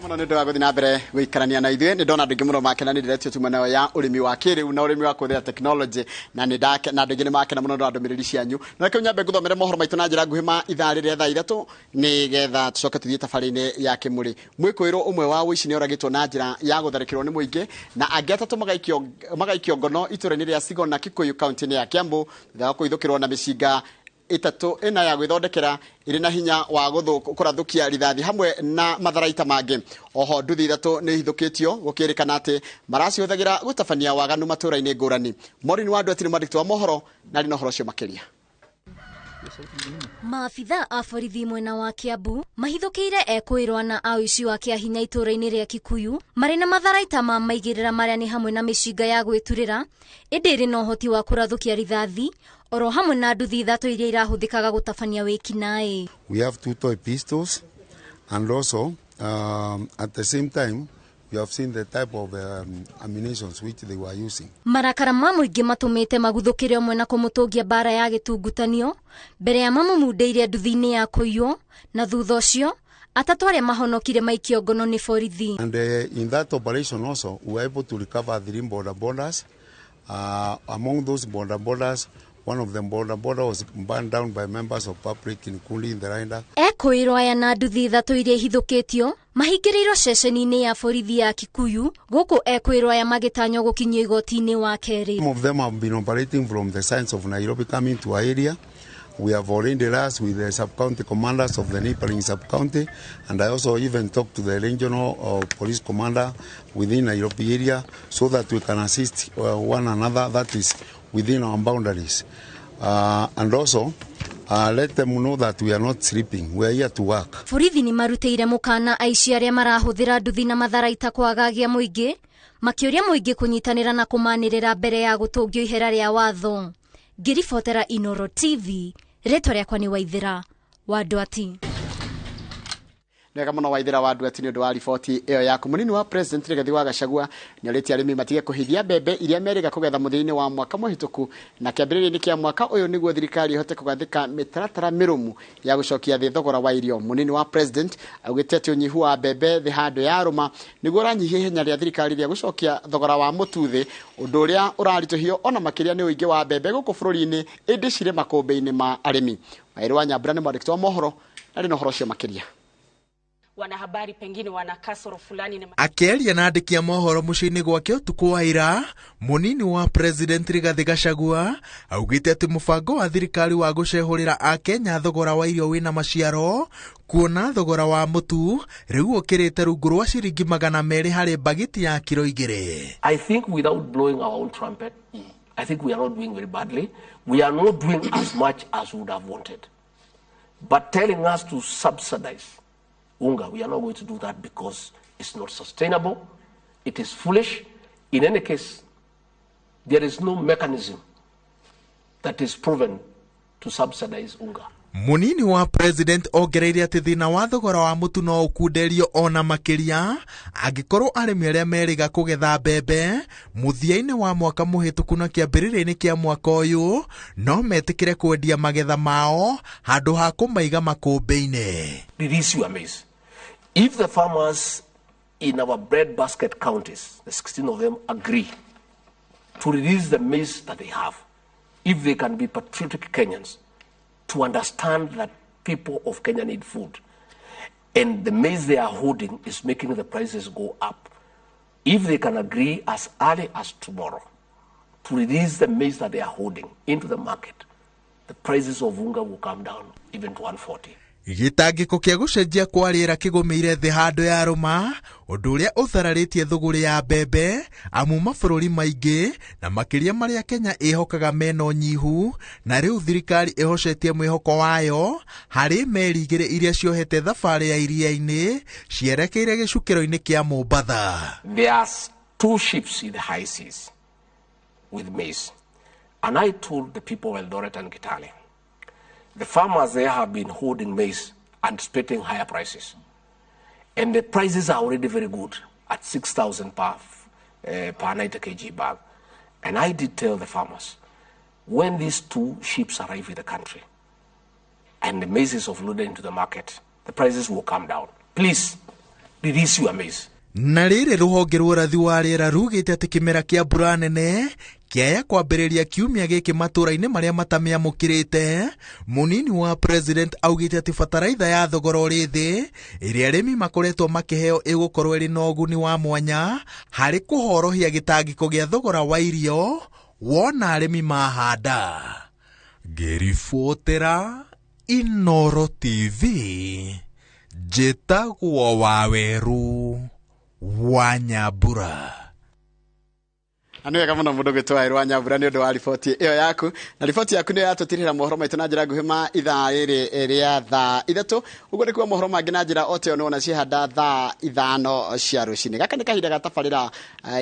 Muno nĩ ũndũ wa gũthiĩ na mbere gũikarania na ithuĩ. Nĩ ndona andũ aingĩ mũno makena nĩ ndĩretio tuma nayo ya ũrĩmi wa kĩrĩu na ũrĩmi wa kũhũthĩra technology, na nĩ ndake na andũ aingĩ nĩ makena mũno nĩ ndũmĩrĩri cianyu. Na reke nyambe ngũthomere mohoro maitũ na njĩra nguhĩ ma ithaa rĩrĩa thaa 3, nĩgetha tũcoke tũthiĩ tabarĩ-inĩ ya kĩmũrĩ. Mwĩkũĩrwo ũmwe wa ũici nĩ oragĩtwo na njĩra ya gũtharĩkĩrwo nĩ mũingĩ na angĩ atatũ magaikio ngono itũũra-inĩ rĩa Sigona, Kikuyu, kaunti-inĩ ya Kiambu, thutha wa kũhithũkĩrwo na mĩcinga ĩtatũ ĩna ya gwĩthondekera ĩrĩ na hinya wa kũrathũkia rithathi hamwe na matharaita mangĩ. Oho nduthi 3 nĩ ihithũkĩtio, gũkĩrĩkana atĩ maracihũthagĩra gũtabania waganu matũũra-inĩ ngũrani. Maureen wa Ndweti nĩ mwandĩki wa mohoro na arĩ na ũhoro ũcio makĩria. Maabitha a borithi mwena wa Kiambu mahithũkĩire ekũĩrwo na a ũici wa kĩahinya itũũra-inĩ rĩa Kikuyu marĩ na matharaita ma maigĩrĩra marĩa nĩ hamwe na mĩcinga ya gwĩturĩra ĩndĩ ĩrĩ na ũhoti wa kũrathũkia rithathi oro hamwe na nduthi 3 iria irahũthĩkaga gũtabania wĩkinaĩ. We have 2 toy pistols, and also at the same time we have seen the type of ammunition which they were using. Marakara ma mũingĩ matũmĩte maguthũkĩre ũmwe na kũmũtũngia mbara ya gĩtungutanio mbere ya mamũmundĩire nduthi-inĩ ya kũiywo, na thutha ũcio atatũ arĩa mahonokire maikio ngono nĩ borithi. And in that operation also we were able to recover 3 border borders. Among those border borders, one of them border border was burned down by members of public in Kundi in the Rainda. Ekũĩrwo aya na nduthi 3 iria ihithũkĩtio mahingĩrĩirwo ceceni-inĩ ya borithi ya Kikuyu, gũkũ ekũĩrwo aya magĩtanywo gũkinyio igoti-inĩ wa kerĩ. Some of them have been operating from the sides of Nairobi coming to our area. We have already liaised with the sub-county commanders of the neighboring sub-county, and I also even talked to the regional police commander within Nairobi area so that we can assist one another, that is within our boundaries. And also let them know that we are not sleeping, we are here to work. Borithi nĩ marutĩire mũkana aici arĩa marahũthĩra nduthi na matharaita kwagagia mũingĩ, makĩũria mũingĩ kũnyitanĩra na kũmanĩrĩra mbere ya gũtũngio ihera rĩa watho. Ngĩribotera Inoro TV, rĩtwa rĩakwa nĩ Waithĩra wa Ndwati. Nĩwega mũno Waithĩra wa Ndwati nĩ ũndũ wa riboti ĩyo yaku. Mũnini wa President Rigathi wa Gachagua nĩorĩtie arĩmi matige kũhithia mbembe iria merĩga kũgetha mũthia-inĩ wa mwaka mũhĩtũku na kĩambĩrĩria-inĩ kĩa mwaka ũyũ nĩguo thirikari ĩhote kũgathĩka mĩtaratara mĩrũmu ya gũcokia thĩ thogora wa irio. Mũnini wa President augĩte atĩ ũnyihu wa mbembe thĩ handũ yarũma nĩguo ũranyihia ihenya rĩa thirikari rĩa gũcokia thogora wa mũtu thĩ, ũndũ ũrĩa ũraritũhio ona makĩria nĩ ũingĩ wa mbembe gũkũ bũrũri-inĩ ĩndĩ cirĩ makũmbĩ-inĩ ma arĩmi. Waĩrĩ wa Nyambura nĩ mwandĩki wa mohoro na arĩ na ũhoro ũcio makĩria. Wanahabari pengine wana kasoro fulani na Akĩaria na andĩki a mohoro mũciĩ-inĩ gwake ũtukũ wa ira, mũnini wa President Rigathi Gachagua augĩte atĩ mũbango wa thirikari wa gũcehũrĩra Akenya thogora wa irio wĩna maciaro, kuona thogora wa mũtu rĩu ũkĩrĩte rungu rwa ciringi 200 harĩ mbagiti ya kiro 2. I think without blowing our own trumpet, I think we are not doing very badly. We are not doing as much as we would have wanted. But telling us to subsidize unga, we are not going to do that because it's not sustainable, it is foolish. In any case, there is no mechanism that is proven to subsidize unga. Mũnini wa President ongereire atĩ thĩna wa thogora wa mũtu no ũkunderio ona makĩria angĩkorwo arĩmi arĩa merĩga kũgetha mbembe mũthia-inĩ wa mwaka mũhĩtũku na kĩambĩrĩria-inĩ kĩa mwaka ũyũ no metĩkĩre kwendia magetha mao handũ ha kũmaiga makũmbĩ-inĩ. Release your maize. If the farmers in our breadbasket counties, the 16 of them, agree to release the maize that they have, if they can be patriotic Kenyans, to understand that people of Kenya need food, and the maize they are holding is making the prices go up. If they can agree as early as tomorrow to release the maize that they are holding into the market, the prices of unga will come down even to 140. Gĩtangĩko kĩa gũcenjia kwa rĩera kĩgũmĩire thĩ handũ ya rũma, ũndũ ũrĩa ũthararĩtie thũgũrĩ ya mbembe, amu mabũrũri maingĩ na makĩria marĩa Kenya ĩhokaga mena ũnyihu, na rĩu thirikari ĩhocetie mwĩhoko wayo harĩ meri 2 iria ciohete thabarĩ ya iria-inĩ cierekeire gĩcukĩro-inĩ kĩa Mombatha. There are 2 ships in the high seas with maize, and I told the people of Eldoret and Kitale, the farmers there have been holding maize, anticipating higher prices. And the prices are already very good at 6,000 per 90 kg bag. And I did tell the farmers, when these 2 ships arrive in the country and the maize is offloaded into the market, the prices will come down. Please, Release your maize. Na rĩrĩ rũhonge rwa ũrathi wa rĩera rugĩte atĩ kĩmera kĩa mbura nene kĩaya kwambĩrĩria kiumia gĩkĩ matũra-inĩ marĩa matamĩamũkĩrĩte. Mũnini wa president augĩte atĩ bataraitha ya thogora ũrĩ thĩ ĩrĩa arĩmi makoretwo makĩheo ĩgũkorwo ĩrĩ na ũguni wa mwanya harĩ kũhorohia gĩtangĩko gĩa thogora wa irio wona arĩmi mahanda. Ngĩribotera Inoro TV, njĩtagwo Waweru wa Nyambura. Na nĩ wega mũno mũndũ gwĩtwo Waweru wa Nyambura nĩ ũndũ wa riboti ĩyo yaku. Na riboti yaku nĩyo yatũtirĩra mohoro maitũ na njĩra nguhĩ ma ithaa rĩrĩ rĩa thaa 3. Ũguo nĩkuo mohoro mangĩ na njĩra o ta ĩyo nĩwona ciehanda thaa 5 cia rũcinĩ. Gaka nĩ kahinda ga tabarĩra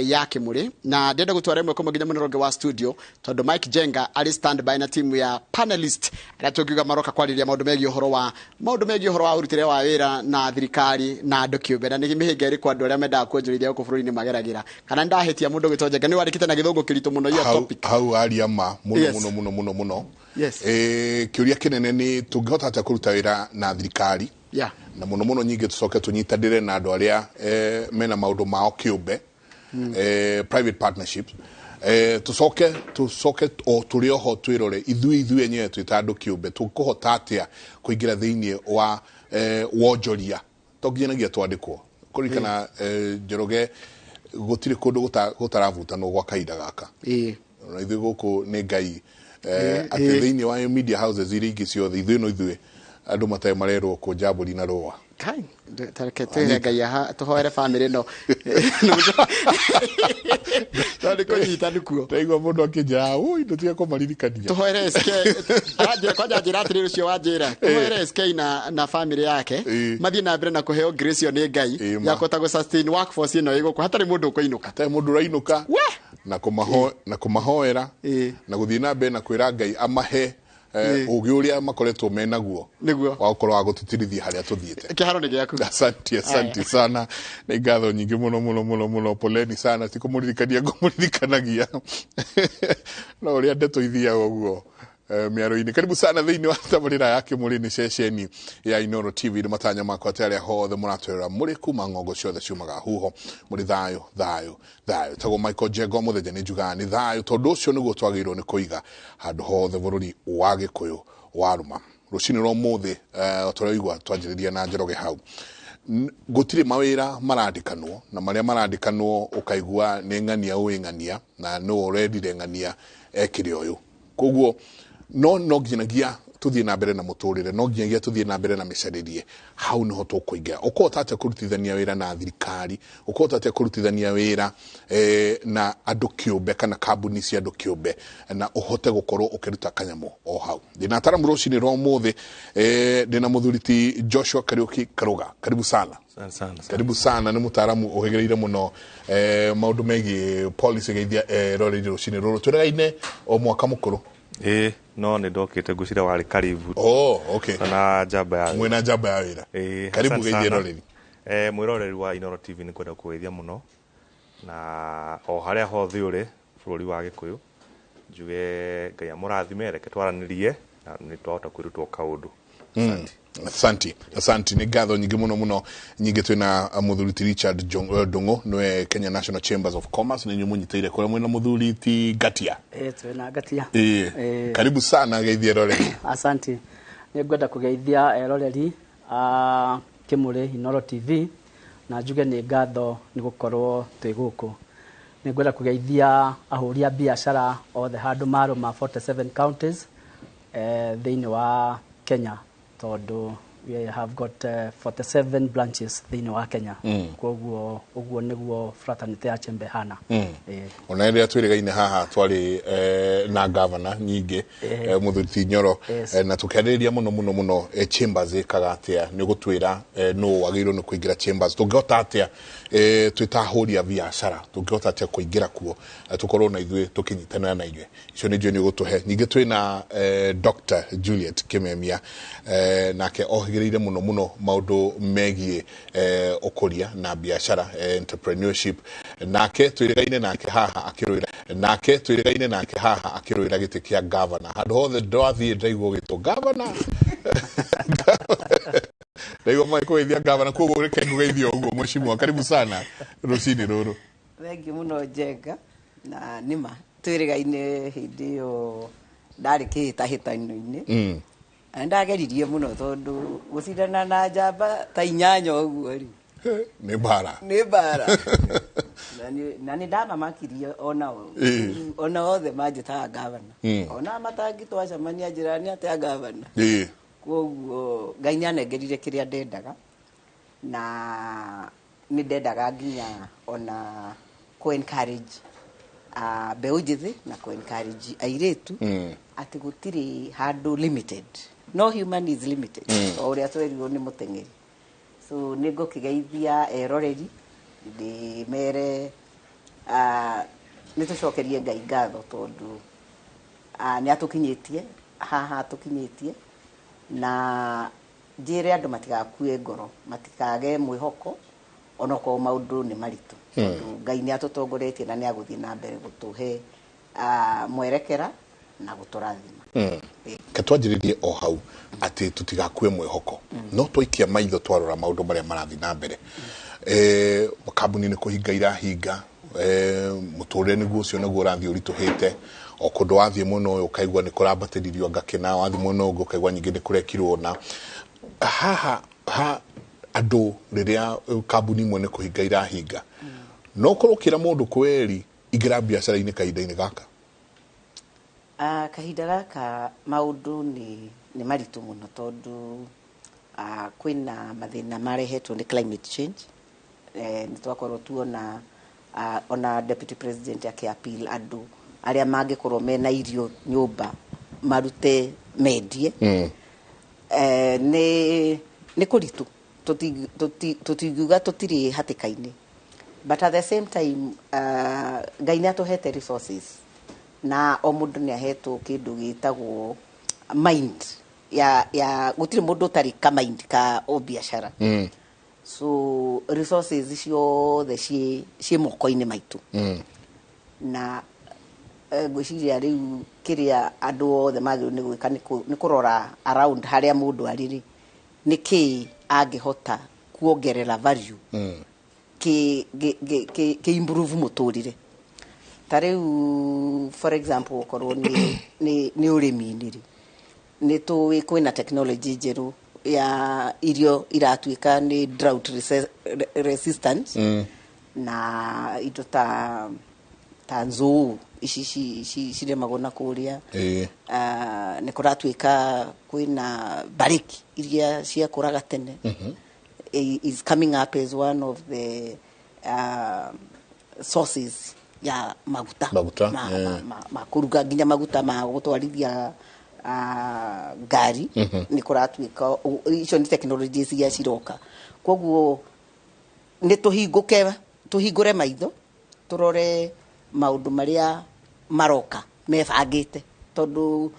ya Kĩmũrĩ, na ndĩrenda gũtwara ĩmwe kwa ĩmwe nginya mũnene ũngĩ wa studio, tondũ Mike Jenga arĩ standby na timu ya panelist arĩa tũngiuga maroka kwarĩrĩria maũndũ megiĩ ũhoro wa maũndũ megiĩ ũhoro wa ũrutĩre wa wĩra na thirikari na andũ kĩũmbe, na nĩ mĩhĩnga ĩrĩkũ andũ arĩa mendaga kuonjorithia gũkũ bũrũri-inĩ mageragĩra. Kana nĩndahĩtia mũndũ ũgĩtwo Njenga, nĩ wandĩkĩte na gĩthũngũ kĩritũ mũno iyo topic. Hau aria ma mũno. Yes. Mũno mũno mũno mũno. Yes. Kĩũria kĩnene nĩ tũngĩhota atĩa kũruta wĩra na thirikari na mũno mũno nyingĩ tũcoke tũnyitanĩre na andũ arĩa mena maũndũ mao kĩũmbe, private partnerships, tũcoke o tũrĩ oho twĩrore ithuĩ enyewe twĩ ta andũ kĩũmbe tũkũhota atĩa kũingĩra thĩinĩ wa wonjoria. To nginyanagia twandĩkwo kũririkana, Njoroge, gũtirĩ kũndũ gũtarabutanwo gwa kahinda gaka. Na ithuĩ gũkũ nĩ Ngai atĩ thĩinĩ wa media houses iria ingĩ ciothe ithuĩ no ithuĩ andũ matarĩ marerwo kũnja mbũri na rũa. Kai, tareke twĩre Ngai aha tũhoere famĩlĩ ĩno. No nĩ kũnyita nĩkuo. Ndaigua mũndũ akĩnjĩra, "Ui, ndũtige kũmaririkania." Tũhoere SK. Aranjĩra kwanja njĩra atĩrĩrĩ ũcio wanjĩra. Tũhoere SK na famĩlĩ yake. Mathiĩ na mbere na kũheo grace ĩyo nĩ Ngai ya kũhota gũ sustain workforce ĩno ĩ gũkũ hatarĩ mũndũ ũkũinũka. Hatarĩ mũndũ ũrainũka. Na na kũmahoera na gũthiĩ na mbere na kwĩra Ngai amahe ũgĩ ũrĩa makoretwo menaguo nĩguo wa gũkorwo wa gũtũtirithia harĩa tũthiĩte. Kĩharo nĩ gĩaku. Asante, asante sana, nĩ ngatho nyingĩ mũno mũno mũno mũno. Poleni sana, ti kũmũririkania ngũmũririkanagia, no ũrĩa ndeto ithiaga ũguo mĩaro-inĩ. Karibu sana thĩinĩ wa tabarĩra ya Kĩmũrĩ, nĩ ceceni ya Inoro TV. Nĩ matanya makwa atĩ arĩa hothe mũratwĩrora mũrĩ kuma ng'ongo ciothe ciumaga huho mũrĩ thayũ thayũ thayũ. Tagwo Michael Jengo mũthenya, nĩ njugaga nĩ thayũ tondũ ũcio nĩguo twagĩrĩirwo nĩ kũiga handũ hothe bũrũri wa Gĩkũyũ warũma. Rũcinĩ rwa ũmũthĩ, ta ũrĩa ũigua twanjĩrĩria na Njoroge hau, gũtirĩ mawĩra marandĩkanwo, na marĩa marandĩkanwo ũkaigua nĩ ng'ania ũĩ ng'ania na nũ ũrendire ng'ania ekĩre ũyũ. Koguo no nginyagia tuthiĩ na mbere na mũtũrĩre, no nginyagia tuthiĩ na mbere na mĩcarĩrie. Hau nĩho tũkũingĩra. Ũkũhota atĩa kũrutithania wĩra na thirikari? Ũkũhota atĩa kũrutithania wĩra na andũ kĩũmbe kana kambuni cia andũ kĩũmbe na ũhote gũkorwo ũkĩruta kanyamũ o hau? Ndĩna ataramu rũcinĩ rwa ũmũthĩ. Ndĩna mũthuri ti Joshua Kariuki Karuga, karibu sana. Sana sana. Karibu sana. Nĩ mũtaaramu ũhĩgĩrĩire mũno maũndũ megiĩ policy. Geithia roreire rũcinĩ rũrũ, twĩregaine o mwaka mũkũrũ. Ĩĩ, no nĩ ndokĩte ngwĩciria warĩ karibu. Oh, okay. Na njamba ya wĩra. Mwĩna njamba ya wĩra. Ĩĩ. Karibu. Asante Geithia sana. roreri. Mwĩroreri wa Inoro TV, nĩ kwenda kũgeithia mũno na o harĩa hothe ũrĩ bũrũri wa Gĩkũyũ, njuge Ngai amũrathime. Reke twaranĩrie na nĩ twahota kwĩrutwo kaũndũ. Asante, asante, nĩ ngatho nyingĩ mũno mũno. Nyingĩ twĩna mũthuri ti Richard Ndung'u, nĩwe Kenya National Chambers of Commerce, nĩ inyuĩ mũnyitĩire kũrĩa mwĩna mũthuri ti Ngatia. Twĩna Ngatia. Ĩĩ. Karibu sana, geithia roreri. Asante. Nĩ ngwenda kũgeithia eroreri a Kĩmũrĩ Inoro TV na njuge nĩ ngatho nĩ gũkorwo twĩ gũkũ. Nĩ ngwenda kũgeithia ahũri a biacara othe handũ marũma 47 counties thĩinĩ wa Kenya, tondũ we have got 47 branches thĩinĩ wa Kenya. Koguo ũguo nĩguo fraternity ya Chembe hana. Ona rĩrĩa twĩrĩgaine haha twarĩ na gavana nyingĩ, mũthuri ti Nyoro, na tũkĩarĩrĩria mũno mũno mũno chambers ĩkaga atĩa. Nĩ ũgũtwĩra nũ wagĩrĩirwo nĩ kũingĩra chambers, tũngĩhota atĩa twĩ ta ahũri a biacara, tũngĩhota atĩa kũingĩra kuo, tũkorwo na ithuĩ tũkĩnyitanĩra na inyuĩ. Icio nĩ njũĩ nĩ ũgũtũhe. Ningĩ twĩna Dr. Juliet Kimemia, nake ohĩgĩrĩire mũno mũno maũndũ megiĩ ũkũria na biacara, entrepreneurship. Nake twĩrĩgaine nake haha akĩrũĩra, nake twĩrĩgaine nake haha akĩrũĩra gĩtĩ kĩa gavana. Handũ hothe ndwathiĩ ndaigua ũgĩtwo gavana. Ndaigua magĩkũgeithia ngavana, koguo reke ngũgeithie ũguo mheshimiwa. Karibu sana rũcinĩ rũrũ. Thengiũ mũno Njenga, na nĩma twĩrĩgaine hĩndĩ ĩyo ndarĩ kĩhĩtahĩtano-inĩ. Na nĩndageririe mũno tondũ gũcindana na njamba ta 8 ũguo rĩ, nĩ mbara. Nĩ mbara. Na nĩ ndamamakirie onao. Ona othe manjĩtaga ngavana. Ona matangi twacemania njĩra nĩ atĩa ngavana. Koguo Ngai nĩ anengerire kĩrĩa ndendaga, na nĩ ndendaga nginya ona kũ encourage mbeũ njĩthĩ na kũ encourage airĩtu atĩ gũtirĩ handũ limited. No human is limited. O ũrĩa twerirwo nĩ mũteng'eri. So nĩ ngũkĩgeithia eroreri ndĩmere nĩ tũcokerie Ngai ngatho tondũ nĩ atũkinyĩtie haha atũkinyĩtie, na njĩre andũ matigakue ngoro, matikage mwĩhoko onokorwo maũndũ nĩ maritũ. Tondũ Ngai nĩ atũtongoretie na nĩ agũthiĩ na mbere gũtũhe mwerekera na gũtũrathima. Ke twanjĩrĩrie o hau atĩ tũtigakue mwĩhoko, no twaikia maitho twarora maũndũ marĩa marathiĩ na mbere, kambuni nĩ kũhinga irahinga, mũtũrĩre nĩguo ũcio naguo ũrathiĩ ũritũhĩte. O kũndũ wathiĩ mwena ũyũ ũkaigua nĩ kũrambatĩririo ngakĩna, wathiĩ mwena ũngĩ ũkaigua nyingĩ nĩ kũrekirwo. Na haha ha andũ rĩrĩa kambuni imwe nĩ kũhinga irahinga, no ũkorwo ũkĩra mũndũ kweri ingĩra biacara-inĩ kahinda-inĩ gaka? Kahinda gaka maũndũ nĩ maritũ mũno tondũ kwĩna mathĩna marehetwo nĩ climate change. Nĩ twakorwo tuona ona deputy president akĩ appeal andũ arĩa mangĩkorwo mena irio nyũmba marute mendie. Nĩ kũritũ, tũtingiuga tũtirĩ hatĩka-inĩ, but at the same time Ngai nĩ atũhete resources na o mũndũ nĩ ahetwo kĩndũ gĩtagwo mind ya gũtirĩ mũndũ ũtarĩ ka mind ka o biacara. So resources ciothe ciĩ moko-inĩ maitũ. Na ngwĩciria rĩu kĩrĩa andũ othe magĩrĩirwo nĩ gwĩka nĩ kũrora around harĩa mũndũ arĩ rĩ, nĩ kĩĩ angĩhota kuongerera value kĩ improve mũtũrĩre. Ta rĩu for example okorwo nĩ ũrĩmi-inĩ rĩ, nĩ tũĩ kwĩna technology njerũ ya irio iratuĩka nĩ drought resistant na indo ta nzũũ ici cirĩmagwo na kũrĩa. Nĩ kũratuĩka kwĩna bariki iria ciakũraga tene is coming up as one of the sources ya maguta, Maguta, ma kũruga, nginya maguta ma gũtwarithia ngari. Nĩ kũratuĩka icio nĩ technologies iria ciroka, koguo nĩ tũhingũke, tũhingũre maitho tũrore maũndũ marĩa maroka mebangĩte, tondũ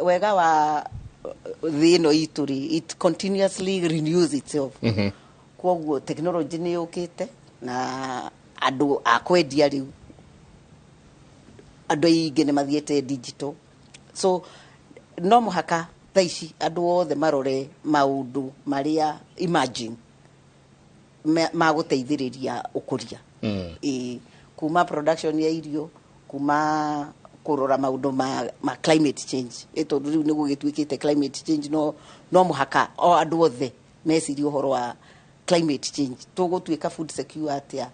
wega wa thĩ ĩno itũ rĩ, it continuously renews itself. Koguo technology nĩ yũkĩte na andũ a kwendia rĩu andũ aingĩ nĩ mathiĩte digital, so no mũhaka thaa ici andũ othe marore maũndũ marĩa imagine ma gũteithĩrĩria ũkũria. Kuma production ya irio, kuma kũrora maũndũ ma climate change, tondũ rĩu nĩ gũgĩtuĩkĩte climate change, no mũhaka o andũ othe mecirie ũhoro wa climate change, tũgũtuĩka food secure atĩa,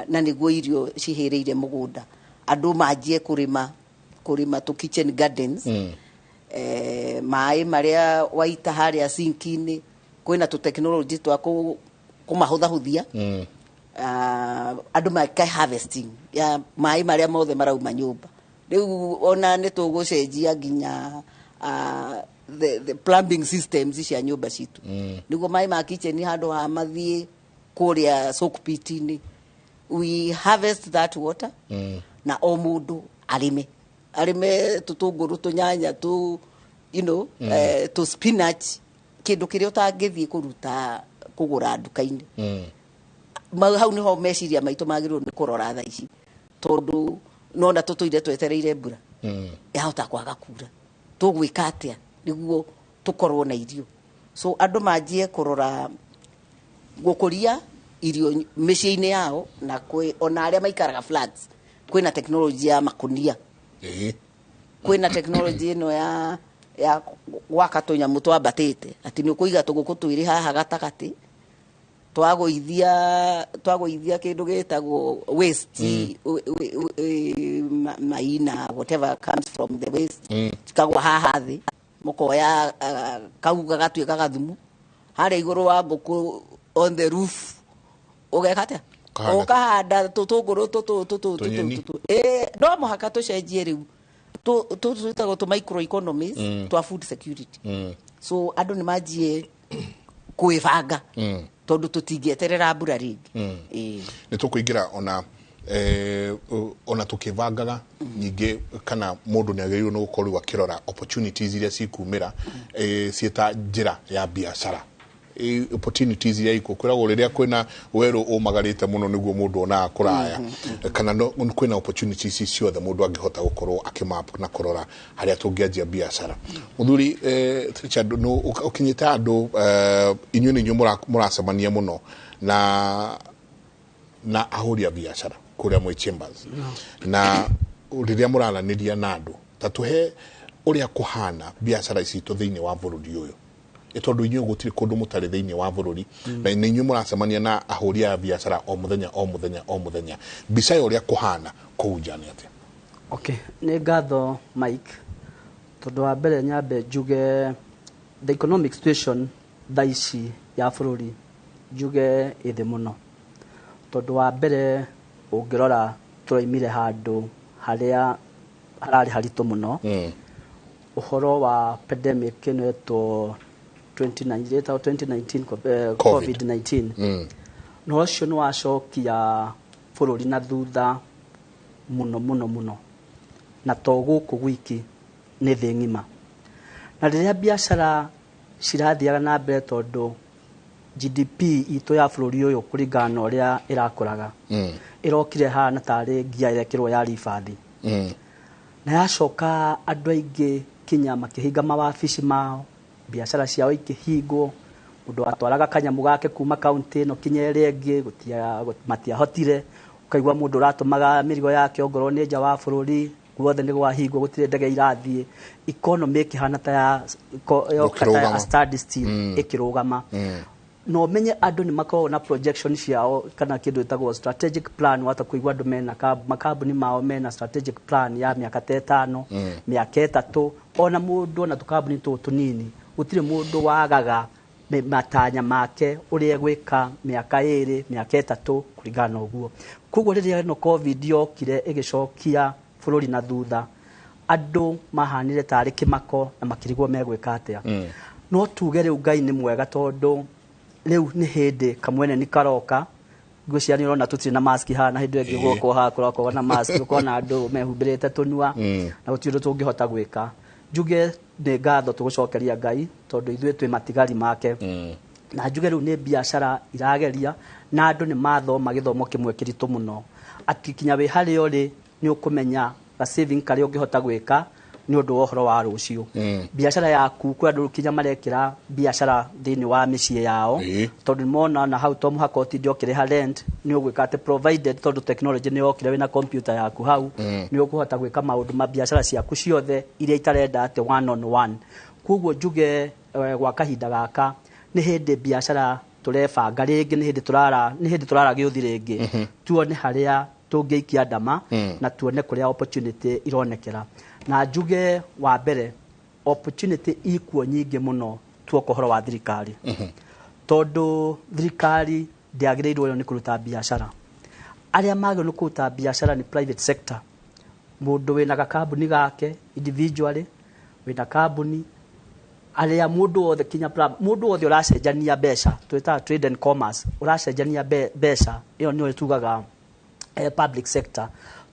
na nĩguo irio cihĩrĩire mũgũnda, andũ manjie kũrĩma tũ kitchen gardens. Maĩ marĩa waita harĩa sinki-inĩ, kwĩna tũ technology twa kũmahũthahũthia. Andũ meke harvesting ya maĩ marĩa mothe marauma nyũmba. Rĩu ona nĩ tũgũcenjia nginya the plumbing systems cia nyũmba citũ, nĩguo maĩ ma kitchen handũ ha mathiĩ kũrĩa soak pit-inĩ, we harvest that water. Na o mũndũ arĩme tũtũngũrũ, tũnyanya, tũ you know tũ spinach, kĩndũ kĩrĩa ũtangĩthiĩ kũruta kũgũra nduka-inĩ. Hau nĩho meciria maitũ magĩrĩirwo nĩ kũrora thaa ici, tondũ nona tũtũire twetereire mbura, yahota kwaga kura, tũgwĩka atĩa nĩguo tũkorwo na irio? So andũ manjie kũrora gũkũria irio mĩciĩ-inĩ yao, na kwĩ ona arĩa maikaraga flats, kwĩna technology ya makunia, kwĩna technology ĩno ya gwaka tũnyamũ twambatĩte, atĩ nĩ ũkũiga tũgũkũ twĩrĩ haha gatagatĩ, twagũithia kĩndũ gĩtagwo waste, maina, whatever comes from the waste, cikagwa haha thĩ, mũkoya kau gagatuĩka gathumu harĩa igũrũ wa ngũkũ. On the roof ũgeka atĩa? Ũkahanda tũtũngũrũ tũtũ tũtũ. Tũnyeni. No mũhaka tũcenjie rĩu twĩtagwo tũ microeconomies twa food security. So andũ nĩ manjie kwĩbanga, tondũ tũtingĩeterera mbura rĩngĩ. Ĩĩ. Nĩ tũkũingĩra ona ona tũkĩbangaga ningĩ kana mũndũ nĩ agĩrĩirwo nĩ gũkorwo rĩu akĩrora opportunities iria cikumĩra ciĩta njĩra ya biacara, opportunities iria ikuo. Kwĩragwo rĩrĩa kwĩna werũ ũmagarĩte mũno nĩguo mũndũ onaga kũraya, kana no kwĩna opportunities ciothe mũndũ angĩhota gũkorwo akĩmap na kũrora harĩa tũngĩanjia biacara. Mũthuri Richard, nũ ũkinyĩte andũ, inyuĩ nĩ inyuĩ mũracemania mũno na ahũri a biacara kũrĩa mwĩ chambers, na rĩrĩa mũraranĩria na andũ, ta tũhe ũrĩa kũhana biacara citũ thĩinĩ wa bũrũri ũyũ, ĩ tondũ inyuĩ gũtirĩ kũndũ mũtarĩ thĩinĩ wa bũrũri, na nĩ inyuĩ mũracemania na ahũri a biacara o mũthenya o mũthenya o mũthenya. Mbica ya ũrĩa kũhana kũu nja nĩ atĩa? Okay, nĩ ngatho, Mike. Tondũ wa mbere nyambe njuge the economic situation thaa ici ya bũrũri, njuge ĩthĩ mũno, tondũ wa mbere ũngĩrora tũraimire handũ harĩa hararĩ haritũ mũno. Ũhoro wa pandemic ĩno ĩtwo 2019, ĩtagwo 2019 Covid. COVID-19, na ũcio nĩ wacokia bũrũri na thutha mũno mũno mũno, na to gũkũ gwiki, nĩ thĩ ng'ima. Na rĩrĩa biacara cirathiaga na mbere, tondũ GDP itũ ya bũrũri ũyũ kũringana na ũrĩa ĩrakũraga, ĩrokire hana tarĩ ngia ĩrekĩrwo ya ribathi, na yacoka andũ aingĩ kinya makĩhinga mawabici mao, biacara ciao ikĩhingwo. Mũndũ atwaraga kanyamũ gake kuma kaunti ĩno kinya ĩrĩa ĩngĩ, matiahotire. Ũkaigua mũndũ ũratũmaga mĩrigo yake ongorwo nĩ nja wa bũrũri, guothe nĩ gwahingwo, gũtirĩ ndege irathiĩ. Economy ĩkĩhana ta ya yoka ta ya Gũkĩrũgama. standstill, ĩkĩrũgama. Na ũmenye andũ nĩ makoragwo na projection ciao kana kĩndũ gĩtagwo strategic plan. Wata kũigua andũ mena makambuni mao mena strategic plan ya mĩaka ta 5, mĩaka 3, ona mũndũ ona tũkambuni tũtũ tũnini, gũtirĩ mũndũ wagaga matanya make ũrĩa egwĩka mĩaka 2, mĩaka 3, kũringana na ũguo. Koguo rĩrĩa ĩno COVID yokire ĩgĩcokia bũrũri na thutha, andũ mahanire tarĩ kĩmako na makĩrigwo megwĩka atĩa. No tuge rĩu Ngai nĩ mwega, tondũ rĩu nĩ hĩndĩ kamwene nĩ karoka. Ngwĩciria nĩ ũrona tũtirĩ na mask haha, na hĩndĩ ĩyo ĩngĩ guoko haha kũrakorwo na mask, ũkona andũ mehumbĩrĩte tũnua, na gũtirĩ ũndũ tũngĩhota gwĩka. Njuge nĩ ngatho tũgũcokeria Ngai, tondũ ithuĩ twĩ matigari make. Na njuge rĩu nĩ biacara irageria, na andũ nĩ mathoma gĩthomo kĩmwe kĩritũ mũno, atĩ kinya wĩ harĩa ũrĩ nĩ ũkũmenya ga saving karĩa ũngĩhota gwĩka nĩ ũndũ wa ũhoro wa rũciũ. Biacara yaku, kwĩ andũ kinya marekĩra biacara thĩinĩ wa mĩciĩ yao, tondũ nĩmona na hau to mũhaka ũtinde ũkĩrĩha rent. Nĩ ũgwĩka atĩ provided, tondũ technology nĩ yokire, wĩna computer yaku hau, nĩ ũkũhota gwĩka maũndũ ma biacara ciaku ciothe iria itarenda atĩ one on one. Koguo njuge gwa kahinda gaka nĩ hĩndĩ biacara tũrebanga rĩngĩ, nĩ hĩndĩ tũrara gĩũthi rĩngĩ, tuone harĩa tũngĩikia ndama na tuone kũrĩa opportunity ironekera. Na njuge wa mbere opportunity ikuo nyingĩ mũno tuoka ũhoro wa thirikari, tondũ thirikari ndĩagĩrĩirwo nĩ kũruta biacara. Arĩa magĩrĩirwo nĩ kũruta biacara nĩ private sector, mũndũ wĩna gakambuni gake individually, wĩna kambuni, arĩa mũndũ wothe kinya mũndũ wothe ũracenjania mbeca, twĩtaga trade and commerce, ũracenjania mbeca, ĩyo nĩyo tugaga public sector,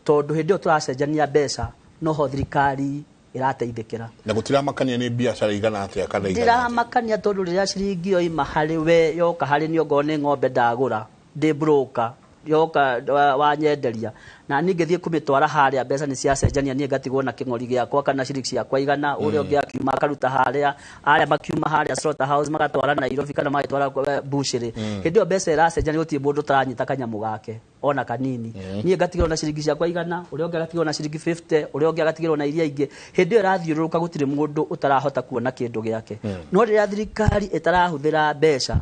tondũ hĩndĩ ĩyo tũracenjania mbeca noho thirikari ĩrateithĩkĩra. Na gũtiramakania nĩ biacara igana atĩa kana igana atĩa. Ndiramakania, tondũ rĩrĩa ciringi yoima harĩ we yoka harĩ niĩ, ongorwo nĩ ng'ombe ndagũra ndĩ broker. Yoka wanyenderia na niĩ ngĩthiĩ kũmĩtwara harĩa, mbeca nĩ ciacenjania, niĩ ngatigwo na kĩng'ori gĩakwa kana ciringi ciakwa 100. Ũrĩa ũngĩ akiuma akaruta harĩa, arĩa makiuma harĩa slaughter house magatwara Nairobi kana magatwara bushĩrĩ. Hĩndĩ ĩyo mbeca ĩracenjania, gũtirĩ mũndũ ũtaranyita kanyamũ gake ona kanini. Niĩ ngatigĩrwo na ciringi ciakwa 100, ũrĩa ũngĩ agatigĩrwo na ciringi 50, ũrĩa ũngĩ agatigĩrwo na iria ingĩ. Hĩndĩ ĩyo ĩrathiũrũrũka, gũtirĩ mũndũ ũtarahota kuona kĩndũ gĩake. No rĩrĩa thirikari ĩtarahũthĩra mbeca,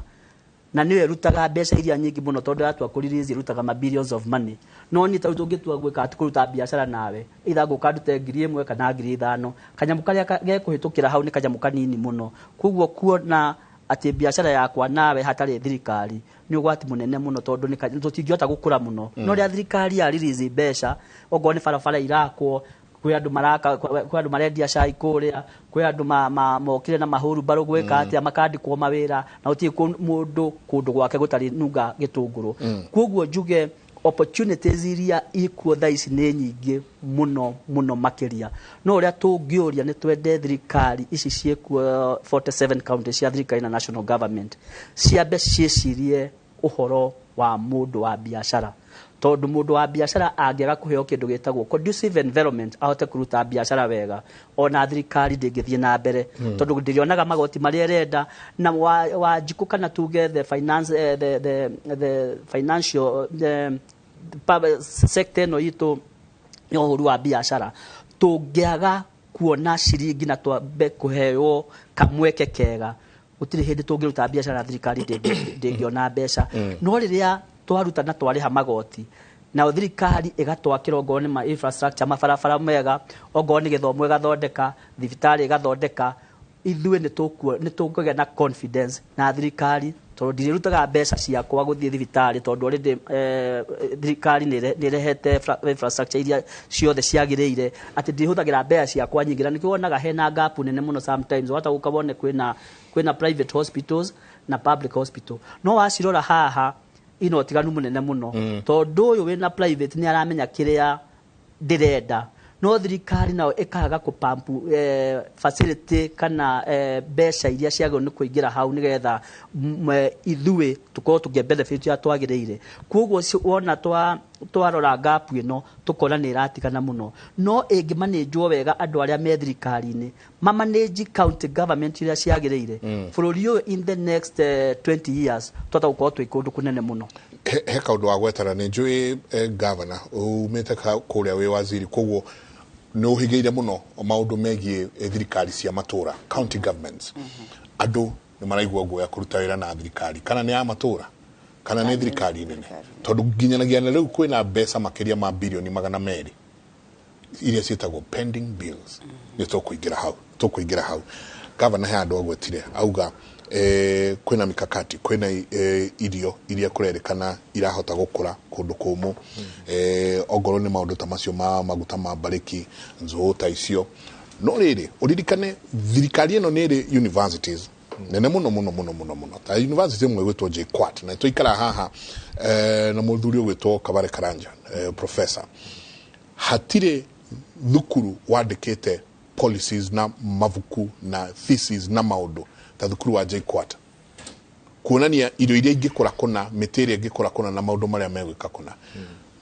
na nĩyo ĩrutaga mbeca iria nyingĩ mũno, tondũ yatua kũ release ĩrutaga ma billions of money, no niĩ tarĩu tũngĩtua gwĩka atĩ kũruta biacara nawe, either ngũka ndute 1000 kana 5000, kanyamũ karĩa gekũhĩtũkĩra hau nĩ kanyamũ kanini mũno. Koguo kuona atĩ biacara yakwa nawe hatarĩ thirikari nĩ ũgwati mũnene mũno, tondũ tũtingĩhota gũkũra mũno. No rĩrĩa thirikari ya release mbeca, okorwo nĩ barabara irakwo, kwĩ andũ maraka, kwĩ andũ marendia cai kũrĩa, kwĩ andũ mokire na mahũrumbarũ gwĩka atĩa, makandĩkwo mawĩra, na gũtirĩ mũndũ kũndũ gwake gũtarĩ nunga gĩtũngũrũ. Koguo njuge opportunities iria ikuo thaa ici nĩ nyingĩ mũno mũno makĩria. No ũrĩa tũngĩũria, nĩ twende thirikari ici ciĩkuo 47 county cia thirikari na national government ciambe ciĩcirie ũhoro wa mũndũ wa biacara, tondũ mũndũ wa biacara angĩaga kũheo kĩndũ gĩtagwo conducive environment ahote kũruta biacara wega, ona thirikari ndĩngĩthiĩ na mbere, tondũ ndĩrĩonaga magoti marĩa ĩrenda na wa njikũ kana tuge the finance, the financial, the public sector ĩno itũ ya ũhũri wa biacara. Tũngĩaga kuona ciringi na twambe kũheo kamweke kega, gũtirĩ hĩndĩ tũngĩruta biacara na thirikari ndĩngĩona mbeca. No rĩrĩa twaruta na twarĩha magoti, nayo thirikari ĩgatwakĩra, ongorwo nĩ ma infrastructure, mabarabara mega, ongorwo nĩ gĩthomo ĩgathondeka, thibitarĩ ĩgathondeka, ithuĩ nĩ tũkũgĩa na confidence na thirikari, tondũ ndirĩrutaga mbeca ciakwa gũthiĩ thibitarĩ, tondũ already thirikari nĩ ĩrehete infrastructure iria ciothe ciagĩrĩire, atĩ ndirĩhũthagĩra mbeca ciakwa nyingĩ. Na nĩkĩo wonaga hena gap nene mũno sometimes, wahota gũka wone kwĩna private hospitals na public hospital, no wacirora haha ina ũtiganu mũnene mũno, tondũ ũyũ wĩna private nĩ aramenya kĩrĩa ndĩrenda, no thirikari nayo ĩkaga kũpampu facility kana mbeca iria ciagĩrĩirwo nĩ kũingĩra hau nĩgetha ithuĩ tũkorwo tũkĩ benefit ũrĩa twagĩrĩire. Koguo wona twarora gap ĩno, tũkona nĩ ĩratigana mũno. No ĩngĩmanĩnjwo wega, andũ arĩa me thirikari-inĩ mamanage county government iria ciagĩrĩire, bũrũri ũyũ in the next 20 years twahota gũkorwo twĩ kũndũ kũnene mũno. He kaũndũ wa gwetera nĩ njũĩ, governor umĩte kũrĩa wĩ waziri, koguo nĩ ũhĩgĩire mũno maũndũ megiĩ thirikari cia matũra, county governments. Andũ nĩ maraigua guoya kũruta wĩra na thirikari, kana nĩ ya matũra kana nĩ thirikari nene, tondũ nginyanagia na rĩu kwĩna mbeca makĩria ma birioni 200 iria ciĩtagwo pending bills. Nĩ tũkũingĩra hau. Gavana, he andũ agwetire auga kwĩna mikakati, kwĩna irio iria kũrerĩkana irahota gũkũra kũndũ kũmũ, ongorwo nĩ maũndũ ta macio ma maguta ma mbarĩki, nzũũ ta icio. No rĩrĩ, ũririkane thirikari ĩno nĩ ĩrĩ universities nene mũno mũno mũno mũno mũno, ta university ĩmwe ĩgwĩtwo JKUAT, na tũikara haha na mũthuri ũgwĩtwo Kabare Karanja, professor. Hatirĩ thukuru wandĩkĩte policies na mabuku na thesis na maũndũ ta thukuru wa JKUAT, kuonania irio iria ingĩkũra kũna, mĩtĩ ĩrĩa ĩngĩkũra kũna, na maũndũ marĩa megwĩka kũna.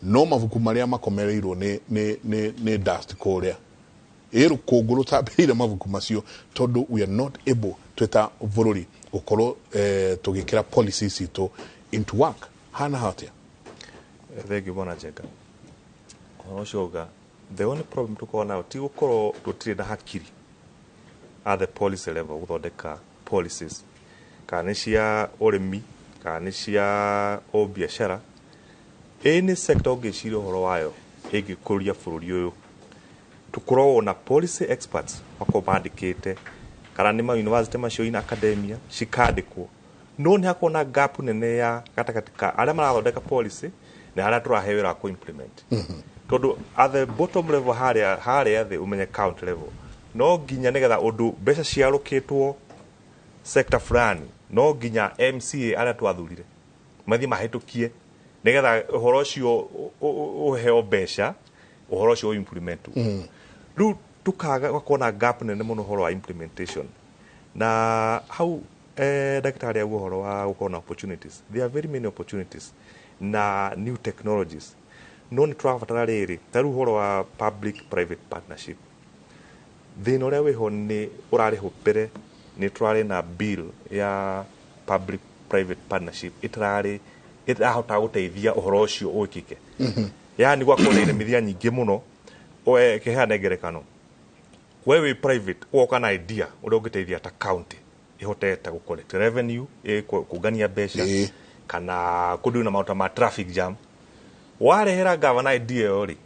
No mabuku marĩa makomereirwo nĩ dust kũrĩa ĩ rũkũngũ rũtambĩrĩire mabuku macio, tondũ we are not able twĩta bũrũri gũkorwo tũgĩkĩra policies citũ into work. Hana hatia? Thengiũ, bwana Njenga. Ũhoro ũcio auga, the only problem tũkoragwo nayo ti gũkorwo tũtirĩ na hakiri at the policy level gũthondeka policies, kana nĩ cia ũrĩmi kana nĩ cia ũbiacara, any sector ũngĩciria ũhoro wayo ĩngĩkũria bũrũri ũyũ, tũkoragwo na policy experts makorwo mandĩkĩte, kana nĩ ma university macio ina academia cikandĩkwo, no nĩ hakoragwo na gap nene ya gatagatĩ ka arĩa marathondeka policy na arĩa tũrahe wĩra wa kũ-implement, tondũ at the bottom level, harĩa thĩ, ũmenye county level, no nginya nĩgetha ũndũ mbeca ciarũkĩtwo sector fulani, no nginya MCA arĩa twathurire mathiĩ mahĩtũkie nĩgetha ũhoro ũcio ũheo mbeca, ũhoro ũcio implement. Rĩu tũkaga gũkorwo na gap nene mũno ũhoro wa implementation na hau. ndagĩtarĩ auga ũhoro wa gũkorwo na opportunities, there are very many opportunities na new technologies, no nĩ tũrabatara rĩrĩ, ta rĩu ũhoro wa public private partnership, thĩna ũrĩa wĩho nĩ ũrarĩho mbere, nĩ tũrarĩ na bill ya public private partnership ĩtararĩ ĩrahota gũteithia ũhoro ũcio ũĩkĩke. Yani gwakorwo na iremithia nyingĩ mũno. Kĩheane ngerekano, we wĩ private ũgoka na idea ũrĩa ũngĩteithia ta county ĩhote ta gũ collect revenue, kũngania mbeca kana kũndũ na maũndũ ma traffic jam. Warehera gavana idea ĩyo rĩ,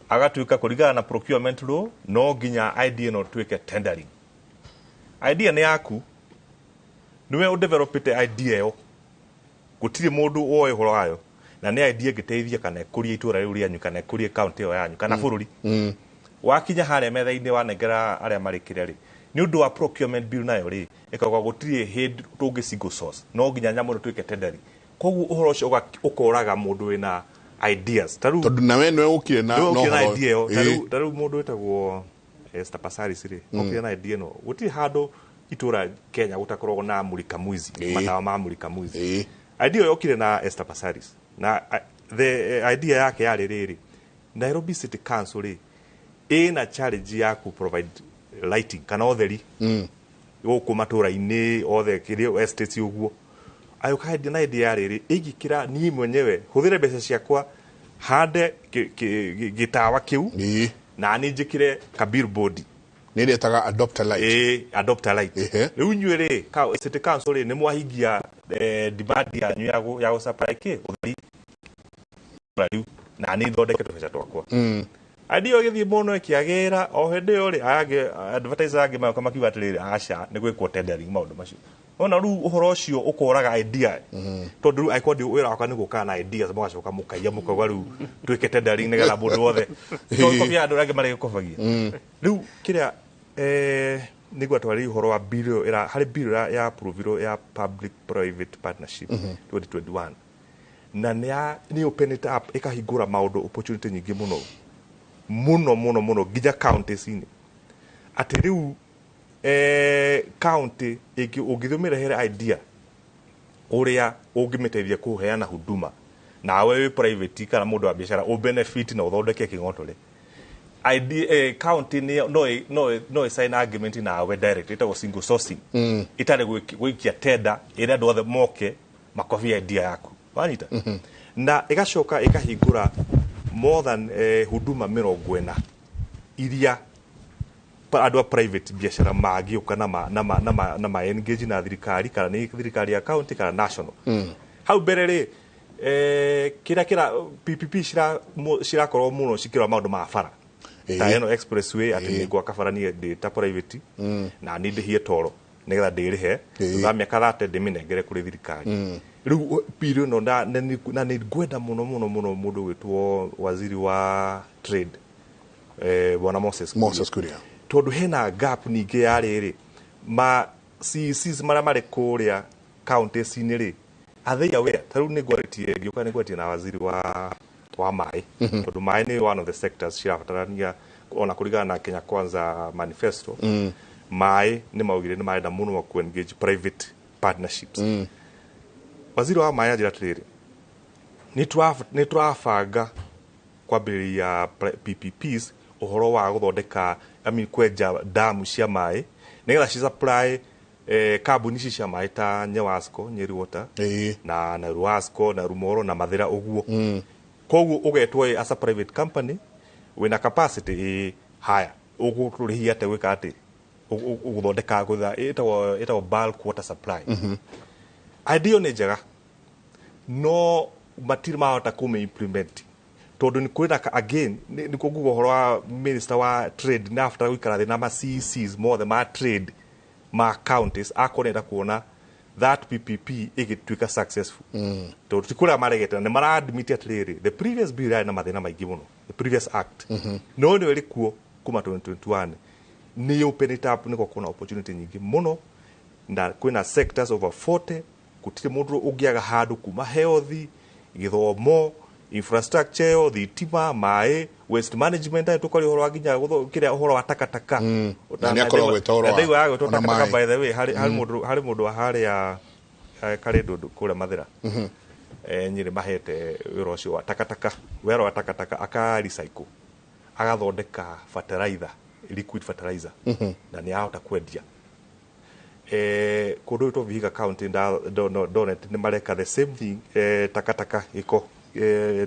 agatuĩka kũringana na procurement law no nginya idea ĩno tuĩke tendering. Idea nĩ yaku, nĩwe ũdevelopĩte idea ĩyo, gũtirĩ mũndũ woĩ ũhoro wayo, na nĩ idea ĩngĩteithia kana ĩkũrie itũra rĩu rĩanyu kana ĩkũrie county ĩyo yanyu kana bũrũri. Wakinya harĩa metha-inĩ wanengera arĩa marĩ kĩrĩa rĩ, nĩ ũndũ wa procurement bill nayo rĩ, ĩkauga gũtirĩ hĩndĩ tũngĩ single source, no nginya nyamũ ĩno tuĩke tendering. Koguo ũhoro ũcio ũkoraga mũndũ wĩna ideas ta rĩu, Tondũ nawe nĩwe ũkire na nĩwe ũkire na ũhoro. Idea ĩyo. Ta rĩu mũndũ wĩtagwo Esther Passaris rĩ, okire na idea ĩno, gũtirĩ handũ itũra Kenya gũtakoragwo na mulika mwizi, matawa ma mulika mwizi. Idea ĩyo yokire na Esther Passaris, na the idea yake yarĩ rĩrĩ, Nairobi City Council rĩ, ĩna challenge ya ku provide lighting kana ũtheri gũkũ matũra-inĩ othe, kĩrĩa estates ũguo. Agĩũka idea na idea yarĩ rĩ, ingĩkĩra niĩ mwenyewe hũthĩre mbeca ciakwa hande gĩtawa kĩu na niĩ njĩkĩre ka billboard. Nĩ ĩrĩa ĩtaga adopt a light. Ĩĩ, adopt a light. Rĩu inyuĩ rĩ, city council rĩ, nĩ mwahingia demand yanyu ya gũ supply kĩ ũtheri rĩu, na niĩ thondeke tũbeca twakwa. Idea ĩyo ĩgĩthiĩ mũno ĩkĩagĩra. O hĩndĩ ĩyo rĩ, aya angĩ advertiser angĩ magoka makiuga atĩrĩrĩ, aca, nĩ gwĩkwo tendering maũndũ macio. Ona rĩu ũhoro ũcio ũkoraga idea, tondũ rĩu angĩkorwo wĩra wakwa nĩ gũkaga na ideas, mũgacoka mũkaiya mũkauga rĩu twĩke tendering nĩgetha mũndũ wothe tondũ andũ arĩa angĩ marĩgĩkobagia. Rĩu kĩrĩa nĩguo atwarĩria ũhoro wa bill ĩyo harĩ bill ya approvirwo ya public private partnership 2021, na nĩ open it up, ĩkahingũra maũndũ, opportunity nyingĩ mũno mũno mũno mũno, nginya counties-inĩ, atĩ rĩu county ũngĩthiĩ ũmĩrehere idea ũrĩa ũngĩmĩteithia kũheana huduma, nawe wĩ private kana mũndũ wa biacara ũ benefit na ũthondeke kĩng'otore idea, county nĩ no ĩ- no ĩ- no ĩ sign agreement nawe direct, ĩtagwo single sourcing, itarĩ gwĩkia tender ĩrĩa andũ othe moke makobia idea yaku, wanyita? Na ĩgacoka ĩkahingũra more than huduma 40 iria andũ a private biacara mangĩũka na ma engage na thirikari, kana nĩ thirikari ya county kana national. Hau mbere rĩ, kĩrĩa kĩra PPP cirakorwo mũno cikĩrora maũndũ ma bara ta ĩno expressway, atĩ nĩ ngwaka bara niĩ ndĩ ta private na niĩ ndĩhie toro nĩgetha ndĩrĩhe thutha wa mĩaka 30 ndĩmĩnengere kũrĩ thirikari. Rĩu bill ĩno na nĩ ngwenda mũno mũno mũno mũndũ ũgwĩtwo waziri wa trade, bwana Moses Kuria. Moses Kuria. Tondũ hena gap ningĩ ya rĩrĩ, ma CECs marĩa marĩ kũrĩa counties-inĩ rĩ, are they aware? Ta rĩu nĩ ngwarĩtie, ngĩũka nĩ ngwarĩtie na waziri wa maĩ, tondũ maĩ nĩ one of the sectors cirabatarania ona kũringana na Kenya Kwanza manifesto. Maĩ nĩ maugire nĩ marenda mũno ku engage private partnerships. Waziri wa maĩ anjĩra atĩrĩrĩ, nĩ tũrabanga kwambĩrĩria PPPs, ũhoro wa gũthondeka, I mean, kwenja damu cia maĩ nĩgetha ci supply kambuni ici cia maĩ ta Nyewasco, Nyeri Water, na Ruasco na Rumoro na Mathira ũguo. Koguo ũgetwo ĩ as a private company wĩna capacity ĩ haya, ũgũtũrĩhia atĩa gwĩka atĩ ũgũthondeka gwetha ĩtagwo bulk water supply. Idea ĩyo nĩ njega, no matirĩ mahota kũmĩ implement tondũ nĩ kwĩna again nĩ kuo ũhoro wa minister wa trade nĩ abatara gũikara thĩ na ma CECs mothe ma trade ma counties, akorwo nĩenda kuona that PPP ĩgĩtuĩka successful, tondũ ti kũrĩa maregete na nĩ mara-admit atĩrĩrĩ, the previous bill yarĩ na mathĩna maingĩ mũno, the previous act, no nĩyo ĩrĩ kuo kuma 2021 nĩ open it up nĩguo kuona opportunity nyingĩ mũno, na kwĩna sectors over 40, gũtirĩ mũndũ ũngĩaga handũ kuma health, gĩthomo. Infrastructure ĩyo, thitima, maĩ, waste management, ayo tũkaria ũhoro wa nginya kĩrĩa ũhoro wa takataka. Na nĩ akoragwo agwĩta ũhoro wa- Ndaigua agwĩtwo ona takataka maĩ. by the way, harĩ mũndũ wa harĩa Karĩndũ kũrĩa Mathĩra, Nyĩrĩ, mahete wĩra ũcio wa takataka, wĩra wa takataka aka recycle, agathondeka fertilizer, liquid fertilizer, na nĩ ahota kwendia kũndũ gwĩtwo Vihiga County. Ndonete nĩ mareka the same thing, takataka, gĩko,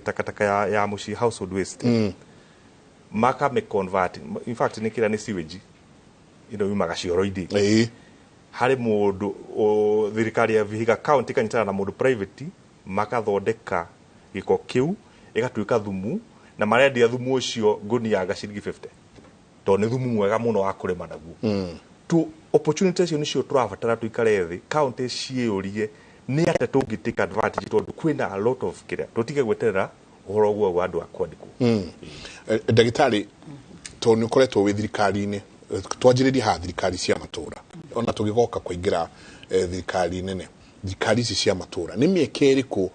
takataka ya mũciĩ, household waste, makame convert. In fact, nĩ kĩrĩa nĩ sewage ĩno yumaga cioro-inĩ. Harĩ mũndũ thirikari ya Vihiga County ĩkanyitana na mũndũ private, makathondeka gĩko kĩu ĩgatuĩka thumu, na marendia thumu ũcio ngũnia ga ciringi 50, tondũ nĩ thumu mwega mũno wa kũrĩma naguo. Tu opportunity icio nĩcio tũrabatara tũikare thĩ, county ciĩyũrie nĩ atĩa tũngĩ take advantage, tondũ kwĩna a lot of kĩrĩa, tũtige gweterera ũhoro ũguo wa andũ a kwandĩkwo. Ndagĩtarĩ, tondũ nĩ ũkoretwo wĩ thirikari-inĩ, twanjĩrĩrie haha thirikari cia matũra, ona tũgĩgoka kũingĩra thirikari nene, thirikari ici cia matũra, nĩ mĩeke ĩrĩkũ,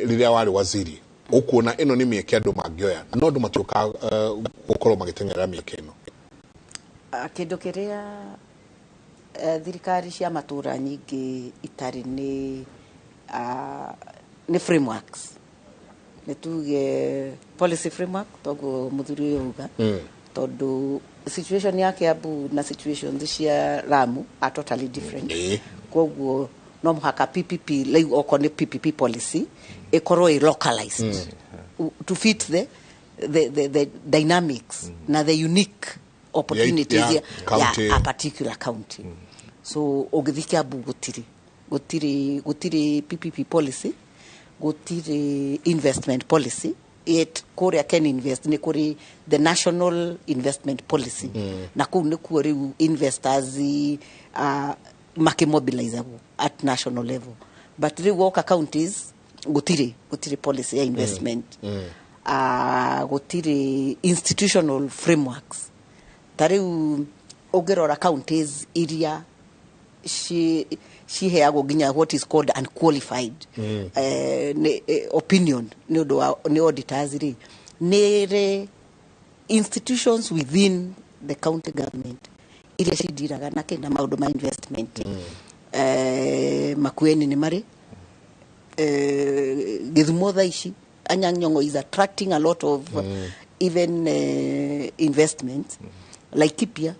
rĩrĩa warĩ waziri, ũkuona ĩno nĩ mĩeke andũ mangĩoya, no andũ matiokaga gũkorwo magĩteng'erera mĩeke ĩno? Kĩndũ kĩrĩa thirikari cia matũra nyingĩ itarĩ nĩ frameworks, nĩ tuge policy framework, toguo mũthuri ũyũ auga, tondũ situation ya Kiambu na situations cia Lamu are totally different. Koguo no mũhaka PPP, rĩu okorwo nĩ PPP policy, ĩkorwo ĩ localized to fit the dynamics na the unique opportunities ya county. Ya a particular county. So ũngĩthiĩ Kiambu, gũtirĩ PPP policy, gũtirĩ investment policy, yet kũrĩa Ken Invest nĩ kũrĩ the national investment policy, na kũu nĩkuo rĩu investors makĩmobilizagwo at national level. But rĩu woka counties, gũtirĩ policy ya investment, gũtirĩ institutional frameworks. Ta rĩu ũngĩrora counties iria ciheagwo nginya what is called unqualified nĩ, opinion nĩ ũndũ wa nĩ auditors rĩ, nĩ rĩ institutions within the county government iria cindiraga na kĩ na maũndũ ma investment. Makueni nĩ marĩ, Gĩthumo thaa ici Anyang' Nyong'o is attracting a lot of even investments. Laikipia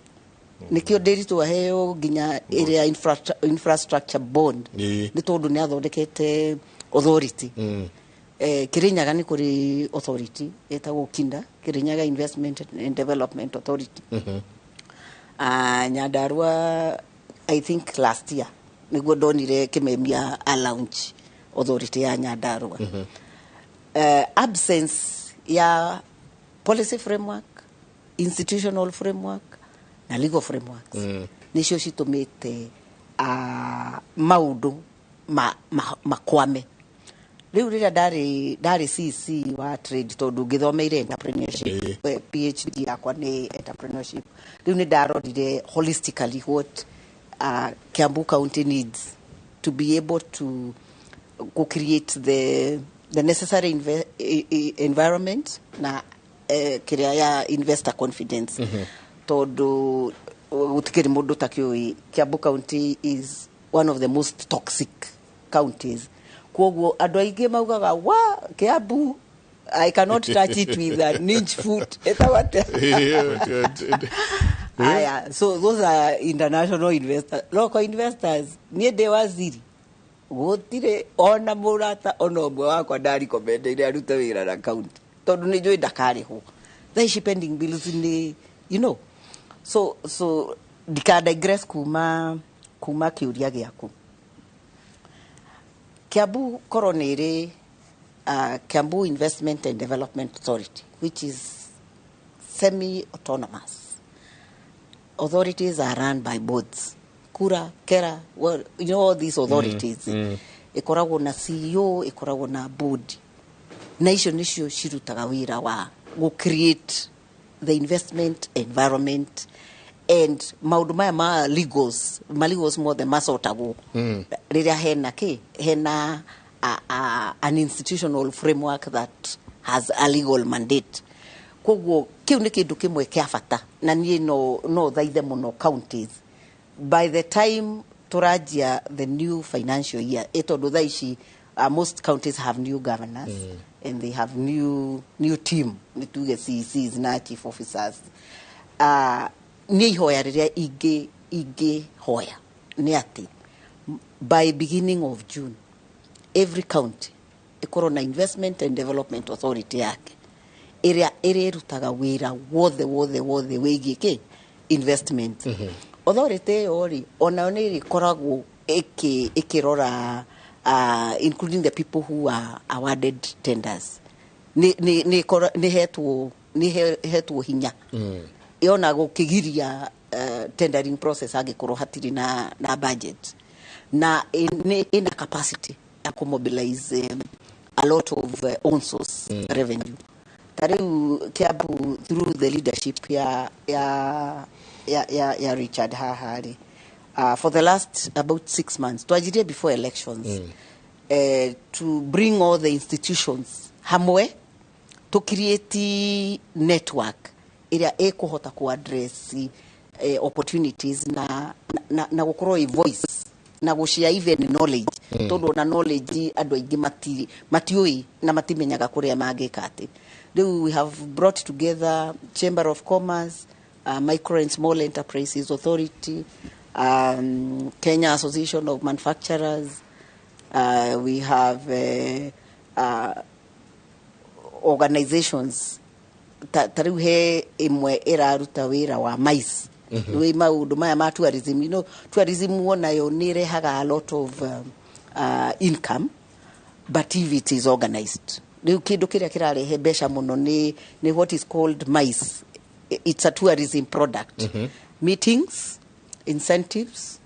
nikio Ndiritu aheo nginya ĩrĩa infrastructure bond, nĩ tondũ nĩ athondekete authority. Kirinyaga nĩ kũrĩ authority ĩtagwo Kinda, Kirinyaga Investment and Development Authority. Nyandarua, I think last year nĩguo ndonire Kimemia a launch authority ya Nyandarua. Absence ya policy framework, institutional framework na legal frameworks nĩcio citũmĩte maũndũ makwame. Rĩu rĩrĩa ndarĩ CC wa trade, tondũ ngĩthomeire entrepreneurship, PhD yakwa nĩ entrepreneurship, rĩu nĩ ndarorire holistically what Kiambu County needs to be able to go create the necessary environment na kĩrĩa ya investor confidence, tondũ gũtikĩrĩ mũndũ takĩũĩ Kiambu County is one of the most toxic counties. Koguo andũ aingĩ maugaga wa Kiambu, "I cannot touch it with an inch foot." Ĩtagwo atĩa? Aya, so those are international investors. Local investors, niĩ ndĩ waziri, gũtirĩ ona mũrata ona ũmwe wakwa ndarikomendeire arute wĩra na county, tondũ nĩ njũĩ ndakarĩhwo. Thaa ici pending bills nĩ so ndika digress kuma kĩũria gĩaku. Kiambu korwo nĩ ĩrĩ Kiambu Investment and Development Authority, which is semi autonomous. Authorities are run by boards, kura kera, well, all these authorities ĩkoragwo na CEO, ĩkoragwo na board, na icio nĩcio cirutaga wĩra wa gũ create the investment environment, and maũndũ maya ma legals mothe macotagwo rĩrĩa hena kĩ hena an institutional framework that has a legal mandate. Koguo kiu nĩ kĩndũ kĩmwe kĩa bata, na niĩ no thaithe mũno counties, by the time tũranjia the new financial year, ĩ tondũ thaa ici most counties have new governors and they have new team, nĩ tuge CECs na chief officers. Niĩ ihoya rĩrĩa ingĩhoya nĩ atĩ by beginning of June, every county ĩkorwo na investment and development authority yake ĩrĩa ĩrĩrutaga wĩra wothe wothe wothe wĩgiĩ kĩ investment. Authority ĩyo rĩ, onayo nĩ ĩrĩkoragwo ĩkĩrora, including the people who are awarded tenders, nĩ hetwo hinya yona gũkĩgiria tendering process angĩkorwo hatirĩ na budget, na nĩ ĩna capacity ya kũmobilize a lot of own source revenue. Ta rĩu Kiambu, through the leadership ya Richard haha rĩ, for the last about 6 months, twanjirie before elections, to bring all the institutions hamwe to create network ĩrĩa ĩkũhota ku address opportunities na gũkorwo ĩ voice na gũshare even knowledge, tondũ ona knowledge andũ aingĩ matiũĩ na matimenyaga kũrĩa mangĩka. Atĩ rĩu we have brought together Chamber of Commerce, Micro and Small Enterprises Authority, Kenya Association of Manufacturers, we have organizations ta rĩu he ĩmwe ĩraruta wĩra wa MICE, nĩ maũndũ maya ma tourism. Tourism wonayo nĩ ĩrehaga a lot of income, but if it is organized. Rĩu kĩndũ kĩrĩa kĩrarehe mbeca mũno nĩ what is called MICE. It's a tourism product: meetings, incentives,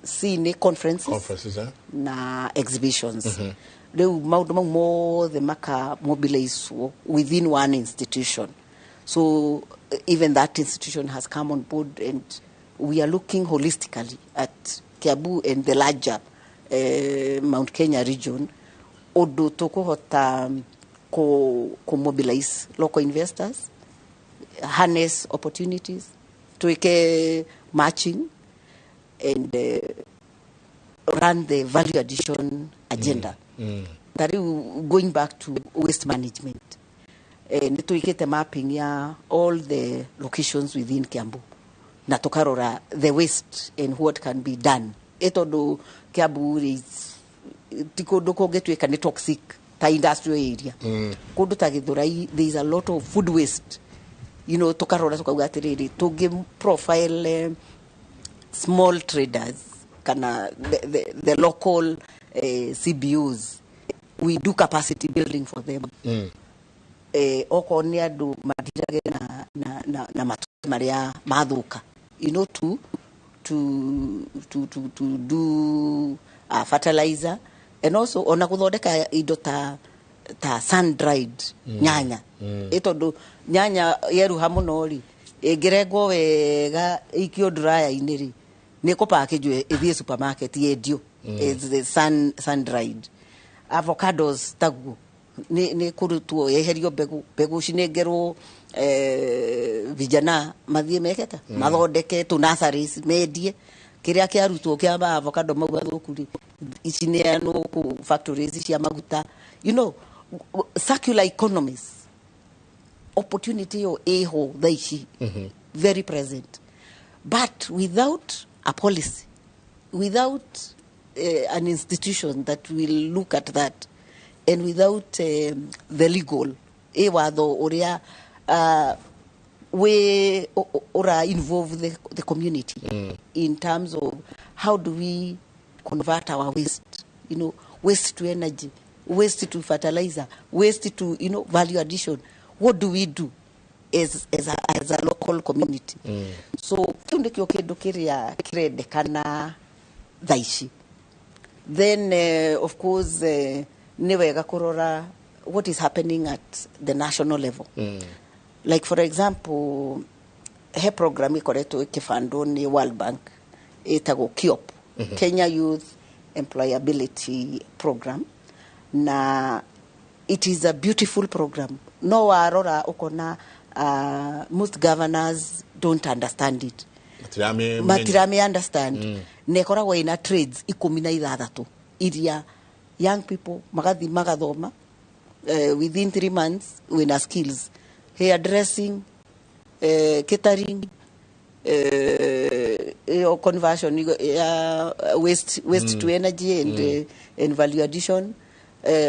C nĩ conferences, Conferences, eh? Na exhibitions. Rĩu maũndũ mau mothe maka mobilizwo within one institution. So even that institution has come on board, and we are looking holistically at Kiambu and the larger Mount Kenya region, ũndũ tũkũhota ku mobilize local investors, harness opportunities, twĩke matching and run the value addition agenda. Ta rĩu, going back to waste management, nĩ twĩkĩte mapping ya all the locations within Kiambu na tũkarora the waste and what can be done, ĩ tondũ Kiambu rĩ, ti kũndũ kũngĩtuĩka nĩ toxic ta industrial area. Kũndũ ta Gĩthũrai, there is a lot of food waste. Tũkarora tũkauga atĩrĩrĩ, tũngĩ profile small traders kana the local CBOs, we do capacity building for them. Okorwo nĩ andũ madirage na matunda marĩa mathũka, to do fertilizer and also ona gũthondeka indo ta sun dried nyanya, ĩ tondũ nyanya yeruha mũno rĩ, ĩngĩrengwo wega ĩikio dryer-inĩ rĩ, nĩ ĩkũpackagio ĩthiĩ supermarket yendio. It's the sun dried avocados taguo nĩ kũrutwo, yeherio mbegũ, mbegũ cinengerwo vijana mathiĩ meketa mathondeke tũ nurseries mendie. Kĩrĩa kĩarutwo kĩa ma avocado mau mathũku rĩ, cineanwo kũ factories cia maguta. Circular economies opportunity ĩyo ĩho thaa ici, very present, but without a policy, without an institution that will look at that, and without the legal ĩ watho ũrĩa we ura involve the community in terms of how do we convert our waste, waste to energy, waste to fertilizer, waste to value addition. What do we do as a local community? So kĩu nĩkĩo kĩndũ kĩrĩa kĩrendekana thaa ici. Then of course, nĩ wega kũrora what is happening at the national level. Like, for example, he program ĩkoretwo ĩkĩbandwo nĩ World Bank ĩtagwo KYEOP, Kenya Youth Employability Program, na it is a beautiful program. No warora ukona most governors don't understand it. Matirame understand. Na ĩkoragwo ĩna trades 16 iria young people magathi magathoma within 3 months wĩna skills: hair dressing, catering, conversion ya waste to energy and value addition,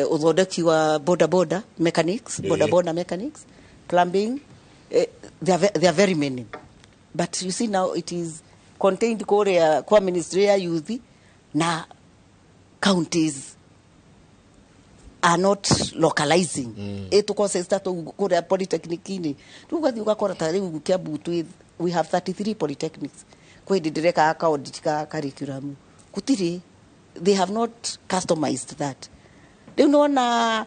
uthondeki wa boda boda mechanics, boda boda mechanics, plumbing. There are very many, but you see now it is contained kuria kwa ministry ya youth, na counties are not localizing ĩtũ ta kuria polytechnic-inĩ. Rĩu ũgathiĩ ũgakora ta rĩu Kiambu we have 33 polytechnics. Kwĩ hĩndĩ ndĩreka ka audit ka curriculum, gũtirĩ, they have not customized that. Rĩu nĩwona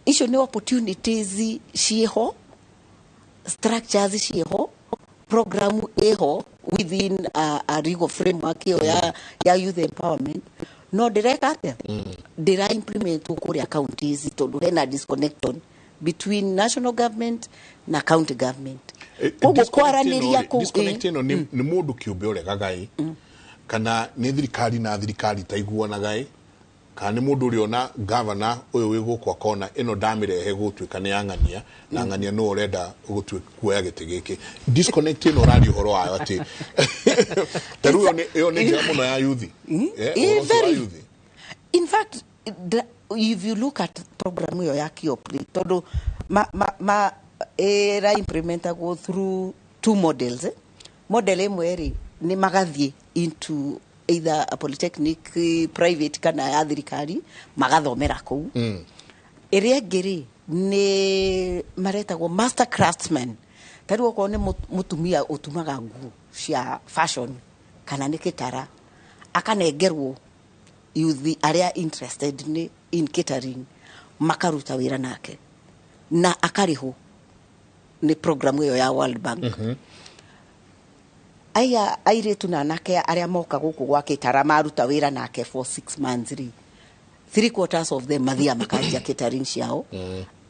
icio nĩ opportunities ciĩho, structures ciĩho, program ĩho within a legal framework ĩyo ya youth empowerment, no ndĩreka atĩa? Ndĩra implement kũrĩa counties tondũ hena disconnection between national government na county government. Koguo kwaranĩria kũu Disconnect ĩno nĩ mũndũ kĩũmbe ũregaga ĩ, kana nĩ thirikari na thirikari taiguanaga ĩ, kana nĩ mũndũ ũrĩa ona gavana ũyũ wĩ gũkũ akona ĩno ndamĩrehe gũtuĩka nĩ ang'ania na ng'ania nũ ũrenda kuoya gĩtĩ gĩkĩ? Disconnect ĩno ũraria ũhoro wayo atĩ ta rĩu ĩyo nĩ njega mũno ya yuthi. Ũhoro ũcio wa yuthi. In fact, if you look at program ĩyo ya KIOP, tondũ ma ĩra implementagwo through two models, eh? Model ĩmwe rĩ, nĩ magathiĩ into either a polytechnic, private kana ya thirikari, magathomera kũu. Ĩrĩa ĩngĩ rĩ, nĩ maretagwo master craftsman. Ta rĩu okorwo nĩ mũtumia ũtumaga nguo cia fashion kana nĩ gĩtara, akanengerwo youth arĩa interested nĩ in catering, makaruta wĩra nake na akarĩhwo nĩ program ĩyo ya World Bank. Aya airĩtu na anake arĩa moka gũkũ gwa gĩtara maruta wĩra nake for 6 months rĩ, three quarters of them mathiaga makanjia catering ciao.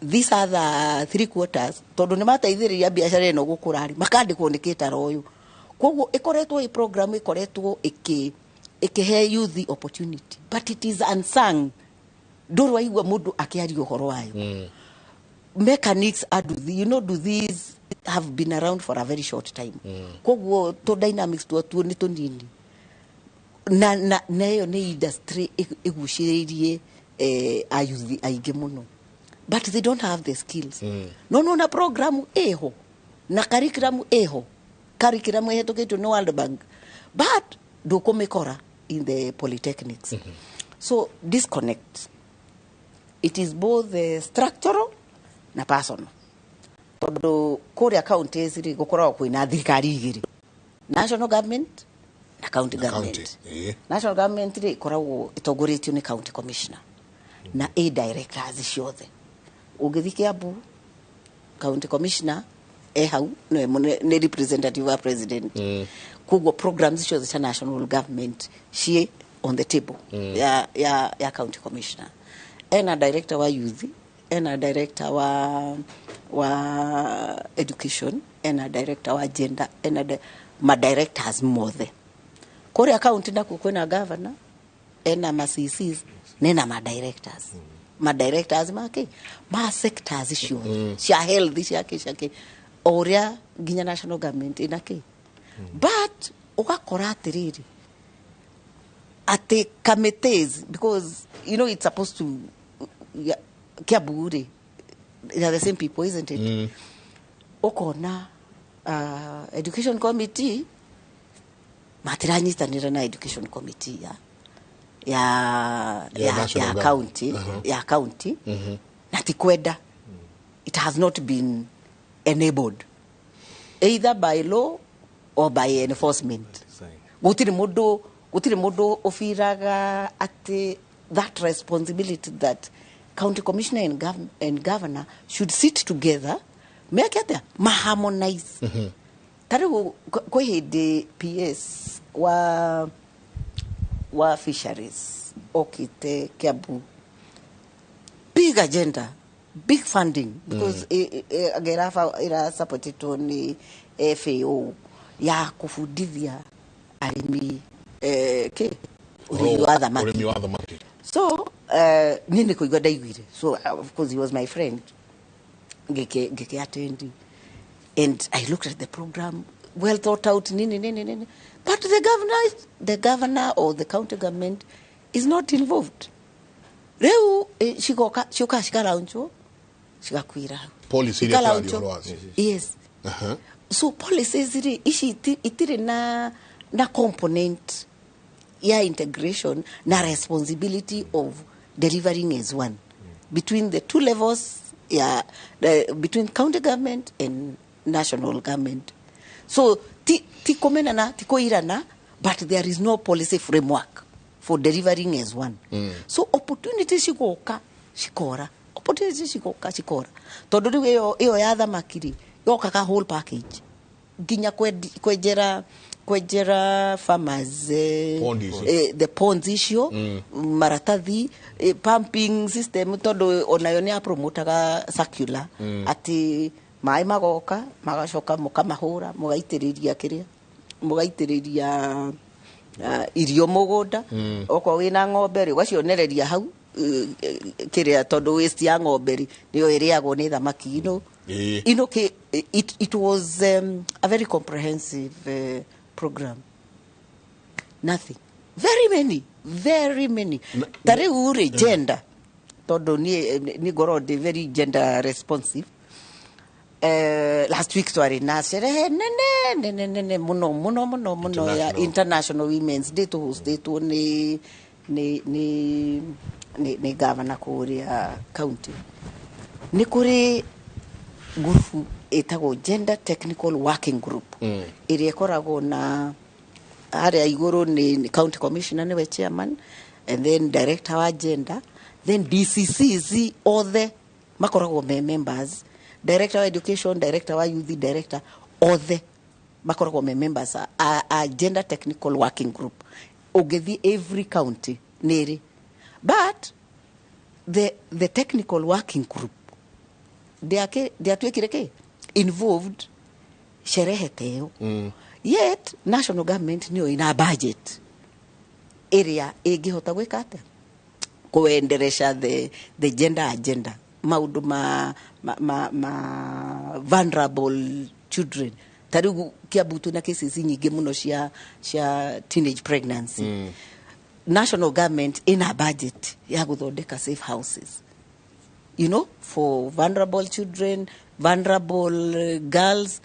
These other three quarters, tondũ nĩ mateithĩrĩria biacara ĩno gũkũra rĩ, makandĩkwo nĩ gĩtara ũyũ. Koguo ĩkoretwo ĩ program ĩkoretwo ĩkĩhe youth opportunity, but it is unsung. Ndũrĩ waigua mũndũ akĩaria ũhoro wayo. Mechanics anduthi, do these have been around for a very short time. Koguo tũ dynamics twatuo nĩ tũnini, na ĩyo nĩ industry ĩgucĩrĩirie ayuthi aingĩ mũno, but they don't have the skills. No nona program ĩho na curriculum ĩho, curriculum ĩhetũkĩtio nĩ World Bank, but ndũkũmĩkora in the polytechnics. So disconnect, it is both structural na personal, tondũ kũrĩa counties rĩ, gũkoragwo kwĩna thirikari igĩrĩ, national government na county government. County, ĩĩ. National government rĩ, ĩkoragwo ĩtongoretio nĩ county commissioner na ĩ directors ciothe. Ũngĩthiĩ Kiambu, county commissioner e hau nĩwe nĩ representative wa president. Koguo programs ciothe cia national government ciĩ on the table ya county commissioner. Ena director wa youth, ena director wa education, ena director wa gender, ena ma directors mothe. Kũrĩa county nakuo kwĩna governor, ena ma CCs nena ma directors, ma directors make ma sectors ciothe, cia health, ciake ciake, o ũrĩa nginya national government ĩna kĩ. But ũgakora atĩrĩrĩ, atĩ committees, because you know it's supposed to, yeah, Kiambu rĩ, they are the same people, isn't it? Ũkona education committee matiranyitanĩra na education committee ya Ya ya, national ya government. county, ya county, na ti kwenda. It has not been enabled either by law or by enforcement. Gũtirĩ mũndũ ũbiraga atĩ that responsibility that county commissioner and governor should sit together, meke atĩa, maharmonize. Ta rĩu kwĩ hĩndĩ PS wa Wa fisheries okite Kiambu, big agenda, big funding, because ĩrafa ĩrasupportĩtwo nĩ FAO ya kũbundithia arĩmi kĩ ũrĩmi wa thamaki. Ũrĩmi wa thamaki. So niĩ nĩ kũigua ndaiguire. So of course he was my friend, ngĩkĩ attend and I looked at the program, well thought out, nini nini nini, but the governor or the county government is not involved. Rĩu cigoka ciũkaga cikaraunchwo, cigakuira hau. Policy iria tũraria Ikalaunchwo. Ũhoro wacio. Yes. So policies rĩ ici itirĩ na component ya integration na responsibility of delivering as one between the two levels ya between county government and national government. So ti kũmenana, ti kũirana, but there is no policy framework for delivering as one. So opportunities cigoka cikora, opportunities cigoka cikora, tondũ rĩu ĩyo ya thamaki rĩ yokaga whole package, nginya kwenjera farmers Pond icio. The ponds icio, maratathi, pumping system, tondũ onayo nĩ apromotaga circular, atĩ maĩ magoka magacoka mũkamahũra, mũgaitĩrĩria kĩrĩa, mũgaitĩrĩria irio mũgũnda. Okorwo wĩna ng'ombe rĩ, ũgacionereria hau, kĩrĩa, tondũ waste ya ng'ombe rĩ nĩyo ĩrĩagwo nĩ thamaki ino. Ino ki it was a very comprehensive program. Nothing, very many, very many. Ta rĩu rĩ gender, tondũ niĩ nĩ ngorwo ndĩ very gender responsive. Last week twarĩ na sherehe nene nene nene mũno mũno mũno mũno ya International. International Women's Day, tũhostĩtwo nĩ governor kũrĩa county. Nĩ kũrĩ ngurubu ĩtagwo Gender Technical Working Group, ĩrĩa ĩkoragwo na harĩa igũrũ nĩ county commissioner, nĩwe chairman, and then director wa gender, then DCCs othe makoragwo me members, director wa education, director wa youth, director othe makoragwo me members a Gender Technical Working Group. Ũngĩthiĩ every county nĩrĩ, but the technical working group ndiatuĩkire kĩ involved sherehe ta ĩyo. Yet national government nĩyo ina budget ĩrĩa ĩngĩhota gwĩka atĩa, kuendelesha the gender agenda, maũndũ ma vulnerable children. Ta rĩu Kiambu twĩna cases nyingĩ mũno cia teenage pregnancy. National government ina budget ya gũthondeka safe houses for vulnerable children, vulnerable girls,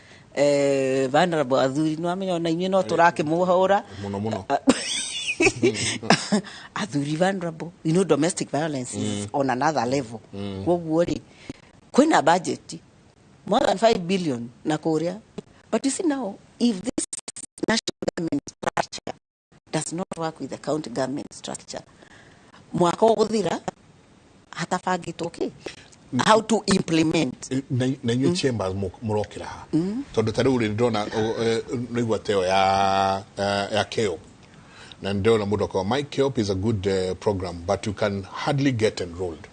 vulnerable athuri. Nĩwamenya ona inyuĩ no tũrakĩmũhũra. Mũno mũno. Athuri vulnerable, domestic violence is on another level. Koguo rĩ kwĩna budget more than 5 billion na kũrĩa, but you see now, if this national government structure does not work with the county government structure, mwaka ũgũthira hatabangĩtwo kĩ how to implement. Na inyuĩ chambers mũrokĩra ha? Tondũ ta rĩu rĩ ndĩrona nĩigua teo ya KEOP, na ndĩrona mũndũ akauga my KEOP is a good program, but you can hardly get enrolled.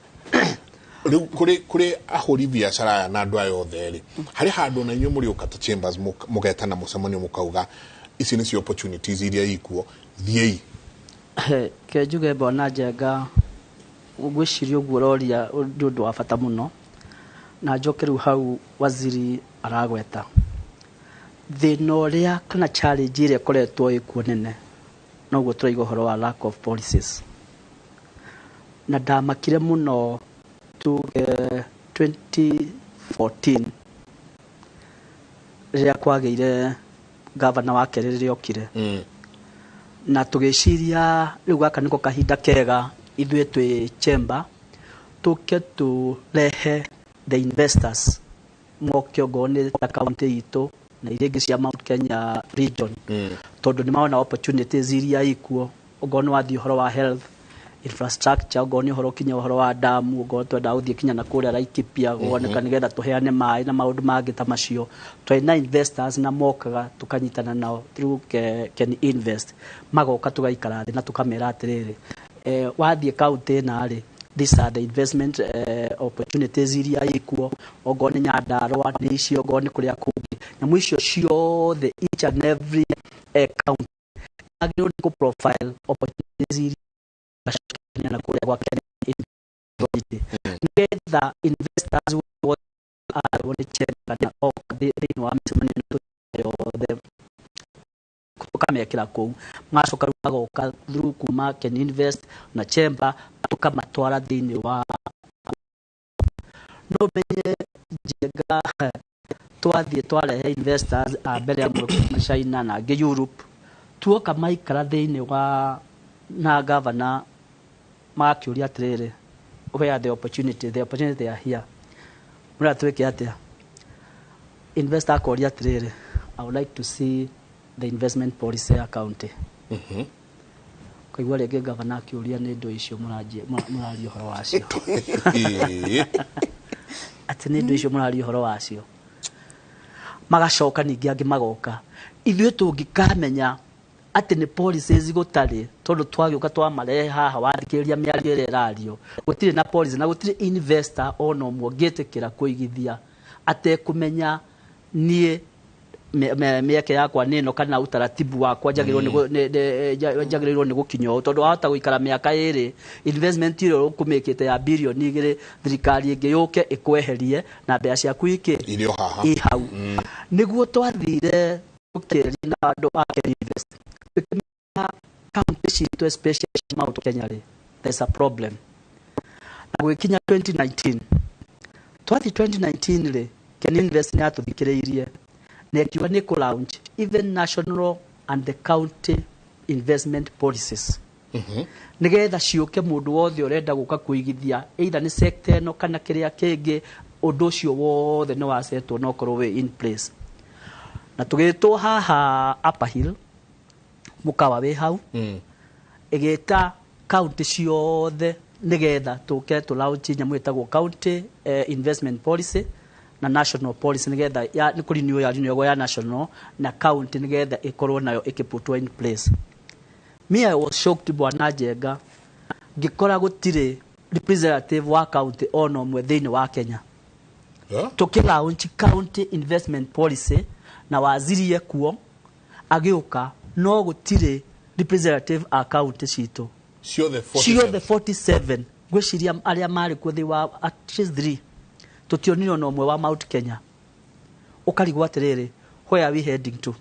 Rĩu kũrĩ ahũri biacara aya na andũ aya othe rĩ, harĩ handũ na inyuĩ mũrĩũka ta chambers, mũgetana mũcemanio, mũkauga ici nĩcio opportunities iria ikuo, thiĩi? Ke njuge mbona Njenga, ngwĩciria ũguo ũroria nĩ ũndũ wa bata mũno, na njoke rĩu hau waziri aragweta thĩna ũrĩa kana challenge ĩrĩa ĩkoretwo ĩkuo nene, noguo tũraiga ũhoro wa lack of policies. Na ndamakire mũno tuge 2014 rĩrĩa kwagĩire gavana wa kerĩ, rĩrĩa okire, na tũgĩciria rĩu gaka nĩko kahinda kega ithuĩ twĩ chamber tũke tũrehe the investors moke, ongorwo nĩ ta county itũ na iria ingĩ cia Mount Kenya region, tondũ nĩ marona opportunities iria ikuo, ongorwo nĩ wathiĩ ũhoro wa health, Infrastructure, okorwo nĩ ũhoro kinya ũhoro wa damu, okorwo twenda gũthiĩ kinya na kũrĩa Laikipia gũoneka nĩgetha tũheane maĩ na maũndũ mangĩ ta macio. Twarĩ na investors na mokaga tũkanyitana nao through Ken Invest, magoka tũgaikara thĩ na tũkamera atĩrĩrĩ, wathiĩ kaunti ĩna rĩ, these are the investment opportunities iria ikuo, okorwo nĩ Nyandarua nĩ icio, okorwo nĩ kũrĩa kũngĩ, nyamũ icio ciothe, each and every county agĩrĩirwo nĩ kũ profile opportunities iria gacokia na kũrĩa gwa Ken Invest, nĩgetha investors wothe arwo nĩ chamber kana oka thĩinĩ wa mĩcemanio ĩno yothe tũkamekĩra kũu, magacoka rĩu magoka through kuma Ken Invest na chamber, tũkamatwara thĩinĩ wa no menye Njenga. Twathiĩ twarehe investors a mbere, amwe kuma China na angĩ Europe, tuoka maikara thĩinĩ wa na governor, magakĩũria atĩrĩrĩ, "Where are the opportunity? The opportunity, they are here, mũrĩa twĩke atĩa?" Investor akoria atĩrĩrĩ, "I would like to see the investment policy ya county." Kaigua rĩngĩ governor akĩũria, nĩ indo icio mũraria ũhoro wacio? Atĩ nĩ indo icio mũraria ũhoro wacio? Magacoka ningĩ angĩ magoka, ithuĩ tũngĩkamenya atĩ nĩ policies gũtarĩ, tondũ twagĩũka twamarehe haha, wathikĩrĩria mĩario ĩrĩa ĩrario, gũtirĩ na policy na gũtirĩ investor ona ũmwe ũngĩtĩkĩra kũigithia atekũmenya niĩ mĩeke yakwa nĩ ĩno kana utaratibu wakwa njagĩrĩirwo nĩ njagĩrĩirwo nĩ gũkinya ũũ, tondũ wahota gũikara mĩaka 2, investment ĩrĩa ũkũmĩkĩte ya birioni 2, thirikari ĩngĩ yũke ĩkweherie na mbeca ciaku ikĩ Irĩ o haha. I hau. Nĩguo twathire tũkĩaria na andũ a Ken Invest, tũkĩmenya county citũ, especially Mount Kenya rĩ, there's a problem. Na gwĩkinya 2019, twathiĩ 2019 rĩ, Ken Invest nĩ yatũthikĩrĩirie na ĩkiuga nĩ kũ launch even national and the county investment policies, nigetha ciũke mũndũ wothe ũrenda gũka kũigithia, either nĩ sector ĩno kana kĩrĩa kĩngĩ. Ũndũ ũcio wothe nĩ wasetwo na ũkorwo wĩ in place. Na tũgĩtwo haha Upper Hill, mũkawa wĩ hau, ĩgĩta county ciothe nigetha tũke tũ launch nyamũ ĩtagwo county investment policy na national policy, nigetha ya nĩ kũrenew ya renewagwo ya national na county, nigetha ĩkorwo nayo ĩkĩputwo in place. Me, I was shocked, bwana Njenga, ngĩkora gũtirĩ representative wa county ona ũmwe thĩinĩ wa Kenya. Tũkĩ launch county investment policy na waziri ekuo agĩũka, no gũtirĩ representative a county citũ ciothe 47. Ciothe 47. Ngwĩciria arĩa marĩ kuo thĩ wa at least 3, tũtionire ona ũmwe wa Mount Kenya. Ũkarigwo atĩrĩrĩ, where are we heading to?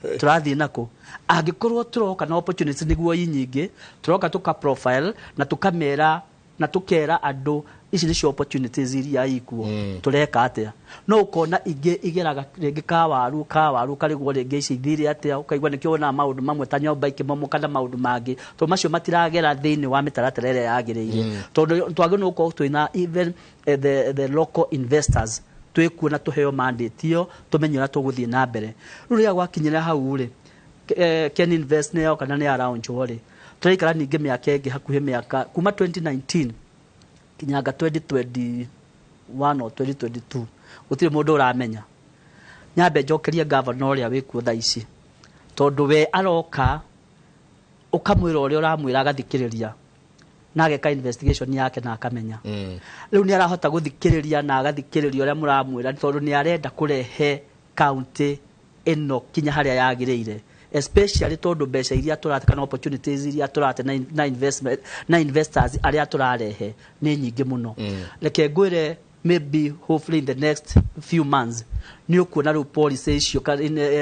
Tũrathiĩ nako angĩkorwo tũroka na opportunity nĩguo i nyingĩ, tũroka tũka profile na tũkamera na tũkera andũ ici nĩcio opportunities iria ikuo, tũreka atĩa? No ũkona ingĩ igeraga rĩngĩ kawaru kawaru, ũkarigwo rĩngĩ ici ithire atĩa. Ũkaigua nĩkĩo wonaga maũndũ mamwe ta nyũmba ikĩmomoka na maũndũ mangĩ, tondũ macio matiragera thĩinĩ wa mĩtaratara ĩrĩa yagĩrĩire, tondũ twagĩrĩirwo gũkorwo twĩna even the local investors twĩkuo na tũheo mandate ĩyo, tũmenye ũrĩa tũgũthiĩ na mbere. Rĩu rĩrĩa gwakinyĩra hau rĩ, Ken Invest nĩ yoka na nĩ yaraunchwo rĩ, tũraikara ningĩ mĩaka ĩngĩ hakuhĩ mĩaka kuma 2019 kinyanga 2021 or 2022, gũtirĩ mũndũ ũramenya. Nyambe njokerie gavana ũrĩa wĩkuo thaa ici, tondũ we aroka ũkamwĩra ũrĩa ũramwĩra, agathikĩrĩria na ageka investigation yake na akamenya. Rĩu nĩ arahota gũthikĩrĩria na agathikĩrĩria ũrĩa mũramwĩra, tondũ nĩ arenda kũrehe county ĩno kinya harĩa yagĩrĩire, especially tondũ mbeca iria tũrate kana opportunities iria tũrate na investment na investors arĩa tũrarehe nĩ nyingĩ mũno. Reke ngwĩre, maybe hopefully in the next few months nĩ ũkuona rĩu policy icio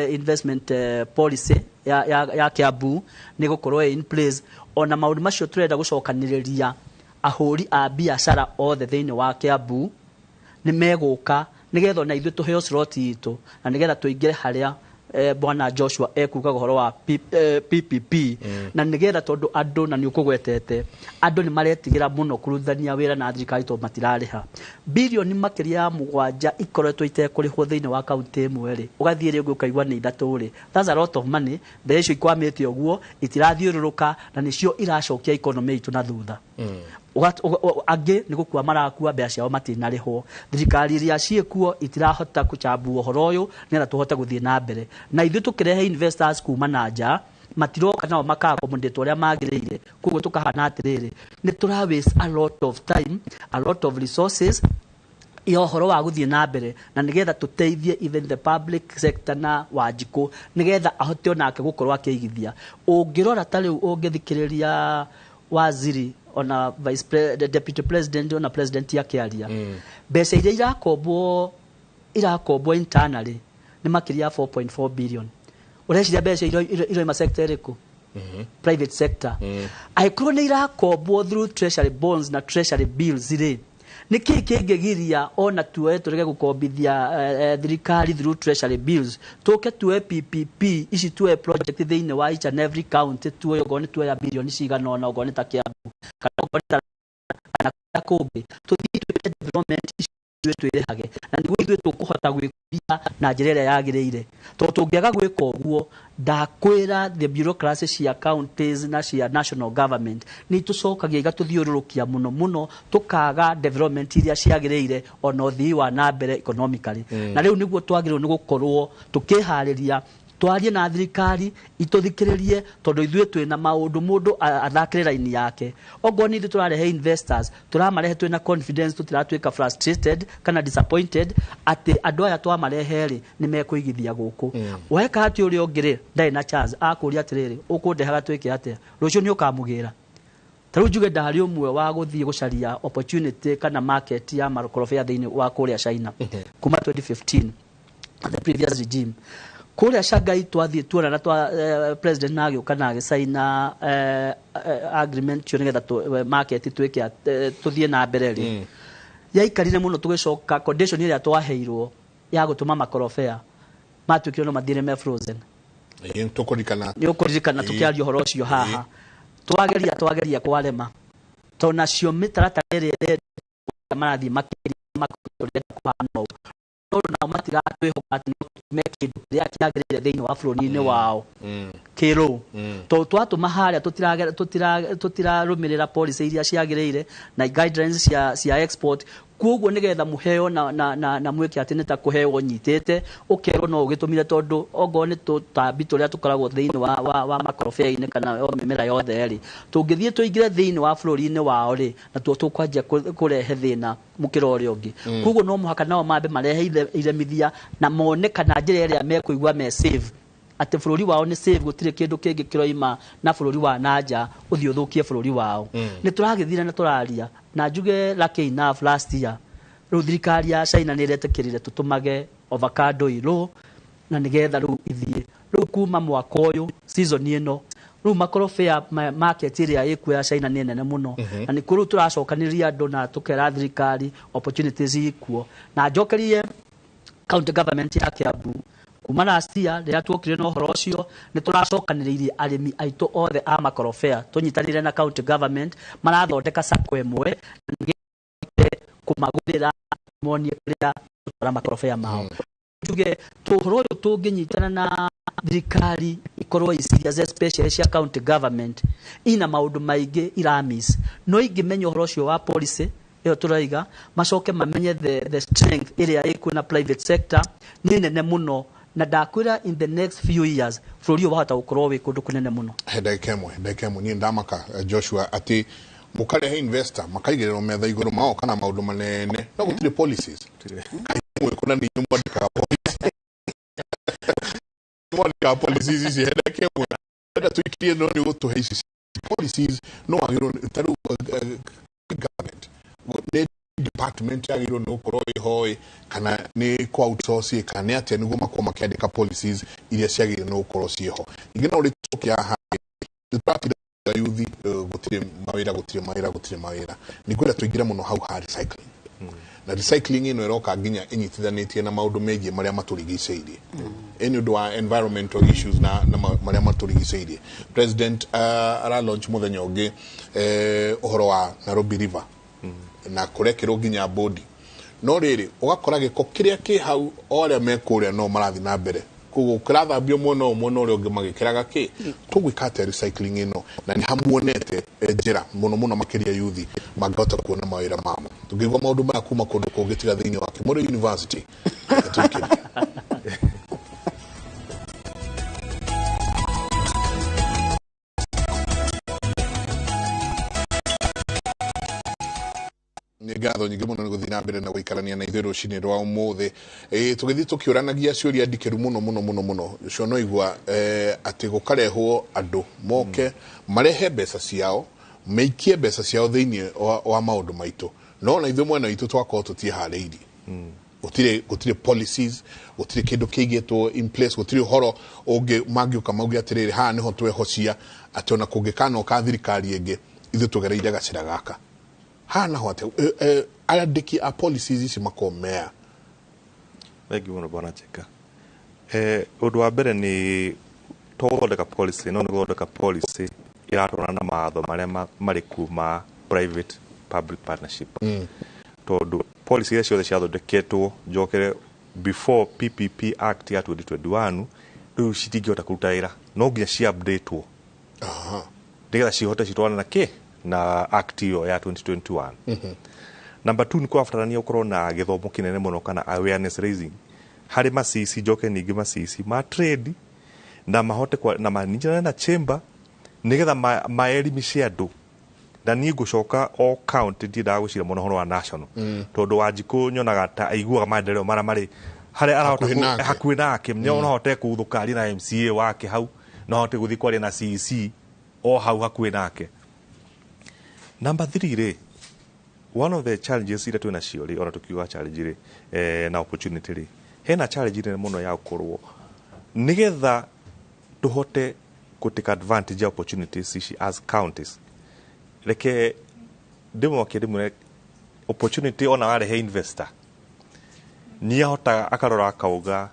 investment policy ya Kiambu nĩ gũkorwo in place, ona maũndũ macio tũrenda gũcokanĩrĩria ahũri a biacara othe thĩinĩ wa Kiambu nĩ megũka, nĩgetha ona ithuĩ tũheo slot itũ na nĩgetha tũingĩre harĩa Bwana Joshua ekugaga ũhoro wa PPP na nĩgetha tondũ andũ, na nĩ ũkũgwetete, andũ nĩ maretigĩra mũno kũrutithania wĩra na thirikari tondũ matirarĩha. Birioni makĩria ya 7 ikoretwo itekũrĩhwo thĩinĩ wa kaunti ĩmwe rĩ, ũgathiĩ rĩngĩ ũkaigua nĩ 3 rĩ, that's a lot of money. Mbeca icio ikwamĩte ũguo itirathiũrũrũka na nĩcio iracokia economy itũ na thutha. Angĩ nĩ gũkua marakua, mbeca ciao matinarĩhwo. Thirikari iria ciĩkuo itirahota kũchambua ũhoro ũyũ nĩgetha tũhote gũthiĩ na mbere. Na ithuĩ tũkĩrehe investors kuma na nja, matiroka nao maka accommodate ũrĩa magĩrĩire. Koguo tũkahana atĩrĩrĩ, nĩ tũra waste a lot of time, a lot of resources ya ũhoro wa gũthiĩ na mbere, na nĩgetha tũteithie even the public sector na Wanjikũ nĩgetha ahote onake gũkorwo akĩigithia. Ũngĩrora ta rĩu, ũngĩthikĩrĩria waziri ona vice the deputy president ona president akĩaria, mbeca iria irakombwo internally nĩ makĩria ya 4.4 billion. Ũreciria mbeca iroima sector ĩrĩkũ? Private sector. Angĩkorwo nĩ irakombwo through treasury bonds na treasury bills rĩ, nĩ kĩĩ kĩngĩgiria ona tuoe tũrege gũkombithia thirikari through treasury bills, tũke tuoe PPP ici, tuoe project thĩinĩ wa each and every county, tuoe okorwo nĩ tuoya birioni cigana ũna, okorwo nĩ ta Kiambu kana okorwo nĩ ta kana kũrĩa kũngĩ, tũthiĩ twĩke development ici ithuĩ twĩrĩhage, na nĩguo ithuĩ tũkũhota gwĩkũria na njĩra ĩrĩa yagĩrĩire. Tondũ tũngĩaga gwĩka ũguo, ndakwĩra the bureaucracy cia counties na cia national government nĩ itũcokagia igatũthiũrũrũkia mũno mũno, tũkaga development iria ciagĩrĩire ona ũthii wa na mbere economically. Na rĩu nĩguo twagĩrĩirwo nĩ gũkorwo tũkĩharĩria twarie na thirikari itũthikĩrĩrie, tondũ ithuĩ twĩna maũndũ mũndũ athakĩre raini yake. Okorwo nĩ ithuĩ tũrarehe investors, tũramarehe twĩna confidence, tũtiratuĩka frustrated kana disappointed atĩ andũ aya twamarehe rĩ, nĩ mekũigithia gũkũ. Weka atĩ ũrĩa ũngĩ rĩ, ndarĩ na chance, akũria atĩrĩrĩ, ũkũndehaga twĩke atĩa? Rũciũ nĩ ũkamũgĩra. Ta rĩu njuge ndarĩ ũmwe wa gũthiĩ gũcaria opportunity kana market ya makorobia thĩinĩ wa kũrĩa China kuma 2015, the previous regime. Kũrĩa Shanghai twathiĩ tuona na twa president na agĩũka na agĩcaina agreement cio nĩgetha market twĩke tũthiĩ na mbere rĩ, yaikarire mũno. Tũgĩcoka condition ĩrĩa twaheirwo ya gũtũma makorobia matuĩkire no mathiĩ me frozen. Ĩĩ, tũkũririkana. Nĩ ũkũririkana tũkĩaria ũhoro ũcio haha. Twageria kwarema, tondũ nacio mĩtaratara ĩrĩa ĩrenda marathiĩ makĩria makũrenda kũhana ũũ, tondũ nao matiratwĩhoka atĩ no tũtũme kĩndũ kĩrĩa kĩagĩrĩire thĩinĩ wa bũrũri-inĩ wao kĩrũ, tondũ twatũma harĩa tũtirarũmĩrĩra policy iria ciagĩrĩire na guidelines cia export. Koguo nĩgetha mũheo na mwĩke atĩ nĩ ta kũheo nyitĩte, ũkerwo no ũgĩtũmire, tondũ ongorwo nĩ tũtambi tũrĩa tũkoragwo thĩinĩ wa makorobia-inĩ kana o mĩmera yothe rĩ, tũngĩthiĩ tũingĩre thĩinĩ wa bũrũri-inĩ wao rĩ, natuo tũkwanjia kũrehe thĩna mũkĩra ũrĩa ũngĩ. Koguo no mũhaka nao mambe marehe iremithia na mone kana njĩra ĩrĩa mekũigua me safe, atĩ bũrũri wao nĩ safe, gũtirĩ kĩndũ kĩngĩ kĩroima na bũrũri wa nanja ũthiĩ ũthũkie bũrũri wao. Nĩ tũragĩthire na tũraria na njuge lucky enough, last year rĩu thirikari ya China nĩ ĩretĩkĩrire tũtũmage avocado irũ, na nĩgetha rĩu ithiĩ rĩu kuma mwaka ũyũ season ĩno rĩu makorobia market ĩrĩa ĩkuo ya China nĩ nene mũno. Na nĩkuo rĩu tũracokanĩrĩria andũ na tũkera thirikari opportunities ikuo. Na njokerie county government ya Kiambu, kuma last year rĩrĩa tuokire na ũhoro ũcio, nĩ tũracokanĩrĩirie arĩmi aitũ othe a makorobia, tũnyitanĩire na county government, marathondeka sacco ĩmwe na nĩgetha kũmagũrĩra, monie kũrĩa gũtwara makorobia mao. Njuge tũhoro ũyũ tũngĩnyitana na thirikari ikorwo i serious, especially cia county government, ina maũndũ maingĩ iramis, no ingĩmenya ũhoro ũcio wa policy ĩyo tũraiga, macoke mamenye the strength ĩrĩa ĩkuo na private sector nĩ nene mũno, na ndakwĩra in the next few years bũrũri ũyũ wahota gũkorwo wĩ kũndũ kũnene mũno. He ndagĩka ĩmwe. Niĩ ndamaka, Joshua, atĩ mũkarehe investor makaigĩrĩrwo metha igũrũ, magoka na maũndũ manene no gũtirĩ policies. Kaĩ kuna nĩ inyuĩ mwandĩkaga policy, mwandĩkaga policies ici? He ndagĩka ĩmwe enda tũikirie, no nĩ ũgũtũhe ici policies, no wagĩrĩirwo ta rĩu government nĩ department yagĩrĩirwo nĩ gũkorwo ĩho ĩ, kana nĩ kũ outsource kana nĩ atĩa, nĩguo makorwo makĩandĩka policies iria ciagĩrĩirwo nĩ gũkorwo ciĩho? Ningĩ no rĩtũkia haha, nĩ tũratinda yuthi, gũtirĩ mawĩra, gũtirĩ mawĩra, gũtirĩ mawĩra. Nĩ ngwenda tũingĩre mũno hau ha recycling. Na recycling ĩno ĩroka nginya ĩnyitithanĩtie na maũndũ megiĩ marĩa matũrigicĩirie, ĩ nĩ ũndũ wa environmental issues na marĩa matũrigicĩirie. President ara launch mũthenya ũngĩ ũhoro wa Nairobi River na kũrekĩrwo nginya bodi, no rĩrĩ ũgakora gĩko kĩrĩa kĩ hau, o arĩa me kũrĩa no marathiĩ na mbere koguo kĩrathambio mwena ũyũ, mwena ũrĩa ũngĩ magĩkĩraga kĩ. Tũgwĩka atĩa recycling ĩno, na nĩ hamuonete njĩra mũno mũno makĩria yuthi mangĩhota kuona mawĩra mamo? Tũngĩigua maũndũ maya kuma kũndũ kũngĩ tiga thĩinĩ wa Kimũrĩ University. Tũikĩrie. Nĩ ngatho nyingĩ mũno nĩ gũthiĩ na mbere na gũikarania na ithuĩ rũcinĩ rwa ũmũthĩ. Tũgĩthiĩ tũkĩũranagia ciũria ndikĩru mũno mũno mũno mũno. Ũcio no igua atĩ gũkarehwo andũ moke marehe mbeca ciao, meikie mbeca ciao thĩinĩ wa maũndũ maitũ, no na ithuĩ mwena witũ twakorwo tũtiĩharĩirie. Gũtirĩ policies, gũtirĩ kĩndũ kĩigĩtwo in place, gũtirĩ ũhoro ũngĩ mangĩũka mauge atĩrĩrĩ, haha nĩho twehocia atĩ ona kũngĩkanoka thirikari ĩngĩ, ithuĩ tũgereire gacĩra gaka haha naho atĩ andĩki a policies ici makorwo mea. Thank you mũno, bwana Cheka. Ũndũ wa mbere nĩ to gũthondeka policy, no nĩ gũthondeka policy ĩratwarana na mawatho marĩa marĩ kuo ma private public partnership, tondũ policy iria ciothe ciathondeketwo, njokere, before PPP Act ya 2021, rĩu citingĩhota kũruta wĩra, no nginya ci updatewo nĩgetha cihote citwarane na kĩ na act ĩyo ya 2021. Number two, nĩ kũrabatarania ũkorwo na gĩthomo kĩnene mũno kana awareness raising harĩ macici, njoke ningĩ macici ma trade na mahote na manyitanĩre na chamber nĩgetha maelimishe andũ. Na niĩ ngũcoka o county, ndiendaga gwĩciria mũno ũhoro wa national, tondũ Wanjikũ nyonaga ta aiguaga maendeleo marĩa marĩ harĩa arahota hakuhĩ nake. Hakuhĩ nake. No ahote kũguthũka arie na MCA wake hau, no ahote gũthiĩ kwaria na CEC o hau hakuhĩ nake. Number three rĩ, one of the challenges iria twĩ nacio rĩ, ona tũkiuga challenge rĩ, na opportunity rĩ, hena challenge nene mũno ya gũkorwo nĩgetha tũhote kũ take advantage ya opportunities ici as counties. Reke ndĩmwakie ndĩmwĩre, opportunity ona warehe investor, nĩ ahotaga akarora akauga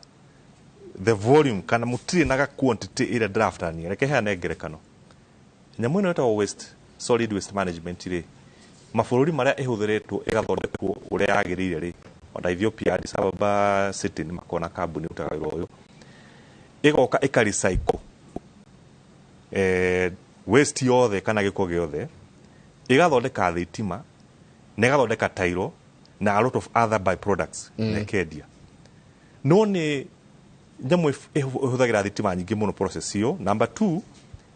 the volume kana mũtirĩ na ga quantity ĩrĩa ndĩrabatarania. Reke heane ngerekano. Nyamũ ĩno ĩtagwo waste, solid waste management rĩ, mabũrũri marĩa ĩhũthĩrĩtwo ĩgathondekwo ũrĩa yagĩrĩire rĩ, ona Ethiopia, Addis Ababa City, nĩ makoragwo na kambuni ĩrutaga wĩra ũyũ, ĩgoka ĩka recycle waste yothe kana gĩko gĩothe, ĩgathondeka thitima na ĩgathondeka tairo na a lot of other byproducts na ĩkendia. No nĩ nyamũ ĩhũthagĩra thitima nyingĩ mũno process ĩyo. Number two,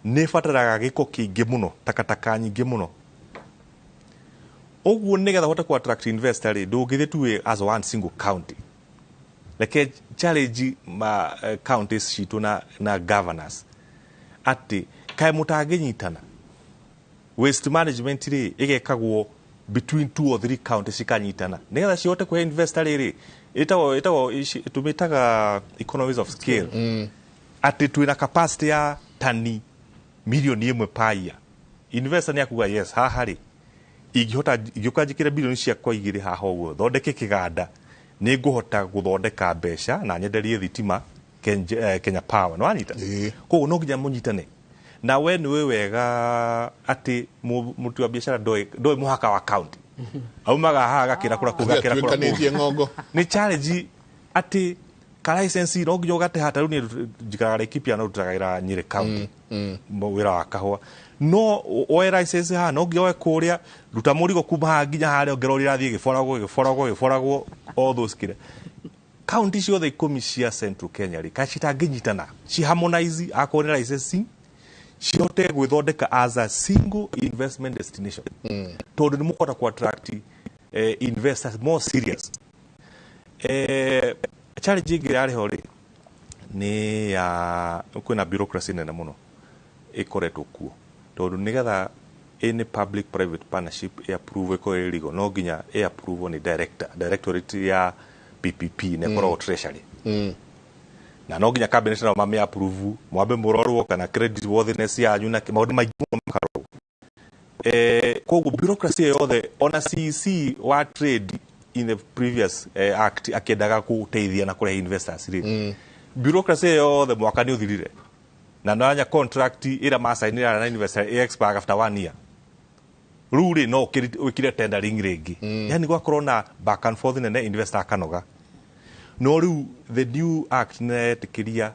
nĩ ĩbataraga gĩko kĩingĩ mũno, takataka nyingĩ mũno. Ũguo nĩgetha ũhote ku attract investor rĩ, ndũngĩthiĩ tu wĩ as one single county. Reke challenge ma counties citũ na governors atĩ kaĩ mũtangĩnyitana, waste management rĩ, ĩgekagwo between two or three counties cikanyitana nĩgetha cihote kũhe investor rĩrĩ ĩtagwo tũmĩtaga economies of scale, atĩ twĩna capacity ya tani 1 million per year. Investor nĩ akuga, "Yes, haha rĩ, ingĩhota ingĩũka njĩkĩre 2 billion haha ũguo, thondeke kĩganda, nĩ ngũhota gũthondeka mbeca na nyenderie thitima Kenya Power." Nĩ wanyita? Ĩĩ. Koguo no nginya mũnyitane. Na we nĩ wĩ wega atĩ mũruti wa biacara ndoĩ mũhaka wa county, aumaga haha agakĩra kũra kũu, gakĩra kũra kũu. Atuĩkanĩtie ng'ongo. Nĩ challenge atĩ ka license no nginya ũgate hata. Rĩu niĩ njikaraga Laikipia no ndutaga wĩra Nyĩrĩ County, wĩra wa kahũa. No oe license haha, no nginya oe kũrĩa, ruta mũrigo kuma haha nginya harĩa, ongerera ũrĩa ĩrathiĩ ĩgĩboragwo, ĩgĩboragwo, ĩgĩboragwo, all those kĩrĩa. Kaunti ciothe 10 cia Central Kenya rĩ, kaĩ citangĩnyitana ci harmonize akorwo nĩ licensing, cihote gwĩthondeka as a single investment destination, tondũ nĩ mũkũhota ku attract investors more serious? Challenge ĩngĩ yarĩ ho rĩ, nĩ ya kwĩna bureaucracy nene mũno ĩkoretwo kuo, tondũ nĩgetha any public private partnership ĩ approve, ĩkorwo ĩ legal, no nginya ĩ approve nĩ directorate ya PPP na ĩkoragwo treasury, na no nginya cabinet nao mame approve, mwambe mũrorwo kana credit worthiness yanyu na maũndũ maingĩ mũno makarorwo. Koguo bureaucracy ĩyo yothe, ona CEC wa trade in the previous act akĩendaga gũteithia na kũrehe investors rĩ, bureaucracy yothe mwaka nĩ ũthirire na nanya contract ĩrĩa macainĩra na investor ĩ expire after one year. Rĩu rĩ, no wĩkire tendering rĩngĩ, yani gwakorwo na back and forth nene, investor akanoga. No rĩu the new act nĩretĩkĩria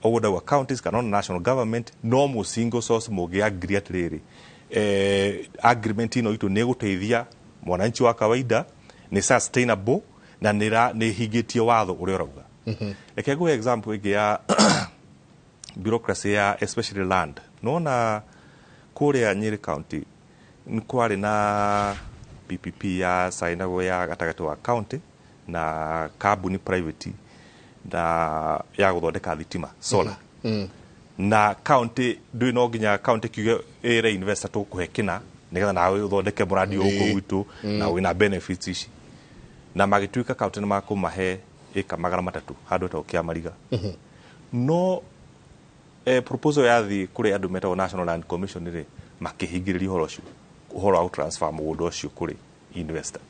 ũguo ndauga counties kana ona national government no mũ single source mũngĩ agree atĩrĩrĩ, agreement ĩno itũ nĩ ĩgũteithia mwananchi wa kawaida, nĩ sustainable na nĩ ĩhingĩtie watho ũrĩa ũrauga. Reke ngũhe example ĩngĩ ya bureaucracy ya especially land. Nona kũrĩa Nyĩrĩ County nĩ kwarĩ na PPP ya sainagwo ya gatagatĩ wa county na kambuni private na ya gũthondeka thitima, solar. Na county ndũĩ, no nginya county kiuge ĩre investor tũkũhe kĩna nĩgetha nawe ũthondeke mũradi ũyũ gwitũ na wĩna benefits ici, na magĩtuĩka county nĩ makũmahe ĩka 300 handũ hetagwo Kĩamariga. No proposal yathiĩ kũrĩ andũ metagwo National Land Commission rĩ, makĩhingĩrĩria ũhoro ũcio, ũhoro wa gũtransfer mũgũnda ũcio kũrĩ investor,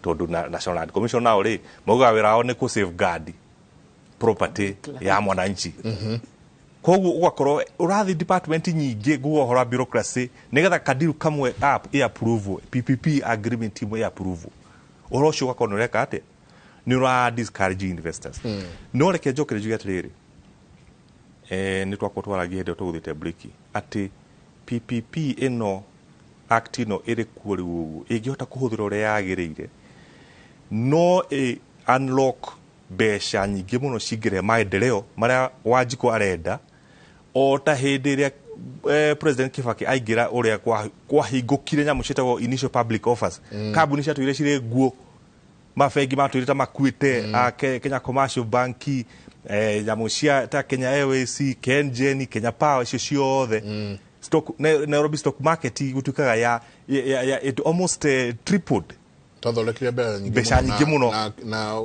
tondũ na National Land Commission nao rĩ, maugaga wĩra wao nĩ kũ safeguard property ya mwananchi. Koguo ũgakorwo ũrathiĩ department nyingĩ nguga ũhoro wa bureaucracy nĩgetha kadiru kamwe app ĩ approve, PPP agreement imwe ĩ approve, ũhoro ũcio ũgakorwo nĩ ũreka atĩa, nĩ ũra discourage investors. No reke njokere njuge atĩrĩrĩ, nĩ twakorwo twaragia hĩndĩ ĩyo tũgũthiĩte break atĩ PPP ĩno, act ĩno ĩrĩ kuo rĩu ũguo, ĩngĩhota kũhũthĩrwo ũrĩa yagĩrĩire, no ĩ unlock mbeca nyingĩ mũno cingĩrehe maendeleo marĩa Wanjikũ arenda, o ta hĩndĩ ĩrĩa President Kibaki aingĩra ũrĩa kwahingũkire nyamũ ciĩtagwo initial public offers. Kambuni ciatũire cirĩ nguo, mabengi matũire ta makuĩte, Kenya Commercial Bank, nyamũ cia ta Kenya Airways, KenGen, Kenya Power, icio ciothe, stock Nairobi Stock Market gũtuĩkaga ya it almost tripled. Twathondekire mbeca nyingĩ. Mbeca nyingĩ mũno. Na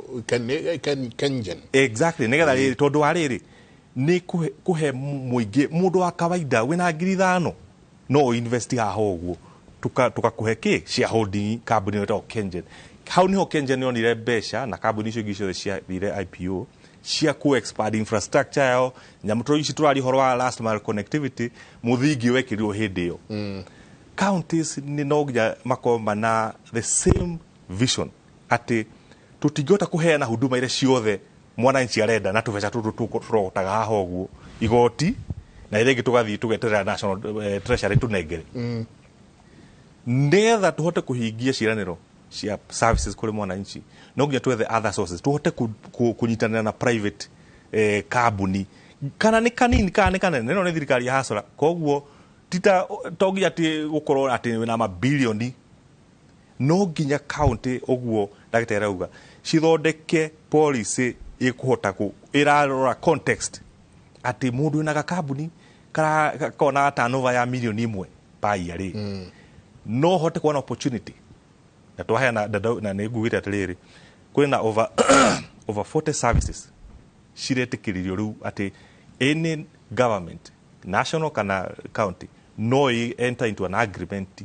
KenGen. Exactly, nĩgetha rĩrĩ, tondũ wa rĩrĩ nĩ kũhe mũingĩ, mũndũ wa kawaida wĩna 5,000 no ũinvest haha ũguo, tũkakũhe kĩ shareholding kambuni ĩyo ĩtagwo KenGen. Hau niho KenGen yonire mbeca na kambuni icio ingĩ ciothe ciathire IPO cia ku expand infrastructure yao. Nyamũ tũ ici tũraria ũhoro wa last mile connectivity, mũthingi wekĩrirwo hĩndĩ ĩyo. Counties nĩ no nginya makorwo mana the same vision atĩ tũtingĩhota kũheana huduma iria ciothe mwananchi arenda na tũbeca tũtũ tũrogotaga haha ũguo igoti na iria ingĩ tũgathiĩ tũgeterera National Treasury tũnengere. Nĩgetha tũhote kũhingia ciĩranĩro cia services kũrĩ mwananchi, no nginya twethe other sources, tũhote kũnyitanĩra na private kambuni, kana nĩ kanini kana nĩ kanene. Ĩno nĩ thirikari ya hasara, koguo tita to nginya atĩ gũkorwo atĩ wĩna mabilioni. No nginya county, ũguo ndagĩtarĩ arauga, cithondeke policy ĩkũhota kũ ĩrarora context atĩ mũndũ wĩna gakambuni kona turnover ya mirioni 1 per year rĩ, no hote kuona opportunity. Na twaheana na nĩ ngugĩte atĩrĩrĩ, kwĩna over 40 services ciretĩkĩririo rĩu atĩ any government, national kana county, no ĩ enter into an agreement.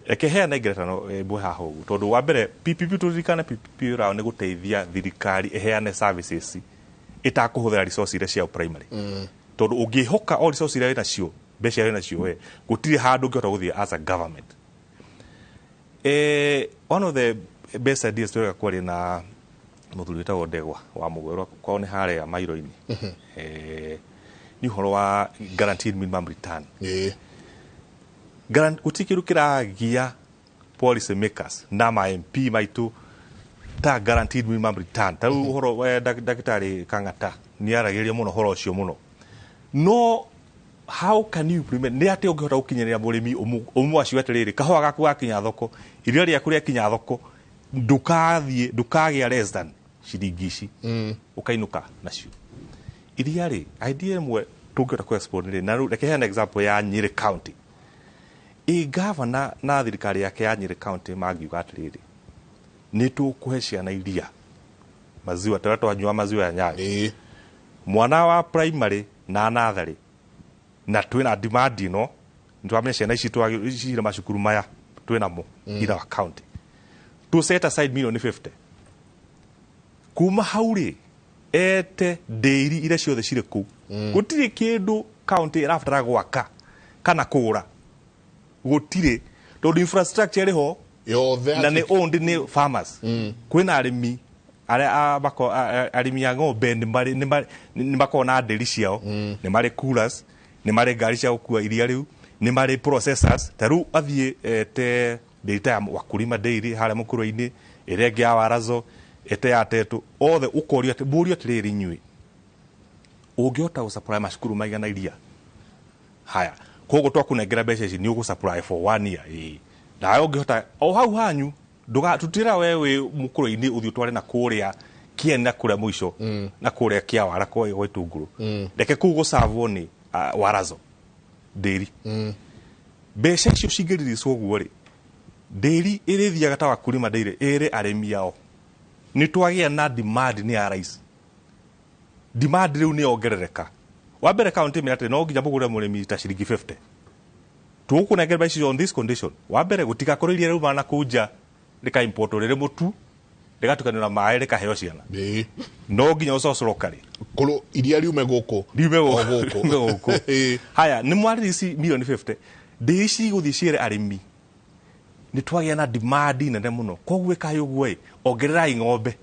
Reke heane ngerekano ĩmwe haha ũguo, tondũ wa mbere PPP, tũririkane PPP wĩra wao nĩ gũteithia thirikari ĩheane services ĩtakũhũthĩra resource iria ciao primary, tondũ ũngĩhoka o resource iria wĩnacio, mbeca iria wĩnacio, we gũtirĩ handũ ũngĩhota gũthiĩ as a government. One of the best ideas twega kwaria na mũthuri wĩtagwo Ndegwa wa Mũgwerwa kwao nĩ harĩa Mairo-inĩ, nĩ ũhoro wa guaranteed minimum return. Gũtirĩ kĩndũ kĩragia policy makers na ma MP maitũ ta guaranteed minimum return. Ta rĩu ũhoro wa ndagĩtarĩ Kang'ata nĩ aragĩrĩria mũno ũhoro ũcio mũno, no how can you implement? Nĩ atĩ ũngĩhota gũkinyĩrĩra mũrĩmi ũmwacio atĩrĩrĩ, kahũa gaku gakinya thoko, iria rĩaku rĩakinya thoko, ndũkathiĩ ndũkagĩa less than ciringi ici ũkainũka nacio. Iria rĩ, idea ĩmwe tũngĩhota kũ explore rĩ, na rĩu reke heane example ya Nyĩrĩ County. Ĩ gavana na thirikari yake ya Nyĩrĩ County mangiuga atĩrĩrĩ, nĩ tũkũhe ciana iria maziwa tũrĩa twanyua, maziwa ya Nyayo, mwana wa primary na natharĩ, na twĩna demand ĩno, nĩtwamenya ciana ici cirĩ macukuru maya twĩnamo ira wa county. To set aside milioni 50 kuma hau rĩ, ete ndĩri iria ciothe cirĩ kũu. Gũtirĩ kĩndũ county ĩrabatara gwaka kana kũgũra, gũtirĩ, tondũ infrastructure ĩrĩ ho yothe na nĩ owned nĩ farmers. Kwĩna arĩmi arĩa arĩmi a ng'ombe nĩ makoragwo na ndĩri ciao, nĩ marĩ coolers, nĩ marĩ ngari cia gũkua iria rĩu, nĩ marĩ processors. Ta rĩu athiĩ ete ndĩri ta ya Wakulima Dairy harĩa mũkũrũ-inĩ, ĩrĩa ĩngĩ ya Warazo, ete ya Tetũ, othe ũkorio atĩ mũrio atĩrĩrĩ, inyuĩ ũngĩhota gũsupply macukuru maigana iria haya, koguo twakũnengera mbeca ici nĩ ũgũsupply for one year. Ĩĩ, nawe ũngĩhota o hau hanyu ndũga tutira we wĩ mũkũrũ-inĩ ũthiĩ ũtware na kũrĩa Kieni na kũrĩa mũico na kũrĩa Kĩawara kwa Itunguru, reke kũu gũcavwo nĩ Warazo ndĩri. Mbeca icio cingĩriricwo ũguo rĩ, ndĩri ĩrĩthiaga ta Wakulima Dairy ĩrĩ arĩmi ao nĩ twagĩa na demand nĩ ya rice, demand rĩu nĩ yongerereka. Wa mbere county ĩmĩra atĩ no nginya mũgũre mũrĩmi ta ciringi 50, tũgũkũnengera mbeca icio on this condition. Wa mbere, gũtigakorwo iria rĩu na kũu nja rĩka import rĩrĩ mũtu rĩgatukanio na maĩ rĩkaheo ciana. No nginya ũcocorwo karĩ Kũrũ iria riume gũkũ. Riume O gũkũ. gũkũ. Riume gũkũ. Haya, nĩ mwarĩrĩ milioni 50, ndĩri ici igũthiĩ ciĩre arĩmi nĩ twagĩa na demand nene mũno, koguo ĩkaĩ ũguo ĩ ongererai ng'ombe.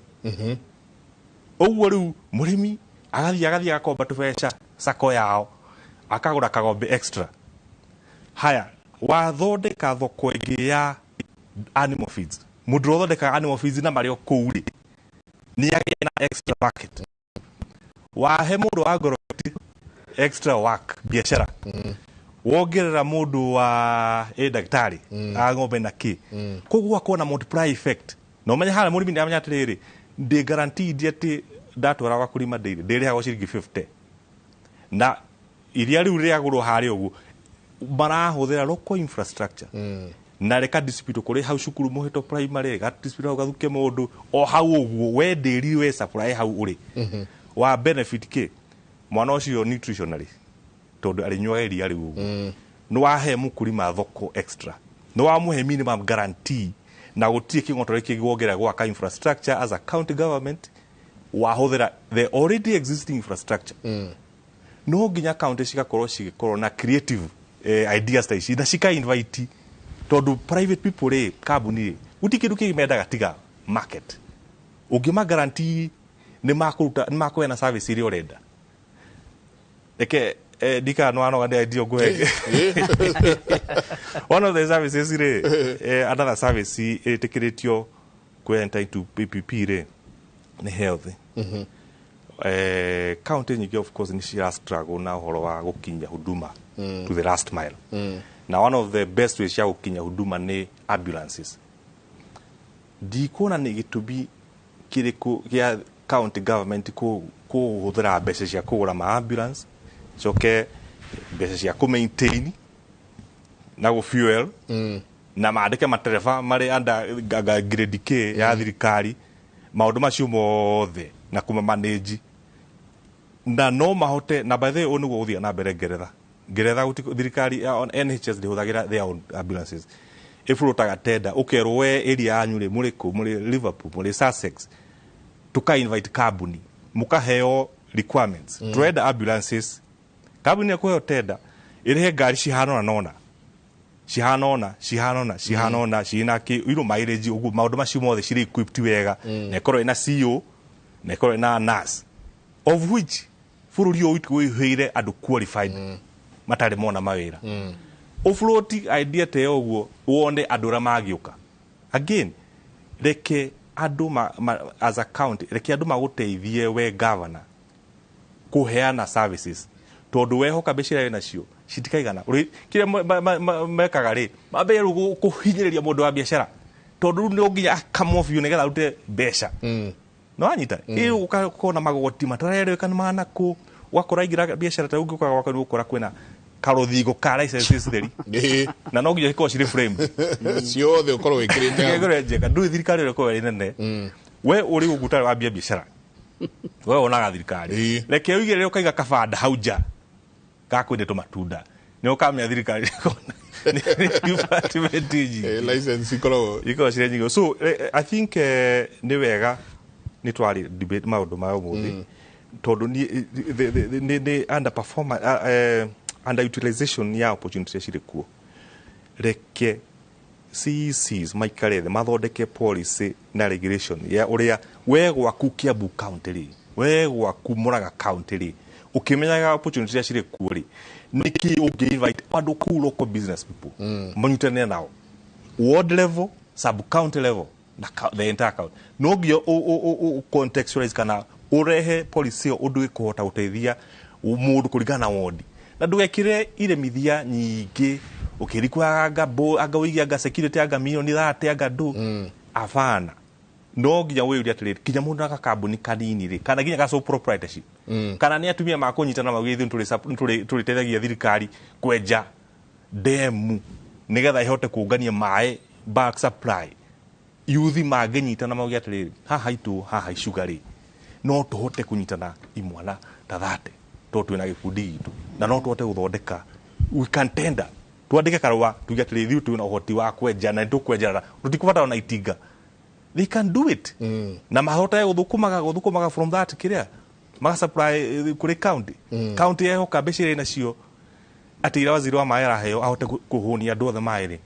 Ũguo rĩu mũrĩmi agathiĩ agakomba tũbeca sako yao akagũra kagombe extra. Haya, wathondeka thoko ĩngĩ ya animal feeds, mũndũ ũrĩa ũthondekaga animal feeds na marĩ o kũu rĩ, nĩ agĩa na extra market. Wahe mũndũ wa ngoroti extra work, biacara, wongerera mũndũ wa ndagĩtarĩ a ng'ombe na kĩ, koguo gũgakorwo na multiply effect. Na ũmenye harĩa mũrĩmi nĩamenya atĩrĩrĩ, ndĩ guaranteed atĩ ndatwara Wakulima Dairy ndĩrĩhagwo ciringi 50, na iria rĩu rĩagũrwo harĩa ũguo marahũthĩra local infrastructure na rĩka distribute kũrĩ hau cukuru Mũhĩto Primary, rĩka distribute hau gathuke mũndũ o hau ũguo we ndĩri we supply hau ũrĩ wa benefit kĩ mwana ũcio nutritionally, tondũ arĩnyuaga iria rĩu ũguo. Nĩ wahe mũkulima thoko extra, nĩ wamũhe minimum guarantee, na gũtirĩ kĩng'otore kĩngĩwongerera gwaka infrastructure as a county government, wahũthĩra the already existing infrastructure. No nginya county cigakorwo cigĩkorwo na creative ideas ta ici na cika invite, tondũ private people rĩ, kambuni rĩ, gũtirĩ kĩndũ kĩngĩ mendaga tiga market. Ũngĩma guarantee nĩ makũruta, nĩ makũheana service iria ũrenda. Reke ndikana nĩ wanoga nĩ idea ngũhe one of the services rĩ, another service ĩtĩkĩrĩtio kũ enter into PPP rĩ, nĩ health. County nyingĩ of course nĩ cira struggle na ũhoro wa gũkinyia huduma to the last mile, na one of the best ways cia gũkinyia huduma nĩ ambulances. Ndikuona nĩ gĩtũmi kĩrĩkũ gĩa county government kũhũthĩra mbeca cia kũgũra ma ambulance, coke mbeca cia kũ maintain na gũ fuel na mandĩke matereba marĩ under grade K ya thirikari, maũndũ macio mothe na kũma manage, na no mahote. Na by the way, ũũ nĩguo gũthiĩ na mbere Ngeretha. Ngeretha thirikari ya on NHS ndĩhũthagĩra their own ambulances, ĩbũrũtaga tender, ũkerwo we area yanyu rĩ, mũrĩ kũ, mũrĩ Liverpool, mũrĩ Sussex, tuka invite kambuni, mũkaheo requirements, tũrenda ambulances. Kambuni ĩkũheo tender ĩrĩhe ngari cihana ũna nona cihana ũna cihana ũna cihana ũna ciĩna kĩ iro mileage ũguo, maũndũ macio mothe, cirĩ equipped wega, na ĩkorwo ĩna CEO na ĩkorwo ĩna nurse, of which bũrũri ũyũ witũ wĩihũire andũ qualified matarĩ mona mawĩra. Ũfloat idea ta ĩyo ũguo wone andũ arĩa magĩũka. Again, reke andũ as a county, reke andũ magũteithie we governor kũheana services, tondũ wehoka mbeca iria wĩnacio citikaigana. Kĩrĩa mekaga rĩ, mambe rĩu kũhinyĩrĩria mũndũ wa biacara, tondũ rĩu no nginya akamwo biũ nĩgetha arute mbeca. No wanyita ĩ ũgakorwo na magoti matarerĩka nĩ manakũ, ũgakora ingĩra biacara ta ũngĩũka gwakwa nĩ ũgũkora kwĩna karũthingo ka licenses theri, na no nginya ikorwo cirĩ framed ciothe ũkorwo wĩkĩrĩte hau. Ngegere njega ndũĩ thirikari ĩrĩa ĩkoragwo ĩrĩ nene, we ũrĩ gũkũ ũtarĩ wambia biacara, we wonaga thirikari. Reke ũigĩrĩre ũkaiga kabanda hau nja ga kwendia tũmatunda. Nĩ ũkamenya thirikari nĩ department nyingĩ. License ikoragwo ikoragwo cirĩ nyingĩ. So I think nĩ wega nĩ twarĩ debate maũndũ ma ũmũthĩ, tondũ nĩ underperformance, underutilization ya opportunity cirĩ kuo. Reke CECs maikare thĩ, mathondeke policy na regulation ya ũrĩa we gwaku Kiambu County rĩ, we gwaku Murang'a County rĩ, ũkĩmenyaga opportunity iria cirĩ kuo rĩ, nĩkĩ ũngĩ invite andũ kũu, local business people, manyitanĩre nao ward level, sub county level na the entire county. No nginya contextualize kana ũrehe policy ĩyo ũndũ ĩkũhota gũteithia mũndũ kũringana na wondi, na ndũgekĩre iremithia nyingĩ ũkĩrikwaga anga anga ũige anga security anga milioni 30 anga ndũ abana. No nginya wĩyũrie atĩrĩrĩ, nginya mũndũ na gakambuni kanini rĩ, kana nginya ga sole proprietorship, kana nĩ atumia makũnyitana mauge ithuĩ nĩtũrĩteithagia thirikari kwenja ndemu nĩgetha ĩhote kũngania maĩ, bulk supply. Yuthi mangĩnyitana mauge atĩrĩrĩ, haha itũ haha Icuga rĩ, no tũhote kũnyitana imwana ta 30 tondũ twĩna gĩkundi gitũ na no tũhote gũthondeka, we can tender, twandĩke karũa tuge atĩrĩrĩ, ithuĩ twĩna ũhoti wa kwenja na nĩtũkwenjera, tũtikũbatara ona itinga. They can do it na mahote gũthũkũmaga from that kĩrĩa magasupply kũrĩ county. County yehoka mbeca iria inacio atĩ ira waziri wa maĩ araheo ahote kũhũnia andũ othe maĩ rĩ,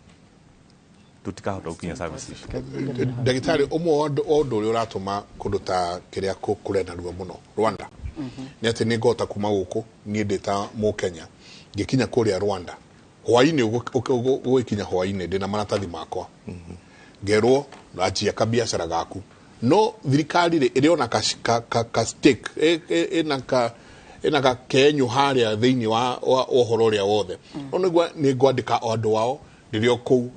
tũtikahota gũkinya services icio. Ndagĩtarĩ, ũmwe wa ũndũ ũrĩa ũratũma kũndũ ta kĩrĩa kũrĩ na ruo mũno Rwanda nĩ atĩ nĩ ngũhota kuma gũkũ niĩ ndĩ ta mũkenya ngĩkinya kũrĩa Rwanda hwainĩ, ũgĩkinya hwainĩ ndĩna maratathi makwa, ngerwo anjia kabiacara gaku. No thirikari rĩ, ĩrĩ ona ka stake, ĩna ka kenyũ harĩa thĩinĩ wa ũhoro ũrĩa wothe. No nĩguo nĩ ngwandĩka o andũ ao rĩrĩa o kũu,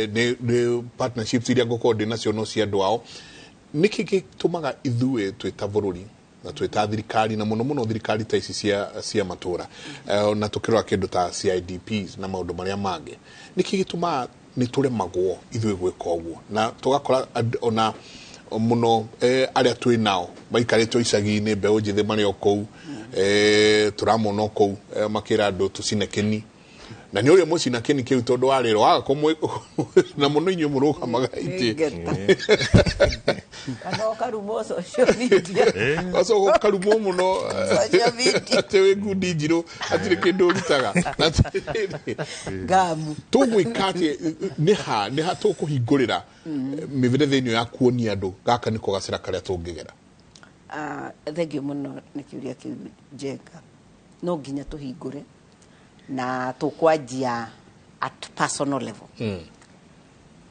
nĩ partnerships iria ngũkorwo ndĩ nacio no cia andũ ao. Nĩkĩ gĩtũmaga ithuĩ twĩ ta bũrũri na twĩ ta thirikari, na mũno mũno thirikari ta ici cia matũra, na tũkĩrora kĩndũ ta CIDPs na maũndũ marĩa mangĩ, nĩkĩ gĩtũmaga nĩ tũremagwo ithuĩ gwĩka ũguo na tũgakora ona mũno arĩa twĩ nao maikarĩte icagi-inĩ, mbeũ njĩthĩ marĩ o kũu, tũramona o kũu makĩra andũ tũcine kĩni, na nĩ ũrĩa mũcina kĩni kĩu tondũ wa rĩro waga kũmwe na mũno inyuĩ mũrũgamaga itĩ. Kana ũkarumwo social media. Wacoka ũkarumwo mũno. Social media. Atĩ wĩ ngundi njirũ, hatirĩ kĩndũ ũrutaga. Na atĩrĩrĩ, ngamu. Tũgwĩka atĩ nĩ ha tũkũhingũrĩra mĩberethi ĩno ya kuonia andũ gaka nĩko gacĩra karĩa tũngĩgera? Ah, thengiũ mũno nĩ kĩũria kĩu, Njenga. No nginya tũhingũre na tũkwanjia at personal level.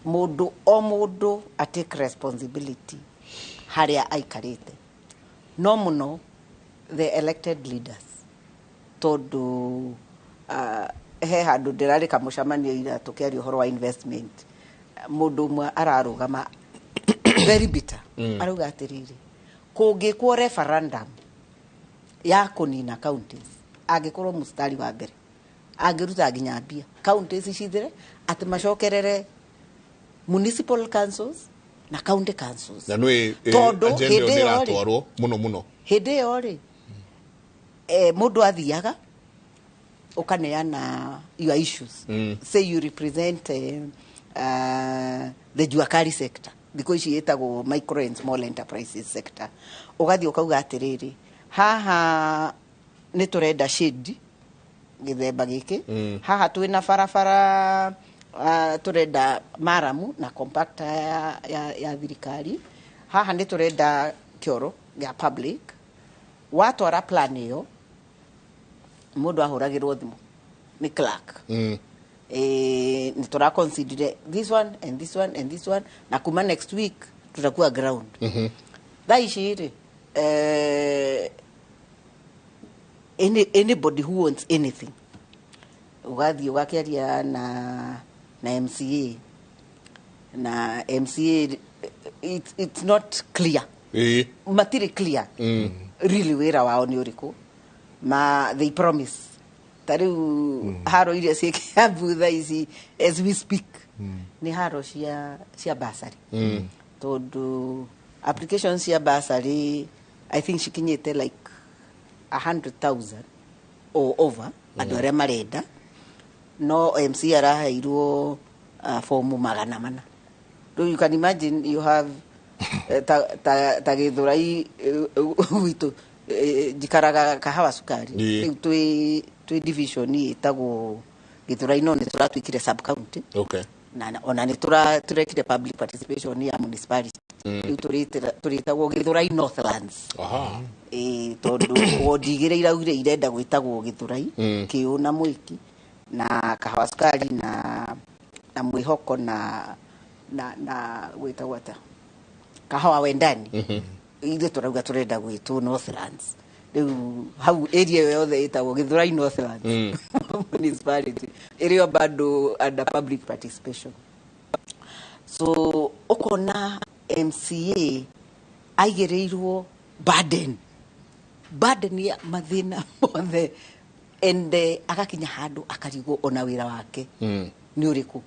Mũndũ o mũndũ a take responsibility harĩa aikarĩte, no mũno the elected leaders, tondũ he handũ ndĩrarĩ kamũcemanio ira tũkĩaria ũhoro wa investment. Mũndũ ũmwe ararũgama very bitter, arauga atĩrĩrĩ, kũngĩkwo referendum ya kũnina counties, angĩkorwo mũstari wa mbere angĩruta nginya mbia counties cithire, atĩ macokerere municipal councils na county councils. Na nĩ Tondũ agenda ĩyo hĩndĩ nĩ ĩyo rĩ, ĩratwarwo mũno mũno. Hĩndĩ ĩyo rĩ, mũndũ athiaga ũkaneana your issues. Say you represent the Juakali sector, thikũ ici ĩtagwo micro and small enterprises sector, ũgathiĩ ũkauga atĩrĩrĩ, haha nĩ tũrenda shade gĩthemba gĩkĩ, haha twĩna barabara, tũrenda maramu na compactor ya thirikari, haha nĩ tũrenda kĩoro gĩa public. Watwara plan ĩyo, mũndũ ahũragĩrwo thimũ nĩ clerk, nĩ tũra consider this one and this one and this one, na kuma next week tutakuwa ground. Thaa ici rĩ, anybody who wants anything, ũgathiĩ ũgakĩaria na MCA, na MCA it's not clear. Matirĩ clear really wĩra wao nĩ ũrĩkũ. Ma they promise, ta rĩu haro iria ciĩ Kiambu thaa ici as we speak nĩ haro cia basari, tondũ application cia basari I think cikinyĩte like 100,000 or over, andũ arĩa marenda. No MC araheirwo fomu 400. Rĩu you can imagine you have ta Gĩthũrai gwitũ, njikaraga Kahawa Cukari. Rĩu twĩ division ĩtagwo Gĩthũrai, no nĩ tũratuĩkire sub county. Na ona nĩ tũrekire public participation ya municipality. Rĩu tũrĩtagwo Gĩthũrai Northlands. Ĩĩ, tondũ wodi igĩrĩ iraugire irenda gwĩtagwo Gĩthũrai, Kĩũ na Mwĩki na Kahawa Cukari na Mwĩhoko na gwĩtagwo atĩa, Kahawa Wendani. Ithuĩ tũrauga tũrenda gwĩtwo Northlands. Rĩu hau area ĩyo yothe ĩtagwo Gĩthũrai Northlands municipality, ĩrĩ o bado under public participation. So ũkona MCA aigĩrĩirwo burden ya mathĩna mothe and agakinya handũ akarigwo ona wĩra wake nĩ ũrĩkũ.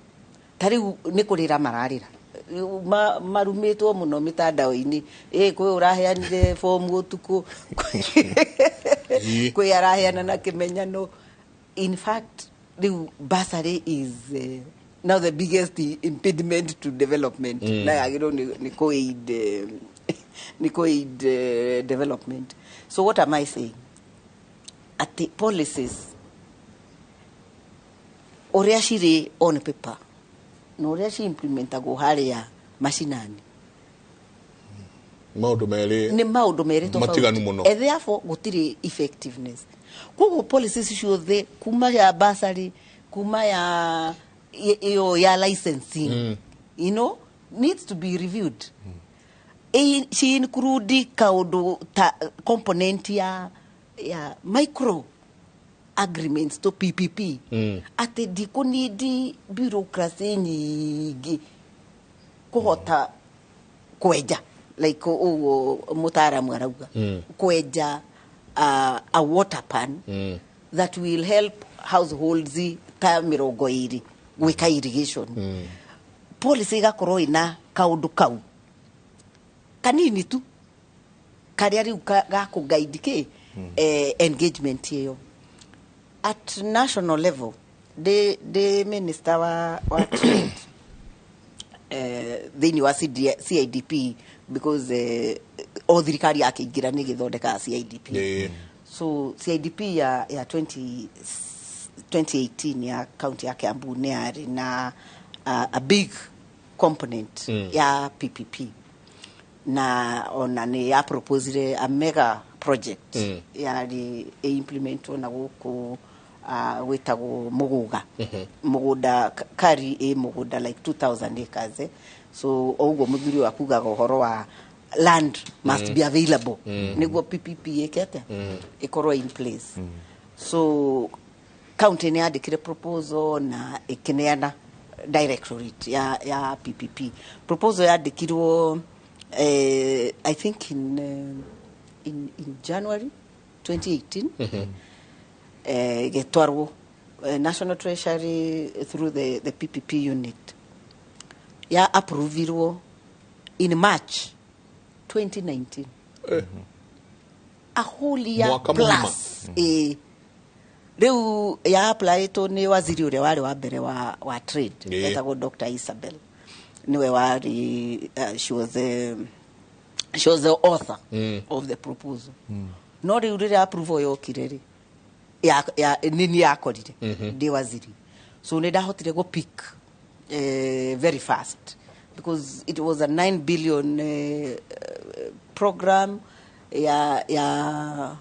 Ta rĩu nĩ kũrĩra mararĩra. Rĩu marumĩtwo mũno mĩtandao-inĩ, ĩ kwĩ ũraheanire fomu ũtukũ, kwĩ araheana na kĩmenyano. In fact, rĩu bursary is now the biggest impediment to development. Na yagĩrĩirwo nĩ kũ-aid development. So what am I saying? Atĩ policies ũrĩa cirĩ on paper na ũrĩa ci-implementagwo harĩa macinani maũndũ merĩ. Nĩ maũndũ merĩ tofauti. Matiganu mũno. And therefore gũtirĩ effectiveness. Koguo policies ciothe, kuma ya bursary, kuma ya ĩyo ya licensing, needs to be reviewed. Ci include kaũndũ ta component ya micro agreements to PPP, atĩ ndikũnidi bureaucracy nyingĩ kũhota kwenja, like ũguo mũtaaramu arauga, kwenja a water pan that will help households ta 20 gwĩka irrigation. Policy ĩgakorwo ĩna kaũndũ kau kanini tu karĩa rĩu gakũ guide kĩ engagement ĩyo. At national level, ndĩ minister wa trade, thĩinĩ wa CD, CIDP, because o thirikari yakĩingĩra nĩ gĩthondekaga CIDP. So CIDP ya 20, 2018 ya county ya Kiambu nĩ yarĩ na a big component ya PPP, na ona nĩ ya proposire a mega project yarĩ ĩimplementwo na gũkũ gwĩtagwo Mũgũga, mũgũnda kari ĩ mũgũnda like 2000 acres, eh. So o ũguo mũthuri ũyũ akugaga ũhoro wa land must be available nĩguo PPP ĩke atĩa, ĩkorwo in place. So county nĩ yandĩkire proposal na ĩkĩneana directorate ya PPP. Proposal yandĩkirwo I think in January 2018, ĩgĩtwarwo National Treasury through the PPP unit, ya approvirwo in March 2019, a whole year Mwaka mũgima. plus. Rĩu ya applyĩtwo nĩ waziri ũrĩa warĩ wa mbere wa trade, etagwo Dr. Isabel, niwe warĩ she was the author of the proposal. No rĩu rĩrĩa approval yokire rĩ, ya nini yakorire ndĩ waziri, so nĩ ndahotire gũ pick very fast because it was a 9 billion program ya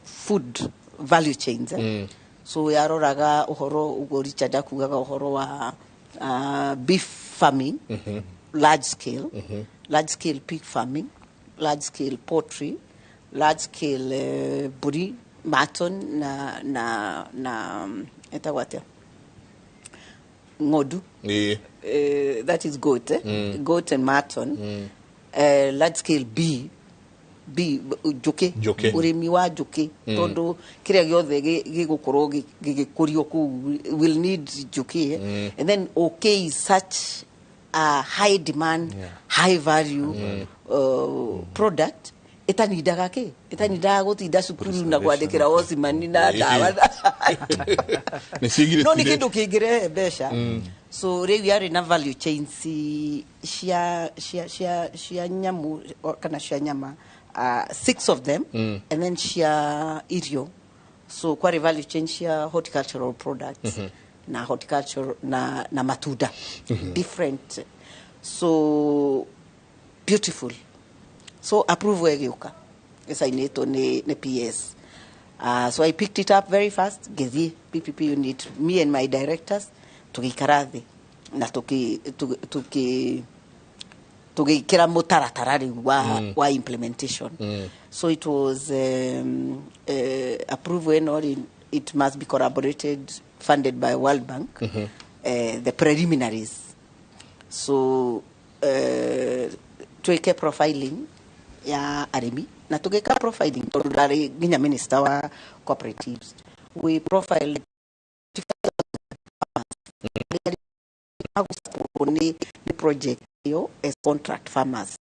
food value chains, eh? So yaroraga ũhoro ũguo Richard akugaga, ũhoro wa beef farming, large scale, large scale pig farming, large scale poultry, large scale mbũri, mutton na etagwo atĩa, ng'ondu. That is goat, eh? Goat and mutton, large scale bee njũkĩ. Njũkĩ. Ũrĩmi wa njũkĩ, tondũ kĩrĩa gĩothe gĩgũkorwo gĩgĩkũrio kũu will need njũkĩ, eh? And then okay is such a high demand, high value product. Ĩtanindaga kĩ, ĩtanindaga gũtinda cukuru na kwandĩkĩra ocimani na ndawa. Nĩ ciĩgirĩtire. No nĩ kĩndũ kĩngĩrehe mbeca. So rĩu yarĩ na value chains cia nyamũ kana cia nyama, six of them, and then cia irio. So kwarĩ value chain cia horticultural products na horticultural na matunda different, so beautiful. So approval ĩgĩũka ĩcainĩtwo nĩ PS. So I picked it up very fast, ngĩthiĩ PPP unit, me and my directors, tũgĩikara thĩ na tũgĩkĩra mũtaratara rĩu wa implementation. So it was approval ĩno rĩ, it must be collaborated, funded by World Bank, the preliminaries. So twĩke profiling ya arĩmi, na tũgĩka profiling tondũ ndarĩ nginya minister wa cooperatives. We profiled nĩ project ĩyo as contract farmers.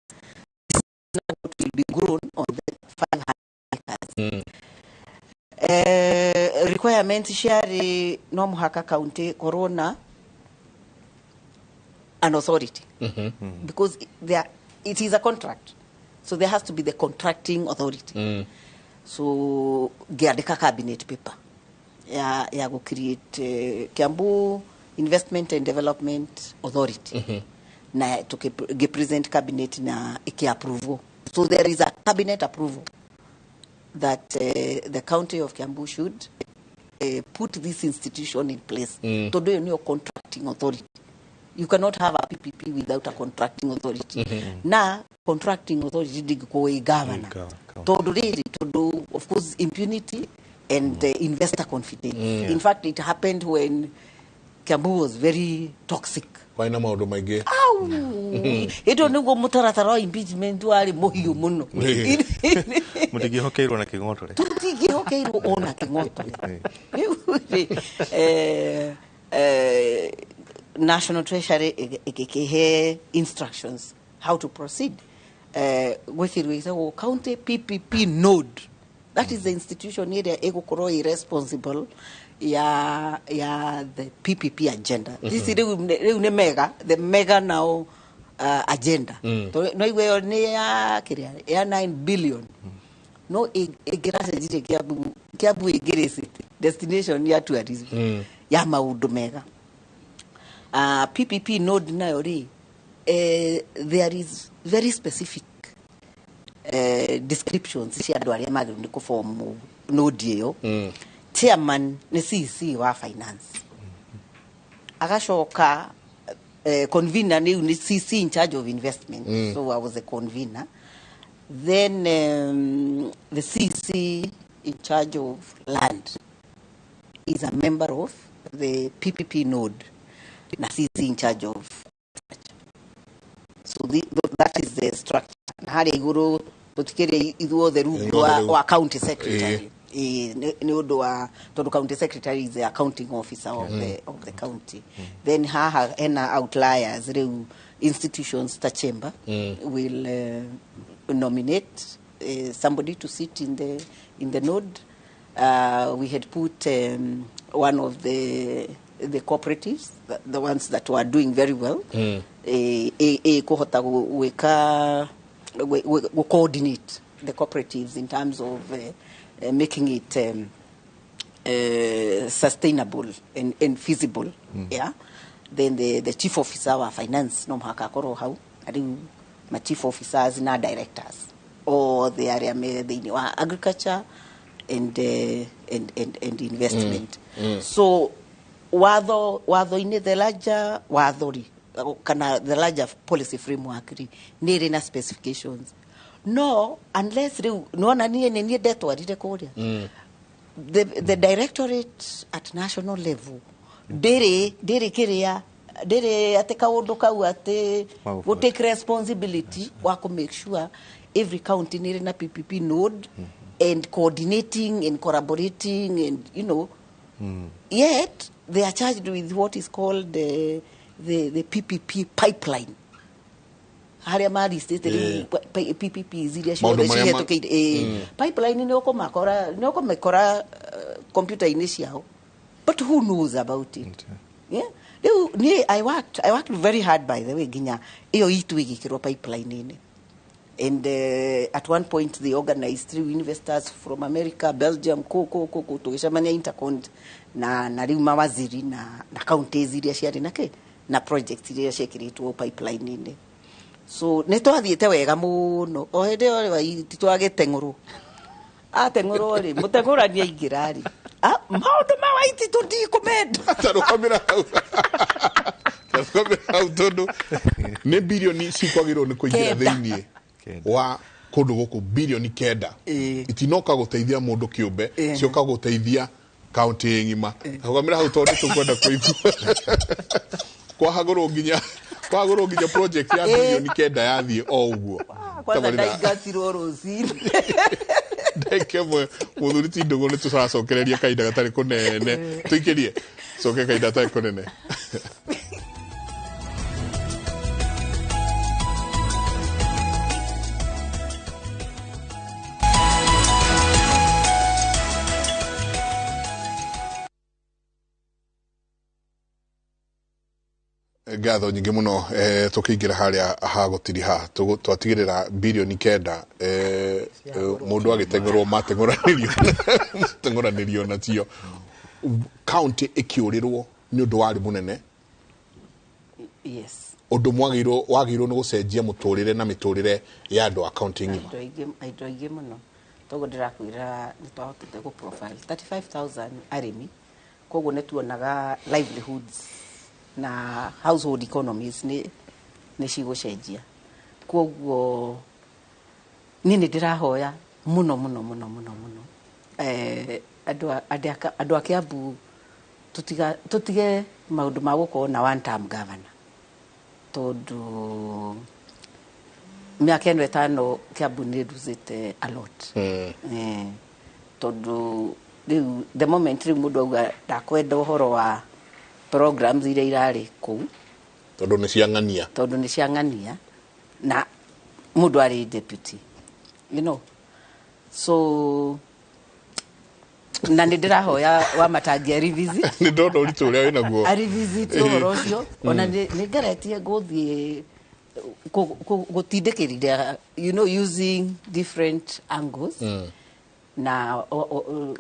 What will be grown on the 500 acres. Requirements ciarĩ no mũhaka county korwo na an authority, because there, it is a contract, so there has to be the contracting authority. So ngĩandĩka cabinet paper ya gũ create Kiambu Investment and Development Authority, na tukipresent cabinet na ikiapprove. So there is a cabinet approval that the county of Kiambu should put this institution in place, tondũ ĩyo nĩyo contracting authority. You cannot have a PPP without a contracting authority, na contracting authority ndĩngĩkorwo ĩ governor, tondũ rĩrĩ, tondũ of course impunity and investor confidence. In fact, it happened when Kiambu was very toxic. Kwarĩ na maũndũ maingĩ. Au, ĩndũ nĩguo mũtaratara wa impeachment warĩ mũhiũ mũno. Mũtingĩhokeirwo na kĩng'otore. Tũtingĩhokeirwo ona kĩng'otore. Rĩu rĩ, National Treasury ĩgĩkĩhe instructions how to proceed. Gwĩkĩrwo ĩtagwo county PPP node. That is the institution ĩrĩa ĩgũkorwo ĩ responsible ya the PPP agenda. This rĩu nĩ mega, the mega now agenda. No igwe ĩyo nĩ ya kĩrĩa ya 9 billion, no ĩngĩracenjirie Kiambu, Kiambu ĩngĩrĩ city destination ya tourism, ya maũndũ mega. PPP node nayo rĩ, there is very specific descriptions cia andũ arĩa magĩrĩirwo nĩ kũform node ĩyo. Chairman nĩ CC wa finance, agacoka convener nĩ CC in charge of investment. So I was a convener. Then the CC in charge of land is a member of the PPP node, na CC in charge of. So that is the structure. Na harĩa igũrũ tũtikĩrĩ ithuothe rungu wa county secretary. Ĩĩ, nĩ ũndũ wa tondũ county secretary is the accounting officer of the county. Then haha hena outliers rĩu, institutions ta chamber will nominate somebody to sit in the node. We had put one of the cooperatives, the ones that were doing very well, kũhota gwĩka coordinate the cooperatives in terms of making it sustainable and feasible. Yeah. Then the chief officer wa finance no mũhaka akorwo hau. Rĩu ma chief officers na directors othe arĩa me thĩinĩ wa agriculture and investment. So watho-inĩ, the larger watho rĩ, kana the larger policy framework rĩ, nĩ ĩrĩ na specifications. No unless rĩu nĩwona niĩ nĩ niĩ ndetwarire kũrĩa, the directorate at national level ndĩrĩ kĩrĩa, ndĩrĩ atĩ kaũndũ kau atĩ Magũbuata. Gũ take responsibility wa kũ make sure every county nĩ ĩrĩ na PPP node and coordinating and collaborating and yet they are charged with what is called the PPP pipeline. Harĩa maristĩte rĩu PPPs iria Maũndũ ciothe marĩa cihĩtũkĩire, ĩĩ, pipeline nĩ ũkũmakora, nĩ ũkũmĩkora computer-inĩ ciao, but who knows about it? Yeah, rĩu niĩ I worked very hard, by the way, nginya ĩyo itũ ĩgĩkĩrwo pipeline-inĩ. And at one point they organized three investors from America, Belgium, kũ kũ kũ kũ, tũgĩcemania Intercont na rĩu mawaziri na counties iria ciarĩ na kĩ na projects iria ciĩkĩrĩtwo pipeline-inĩ. So nĩ twathiĩte wega mũno. O hĩndĩ ĩyo rĩ, titwagĩteng'ũrwo, ateng'ũrwo rĩ, mũteng'ũrani aingĩra rĩ, maũndũ ma Waiti tũtikũmenda. Tarũgamĩra hau, tarũgamĩra hau, tondũ nĩ birioni cikwagĩrĩrwo nĩ kũingĩra 9. Thĩiniĩ wa kũndũ gũkũ, birioni 9 itinoka gũteithia mũndũ kĩũmbe, cioka gũteithia kaunti ng'ima. Tarũgamĩra hau, tondũ tũkwenda kũigua kwahagũrwo nginya project ya birioni 9 yathiĩ o ũguo. Kwanza Tabarĩra. Ndaingatirwo rũcinĩ. Ndagĩka ĩmwe, mũthuri ti ndũgũ, nĩ tũracokereria kahinda gatarĩ kũnene. Tũikĩrie coke kahinda gatarĩ kũnene. Ngatho nyingĩ mũno. Tũkĩingĩra harĩa ha gũtiriha, twatigĩrĩra birioni 9, mũndũ agĩteng'erwo, mateng'ũranĩrio nacio, kaunti ĩkĩũrĩrwo nĩ ũndũ warĩ mũnene. Yes. Ũndũ mwagĩrĩirwo wagĩrĩirwo nĩ gũcenjia mũtũrĩre na mĩtũrĩre ya andũ a kaunti ng'ima. Andũ aingĩ mũno. Toguo ndĩrakwĩra, nĩ twahotete gũ profile 35,000 arĩmi, koguo nĩ tuonaga livelihoods na household economies nĩ cigũcenjia. Koguo niĩ nĩ ndĩrahoya mũno mũno mũno mũno mũno, andũ a Kiambu tũtige maũndũ ma gũkorwo na one term governor, tondũ mĩaka ĩno 5 Kiambu nĩ ĩruzĩte a lot. Tondũ rĩu the moment rĩu mũndũ auga ndakwenda ũhoro wa programs iria irarĩ kũu, tondũ nĩ ciang'ania, tondũ nĩ ciang'ania na mũndũ arĩ deputy, so na nĩ ndĩrahoya wa Matangi revisit. Nĩ ndona ũritũ ũrĩa wĩnaguo. A revisit ũhoro ũcio. Ona nĩ ngeretie gũthiĩ gũtindĩkĩrĩria, using different angles, na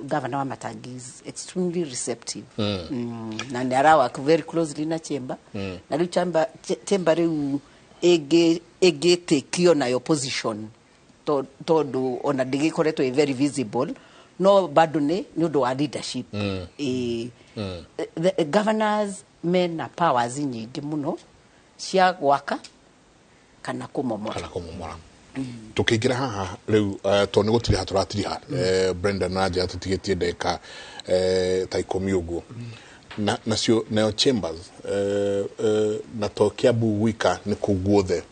governor wa Matangi is extremely receptive, na nĩ ara work very closely na chamber, na rĩu chamber rĩu ĩngĩtĩkio nayo position, tondũ ona ndĩgĩkoretwo ĩ very visible, no bado nĩ ũndũ wa leadership. The governors mena powers nyingĩ mũno cia gwaka kana kũmomora. Kana kũmomora. Tũkĩingĩra haha rĩu, tondũ nĩ gũtiriha tũratiriha, Brenda na njĩra tũtigĩtie ndagĩka ta 10 ũguo, na nacio nayo chambers, na to Kiambu gwika, nĩ kũu guothe,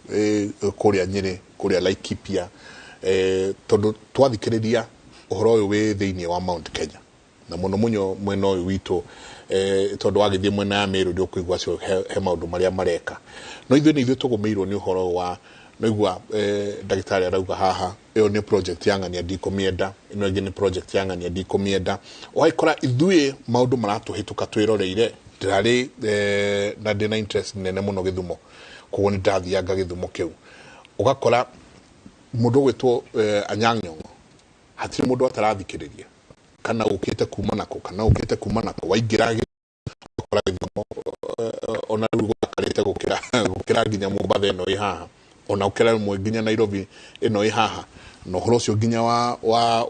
kũrĩa Nyĩrĩ, kũrĩa Laikipia, tondũ twathikĩrĩria ũhoro ũyũ wĩ thĩinĩ wa Mount Kenya na mũno mũno mwena ũyũ witũ, tondũ wagĩthiĩ mwena ya Meru nĩ ũkũigua acio he maũndũ marĩa mareka, no ithuĩ nĩ ithuĩ tũgũmĩirwo nĩ ũhoro wa naigua ndagĩtarĩ arauga haha, ĩyo nĩ project ya ng'ania, ndikũmĩenda, ĩno ĩngĩ nĩ project ya ng'ania, ndikũmĩenda. Ũgagĩkora ithuĩ maũndũ maratũhĩtũka twĩroreire. Ndĩrarĩ na ndĩna interest nene mũno gĩthumo, koguo nĩ ndathianga gĩthumo kĩu, ũgakora mũndũ ũgwĩtwo Anyang' Nyong'o, hatirĩ mũndũ atarathikĩrĩria, kana ũkĩte kuma nako, kana ũkĩte kuma nako, waingĩra ũgakora gĩthumo ona rĩu gũthakarĩte gũkĩra nginya Mombatha ĩno ĩ haha, ona gũkĩra rĩmwe nginya Nairobi ĩno ĩ haha. Na ũhoro ũcio nginya wa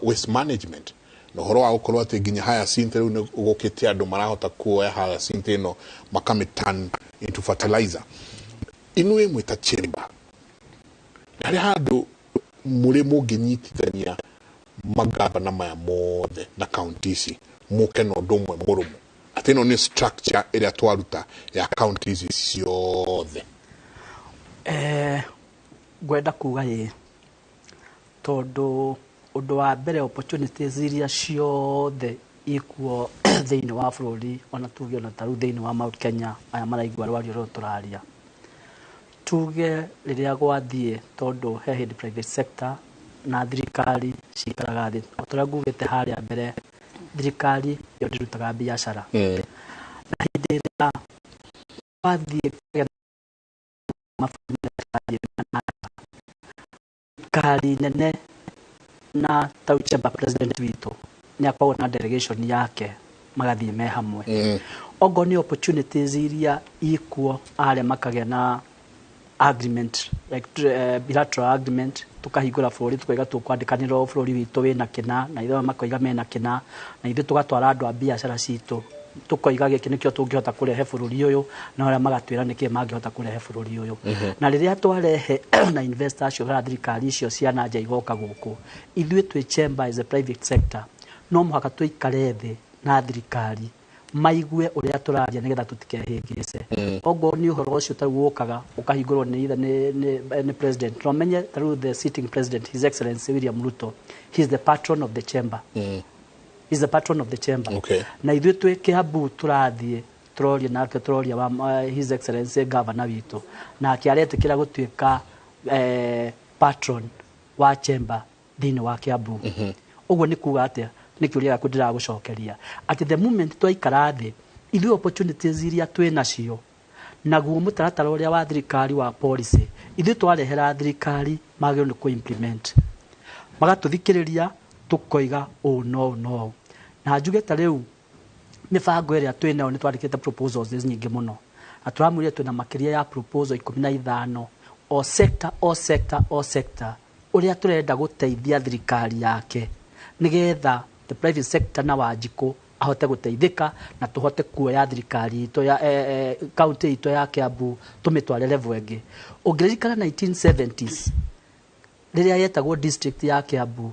waste management, na ũhoro wa gũkorwo atĩ nginya hyacinth rĩu nĩ gũkĩte andũ marahota kuoya hyacinth ĩno makamĩ turn into fertilizer. Inuĩ mwĩta chamber, harĩ handũ mũrĩ mũngĩnyitithania magavana maya mothe na kaunti ici, mũke na ũndũ ũmwe mũrũmu, atĩ ĩno nĩ structure ĩrĩa twaruta ya kaunti ici ciothe? Ngwenda kuga ĩ, tondũ ũndũ wa mbere, opportunities iria ciothe ikuo thĩinĩ wa bũrũri, ona tuge ona ta rĩu thĩinĩ wa Mount Kenya, aya maraigua rwario rũrũ tũraria, Tuge rĩrĩa gwathiĩ, tondũ he hĩndĩ private sector na thirikari cikaraga thĩ. O ta ũrĩa ngugĩte harĩa mbere, thirikari yo ndĩrutaga biacara. Na hĩndĩ ĩrĩa wathiĩ kũgĩa mabũrũri marĩa tũrathiĩ na thirikari nene, na tau chamber president witũ nĩ akoragwo na delegation yake, magathiĩ me hamwe. Okorwo nĩ opportunities iria ikuo, arĩa makagĩa na agreement like bilateral agreement, tukahingũra bũrũri, tukaiga tũkwandĩkanĩrwo bũrũri witũ wĩna kĩna, na ithuĩ makoiga mena kĩna, na ithuĩ tũgatwara andũ a biacara citũ, tukoiga gĩkĩ nĩkĩo tũngĩhota kũrehe bũrũri ũyũ, na arĩa magatwĩra nĩkĩ mangĩhota kũrehe bũrũri ũyũ. Na rĩrĩa twarehe na investor acio kana thirikari icio cia na nja igoka gũkũ, ithuĩ twĩ chamber as a private sector no mũhaka tũikare thĩ na thirikari maigue ũrĩa tũraria nĩgetha tũtikehĩngĩce. Okorwo nĩ ũhoro ũcio tarĩu ũkaga ũkahingũrwo nĩ either nĩ president, no menye tarĩu the sitting president, His Excellency William Ruto, he is the patron of the chamber. He is the patron of the chamber. Na ithuĩ twĩ Kiambu tũrathiĩ tũroria nake, tũroria wa His Excellency governor witũ, nake aretĩkĩra gũtuĩka patron wa chamber thĩinĩ wa Kiambu. Ũguo nĩ kuga atĩa? Nĩ kĩũria gĩaku ndĩragũcokeria atĩ the moment twaikara thĩ, ithuĩ opportunities iria twĩ nacio, naguo mũtaratara ũrĩa wa thirikari wa policy, ithuĩ twarehera thirikari magĩrĩirwo nĩ kũ-implement, magatũthikĩrĩria, tũkoiga ũũ no ũũ no ũũ. Na njuge ta rĩu mĩbango ĩrĩa twĩ nayo, nĩ twandĩkĩte proposals nyingĩ mũno, na tũramwĩrire twĩna makĩria ya proposal 15, o sector, o sector, o sector, ũrĩa tũrenda gũteithia thirikari yake nĩgetha the private sector na Wanjikũ ahote gũteithĩka, na tũhote kuoya thirikari itũ ya county itũ ya Kiambu tũmĩtware level ĩngĩ. Ũngĩririkana 1970s rĩrĩa yetagwo district ya Kiambu,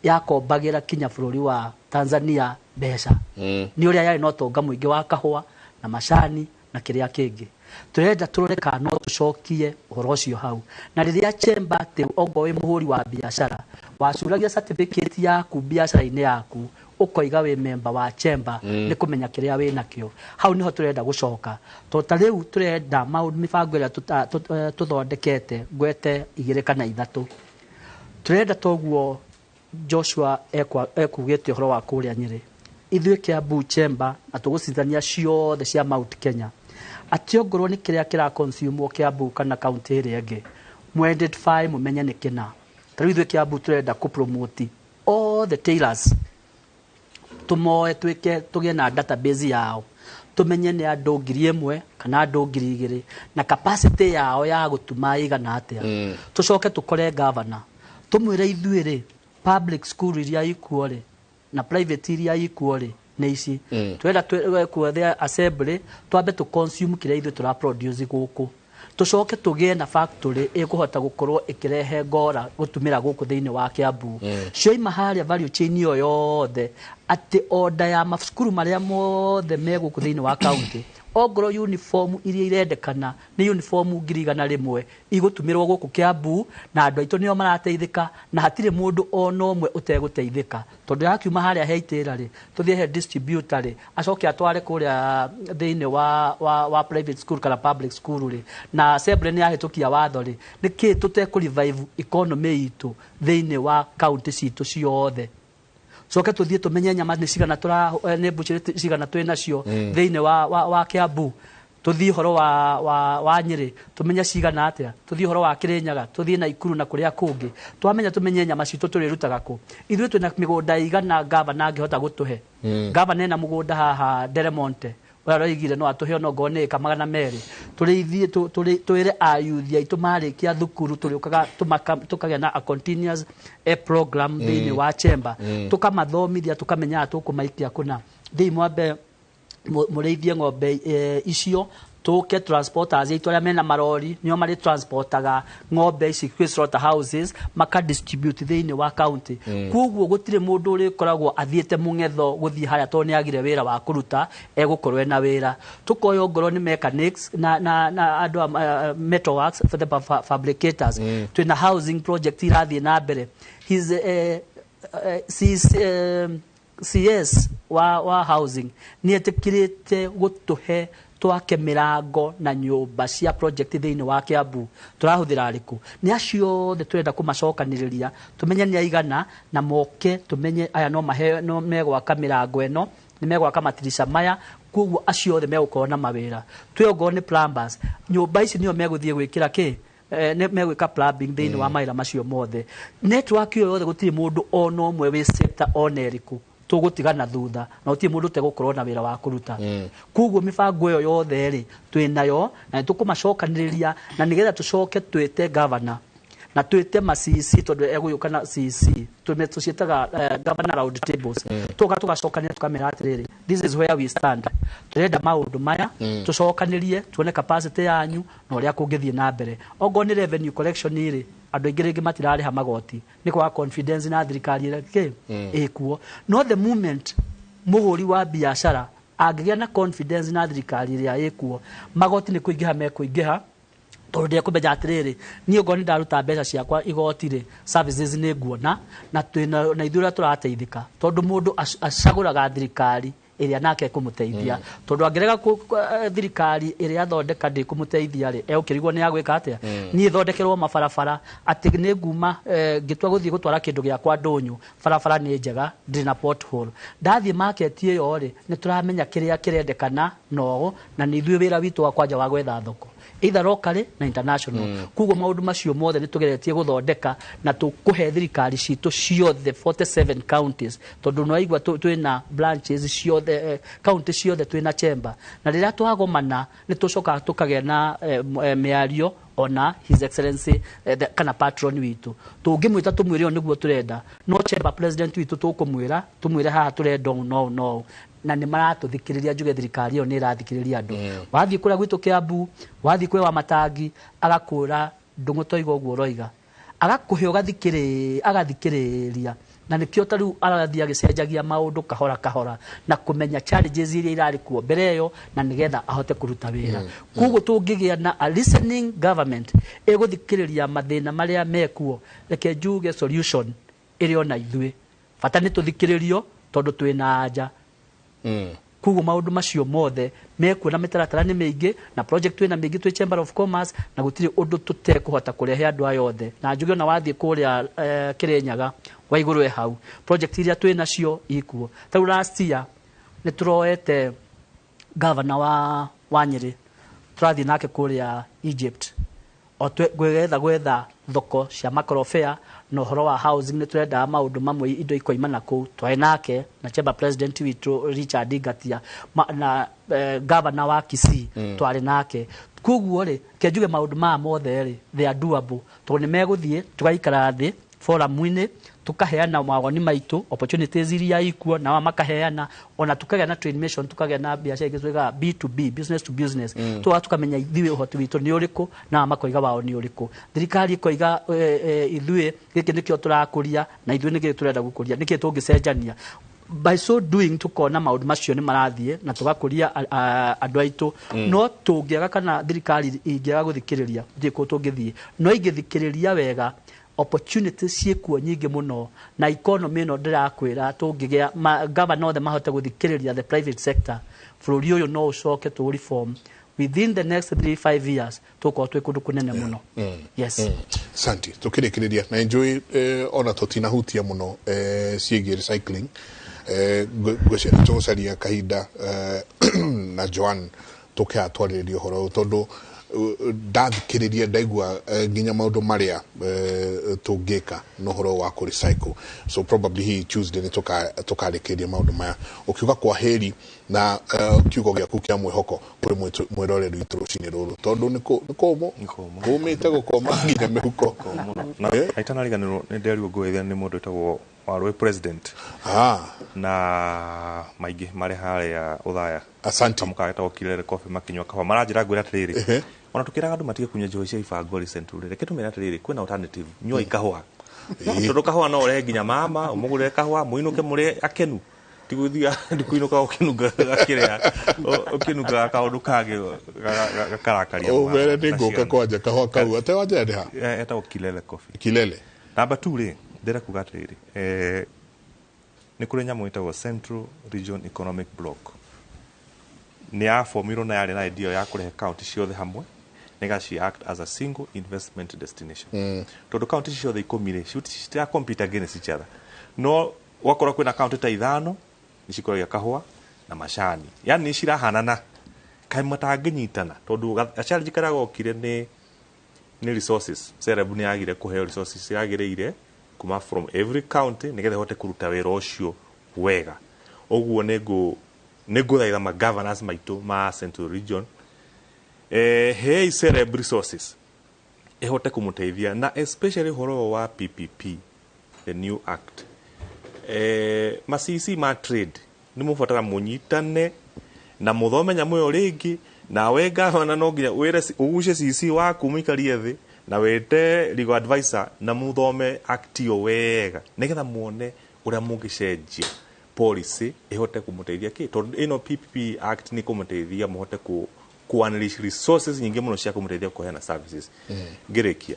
yakombagĩra kinya bũrũri wa Tanzania mbeca nĩ ũrĩa yarĩ na ũtonga mũingĩ wa kahũa na macani na kĩrĩa kĩngĩ. Tũrenda tũrore kana no tũcokie ũhoro ũcio hau. Na rĩrĩa chamber atĩ ongorwo wĩ mũhũri wa biacara, wacuragia certificate yaku biacara-inĩ yaku, ũkoiga wĩ member wa chamber, nĩ kũmenya kĩrĩa wĩ nakĩo. Hau nĩho tũrenda gũcoka, tondũ ta rĩu tũrenda maũndũ, mĩbango ĩrĩa tũthondekete, ngwete igĩrĩ kana ithatũ tũrenda. Toguo Joshua ekugĩte ũhoro wa kũrĩa Nyĩrĩ, ithuĩ Kiambu chamber na tũgũcithania ciothe cia Mount Kenya, atĩ ongorwo nĩ kĩrĩa kĩra consume Kiambu kana kaunti ĩrĩa ĩngĩ, mu identify, mũmenye nĩ kĩna. Ta rĩu ithuĩ Kiambu tũrenda kũ promote all the tailors, tũmoe, twĩke tũgĩe na database yao, tũmenye nĩ andũ 1,000 kana andũ 2,000 na capacity yao ya gũtuma ĩigana atĩa. Tũcoke tũkore governor, tũmwĩre ithuĩ rĩ, public school iria ikuo rĩ na private iria ikuo rĩ nĩ ici. Twenda kuothea assembly, twambe tũ consume kĩrĩa ithuĩ tũra produce gũkũ, tũcoke tũgĩe na factory ĩkũhota gũkorwo ĩkĩrehe ngora gũtumĩra gũkũ thĩinĩ wa Kiambu. Cioima harĩa value chain ĩyo yothe, atĩ order ya macukuru marĩa mothe me gũkũ thĩinĩ wa county, ongorwo uniform iria irendekana nĩ uniform 100,000, igũtumĩrwo gũkũ Kiambu, na andũ aitũ nĩo marateithĩka, na hatirĩ mũndũ ona ũmwe ũtegũteithĩka, tondũ yakiuma harĩa he itĩra rĩ, tũthiĩ he distributor rĩ, acoke atware kũrĩa thĩinĩ wa private school kana public school rĩ, na assembly nĩ yahĩtũkia watho rĩ, nĩkĩ tũtekũ revive economy itũ thĩinĩ wa county citũ ciothe? Coke tuthiĩ tũmenye nyama nĩ cigana tũra nĩ mbucĩrĩ cigana twĩ nacio thĩinĩ wa Kiambu, tuthiĩ ũhoro wa Nyĩrĩ tũmenye cigana atĩa, tuthiĩ ũhoro wa Kĩrĩnyaga, tuthiĩ Naikuru na kũrĩa kũngĩ. Twamenya, tũmenye nyama citũ tũrĩrutaga kũ. Ithuĩ twĩna mĩgũnda igana gavana angĩhota gũtũhe. Gavana ena mũgũnda haha Deremonte ũrĩa aroigire no atũhe ona ongorwo nĩ ĩka 200, tũrĩithie, twĩre ayuthi aitũ marĩkia thukuru tũrĩũkaga tũkagĩa na a continuous program thĩinĩ wa chamber, tũkamathomithia, tũkamenyaga tũkũmaikia kũna thĩi mwambe mũrĩithie ng'ombe icio, tũke transporters aitũ arĩa mena marori nĩo marĩ transportaga ng'ombe ici kwĩ slaughter houses, maka distribute thĩinĩ wa county. Koguo gũtirĩ mũndũ ũrĩkoragwo athiĩte mũng'etho gũthiĩ harĩa tondũ nĩ agire wĩra wa kũruta, egũkorwo ena wĩra. Tũkoya ongorwo nĩ mechanics na andũ a metal works for the fabricators. Twĩna housing project irathiĩ na mbere. His CS wa housing nĩ etĩkĩrĩte gũtũhe Twake mĩrango na nyũmba cia project thĩinĩ wa Kiambu tũrahũthĩra arĩkũ? Nĩ acio othe tũrenda kũmacokanĩrĩria, tũmenye nĩ aigana, na moke tũmenye aya no mahe, no megwaka mĩrango ĩno, nĩ megwaka matirica maya. Koguo acio othe megũkorwo na mawĩra. Twĩ ongorwo nĩ plumbers, nyũmba ici nĩo megũthiĩ gwĩkĩra kĩ, nĩ megwĩka plumbing thĩinĩ wa mawĩra macio mothe. Network ĩyo yothe, gũtirĩ mũndũ ona ũmwe wĩ sector ona ĩrĩkũ tũgũtigana thutha, na gũtirĩ mũndũ ũtegũkorwo na wĩra wa kũruta. Koguo mĩbango ĩyo yothe rĩ, twĩ nayo na nĩ tũkũmacokanĩrĩria, na nĩgetha tũcoke twĩte governor na twĩte ma CC, tondũ egũgĩũka na CC, tũciĩtaga governor round tables. Tũka tũgacokanĩria, tũkamera atĩrĩrĩ, this is where we stand, tũrenda maũndũ maya, tũcokanĩrie tuone capacity yanyu na ũrĩa kũngĩthiĩ na mbere. Ongorwo nĩ revenue collection rĩ, andũ aingĩ rĩngĩ matirarĩha magoti nĩ kwaga confidence na thirikari ĩrĩa kĩ ĩkuo. No the moment mũhũri wa biacara angĩgĩa na confidence na thirikari ĩrĩa ĩkuo, magoti nĩ kũingĩha mekũingĩha, tondũ ndekũmenya atĩrĩrĩ, niĩ ongorwo nĩ ndaruta mbeca ciakwa igoti rĩ, services nĩ nguona, na twĩna na ithuĩ ũrĩa tũrateithĩka, tondũ mũndũ acagũraga thirikari ĩrĩa nake ĩkũmũteithia, tondũ angĩrega thirikari ĩrĩa athondeka ndĩkũmũteithia rĩ, egũkĩrigwo nĩ agwĩka atĩa. Niĩ thondekerwo mabarabara atĩ nĩ nguma ngĩtua gũthiĩ gũtwara kĩndũ gĩakwa ndũnyũ, barabara nĩ njega, ndĩrĩ na pothole, ndathiĩ market ĩyo rĩ, nĩ tũramenya kĩrĩa kĩrendekana no na nĩ ithuĩ wĩra witũ wa kwanja wa gwetha thoko either locally na international. Koguo maũndũ macio mothe nĩ tũgeretie gũthondeka na tũkũhe thirikari citũ ciothe 47 counties, tondũ nĩwaigua twĩna branches ciothe, county ciothe twĩna chamber, na rĩrĩa twagomana nĩ tũcokaga tũkagĩa na mĩario ona His Excellency, kana patron witũ. Tũngĩmwĩta tũmwĩre ũũ nĩguo tũrenda, no chamber president witũ tũkũmwĩra, tũmwĩre haha tũrenda ũũ no ũũ no ũũ, na nĩ maratũthikĩrĩria. Njuge thirikari ĩyo nĩ ĩrathikĩrĩria andũ. Wathiĩ kũrĩa gwitũ Kiambu, wathiĩ kwĩ wa Matangi, agakũra ndũng'ũ toiga ũguo ũroiga, agakũhe agathikĩrĩria, na nĩkĩo ta rĩu arathiĩ agĩcenjagia maũndũ kahora kahora na kũmenya challenges iria irarĩ kuo mbere ĩyo, na nĩgetha ahote kũruta wĩra. Koguo tũngĩgĩa na a listening government ĩgũthikĩrĩria mathĩna marĩa mekuo, reke njuge solution ĩrĩ ona ithuĩ, bata nĩ tũthikĩrĩrio, tondũ twĩna anja. Koguo maũndũ macio mothe mekuo na mĩtaratara nĩ mĩingĩ na project twĩna mĩingĩ twĩ Chamber of Commerce, na gũtirĩ ũndũ tũtekũhota kũrehe andũ aya othe. Na njuge ona wathiĩ kũrĩa Kĩrĩnyaga wa igũrũ e hau, project iria twĩ nacio ikuo. Ta rĩu last year nĩ tũroete governor wa Nyĩrĩ, tũrathiĩ nake kũrĩa Egypt o gwetha thoko cia makorobea na ũhoro wa housing. Nĩ tũrendaga maũndũ mamwe, indo ikoima na kũu. Twarĩ nake na chamber president witũ Richard Ngatia na governor wa Kisii. Twarĩ nake. Koguo rĩ, ke njuge maũndũ maya mothe rĩ, they are doable, tondũ nĩ megũthiĩ tũgaikara thĩ forum-inĩ, tukaheana mawoni maitũ, opportunities iria ikuo, na makaheana, ona tukagĩa na trade mission, tukagĩa na biacara ingĩ twĩkaga B2B, business to business. Tuga tukamenya ithuĩ ũhoti witũ nĩ ũrĩkũ, na makoiga wao nĩ ũrĩkũ, thirikari ĩkoiga ithuĩ gĩkĩ nĩkĩo tũrakũria, na ithuĩ nĩkĩo tũrenda gũkũria, nĩkĩo tũngĩcenjania. By so doing, tukona maũndũ macio nĩ marathiĩ na tũgakũria andũ aitũ. No tũngĩaga, kana thirikari ingĩaga gũthikĩrĩria, gũtirĩ kũndũ tũngĩthiĩ. No ingĩthikĩrĩria wega, opportunities ciĩkuo nyingĩ mũno, na economy ĩno ndĩrakwĩra, tũngĩgĩa governor othe mahote gũthikĩrĩria the private sector, bũrũri ũyũ no ũcoke tũ reform within the next 3 5 years, tũkorwo twĩ kũndũ kũnene mũno. Yes. Santi, tukĩrĩkĩrĩria na enjoy ona tũtinahutia mũno ciĩgiĩ recycling, ngwĩciria nĩ tũgũcaria kahinda na Joan tũke atwarĩrĩria ũhoro ũyũ, tondũ ndathikĩrĩria ndaigua nginya maũndũ marĩa tũngĩka na ũhoro wa kũ recycle. So probably hihi Tuesday nĩ tũkarĩkĩria maũndũ maya. Ũkiuga kwa heri na kiugo gĩaku kĩa mwĩhoko kũrĩ mwĩroreri witũ rũcinĩ rũrũ, tondũ nĩ kũmũ kũmĩte gũkoma nginya mĩhuko. Na itanariganĩrwo, nĩ nderirwo ngũgeithia nĩ mũndũ wĩtagwo Warũĩ president na maingĩ marĩ harĩa Ũthaya. Asante. Kamũkawa getagwo Kilele Coffee, makinyua kahũa. Maranjĩra ngwĩre atĩrĩrĩ, ona tũkĩraga andũ matige kunyua njohi cia ibango recently, reke tũmere atĩrĩrĩ, kwĩna alternative, nyuai kahũa, tondũ kahũa no ũrehe nginya mama ũmũgũrĩre kahũa, mũinũke mũrĩ akenu, tigũthiĩ ndikũinũka ũkĩnungaga kĩrĩa, ũkĩnungaga kaũndũ kangĩ gakarakaria. Ũmere nĩ ngũka kwanja kahũa kau ate wanja nĩ ha? Etagwo Kilele Coffee. Kilele. Namba 2 rĩ, ndĩrenda kuga atĩrĩrĩ, nĩ kũrĩ nyamũ ĩtagwo Central Region Economic Block. Nĩ yabomirwo na yarĩ na idea ya kũrehe county ciothe hamwe nĩgetha ci act as a single investment destination, tondũ county ici ciothe 10 rĩ, citira compete against each other. No wakorwo kwĩna county ta ithano nĩ cikũragia kahũa na macani, yani nĩ cirahanana, kaĩ matangĩnyitana? Tondũ challenge karĩa gokire nĩ resources. Sereb nĩ yagire kũheo resources yagĩrĩire kuma from every county nĩgetha ĩhote kũruta wĩra ũcio wega. Ũguo nĩ ngũthaitha ma governors maitũ ma Central Region, hei Sereb resources ĩhote kũmũteithia, na especially ũhoro ũyũ wa PPP, the new act, ma CC ma trade nĩ mũbatara mũnyitane na mũthome nyamũ ĩyo rĩngĩ. Nawe gavana no nginya wĩre ũgucie CC waku, mũikarie thĩ na wĩte legal advisor na mũthome act ĩyo wega nĩgetha muone ũrĩa mũngĩcenjia policy ĩhote kũmũteithia kĩ, tondũ ĩno PPP Act nĩ kũmũteithia mũhote ku unleash resources nyingĩ mũno cia kũmũteithia kũheana services. Ngĩrĩkia,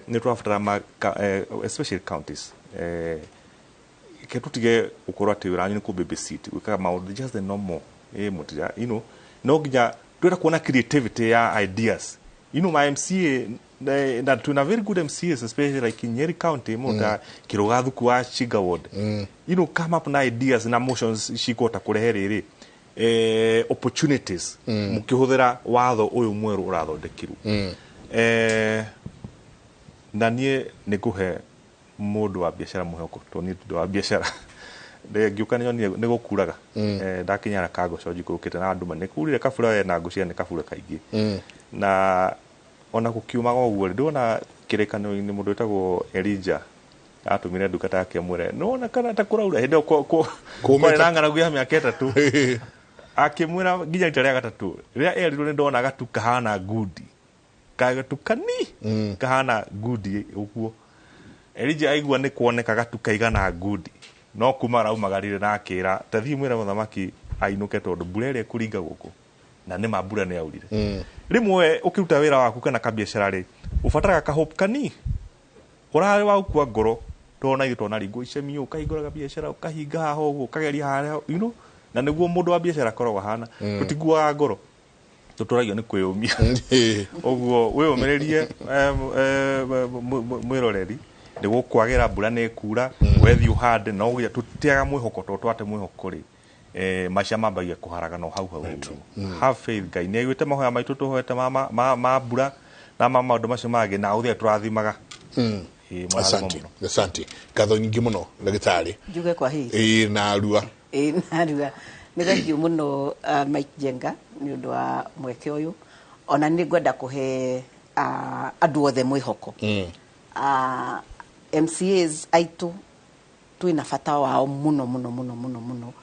nĩ tũrabatara especially counties, ke tutige gukorwo atĩ wĩra wanyu nĩ kũ babysit, gwĩkaga maũndũ just the normal, mũtira no nginya twenda kuona creativity ya ideas, ma MCA na twina very good MCAs, especially like in Nyeri County, mũndũ ta Kĩrũga Thuku wa Chiga Ward, come up na ideas na motions cikũhota kũrehe rĩrĩ opportunities mũkĩhũthĩra watho ũyũ mwerũ ũrathondekirwo. Na niĩ nĩ ngũhe mũndũ wa biacara mwĩhoko, tondũ niĩ ndĩ wa biacara. Ngĩũka nĩnyonire nĩ gũkuraga. Ndakinya na kangoco njikũrũkĩte na nduma, nĩ kurire kabura we na ngũcia nĩ kabura kaingĩ, na ona gũkiumaga ũguo rĩ, ndĩrona kĩrĩkanĩro-inĩ mũndũ wĩtagwo Elijah atũmire ndungata yake ĩmwĩre nĩwona kana ta kũraura hĩndĩ ĩyo Kũmĩte. kwarĩ na ng'aragu ya mĩaka 3, akĩmwĩra nginya rita rĩa gatatũ rĩrĩa erirwo nĩ ndona gatu kahana ngundi, kagatu kani kahana ngundi ũguo. Elijah aigua nĩ kuoneka gatu kaigana ngundi, no kuma araumagarire na akĩra tathiĩ mwĩre mũthamaki ainũke tondũ mbura ĩrĩa ĩkũringa gũkũ, na nĩ ma mbura nĩ yaurire. Rĩmwe ũkĩruta wĩra waku kana kabiacara rĩ, ũbataraga kahope kani ũrarĩ wa gũkua ngoro, tondũ ithuĩ twanaringwo icemio, ũkahingũra biacara ũkahinga haha ũguo, ũkageria harĩa, na nĩguo mũndũ wa biacara akoragwo ahana. Tũtikuaga ngoro, tũtũragio nĩ kwĩyũmia. Ũguo wĩyũmĩrĩrie, mwĩroreri, nĩ gũkwagĩra, mbura nĩ ĩkura, wethiĩ ũhande no ũgĩa. Tũtiaga mwĩhoko, tondũ twate mwĩhoko rĩ, maica mambagia kũharagana o hau hau ũguo. Have faith, Ngai nĩ aiguĩte mahoya maitũ tũhoete ma mbura na ma maũndũ macio mangĩ, na ũthĩa tũrathimaga. Ĩĩ, mũrathimo Asante. mũno. Asante, ngatho nyingĩ mũno, ndagĩtarĩ. Njuge kwa heri. Ĩĩ, na arua. Ĩĩ, narua. Nĩ thengiũ mũno, Mike Njenga, nĩ ũndũ wa mweke ũyũ. Ona nĩ ngwenda kũhe andũ othe mwĩhoko. MCAs aitũ twĩna bata wao mũno mũno mũno mũno mũno,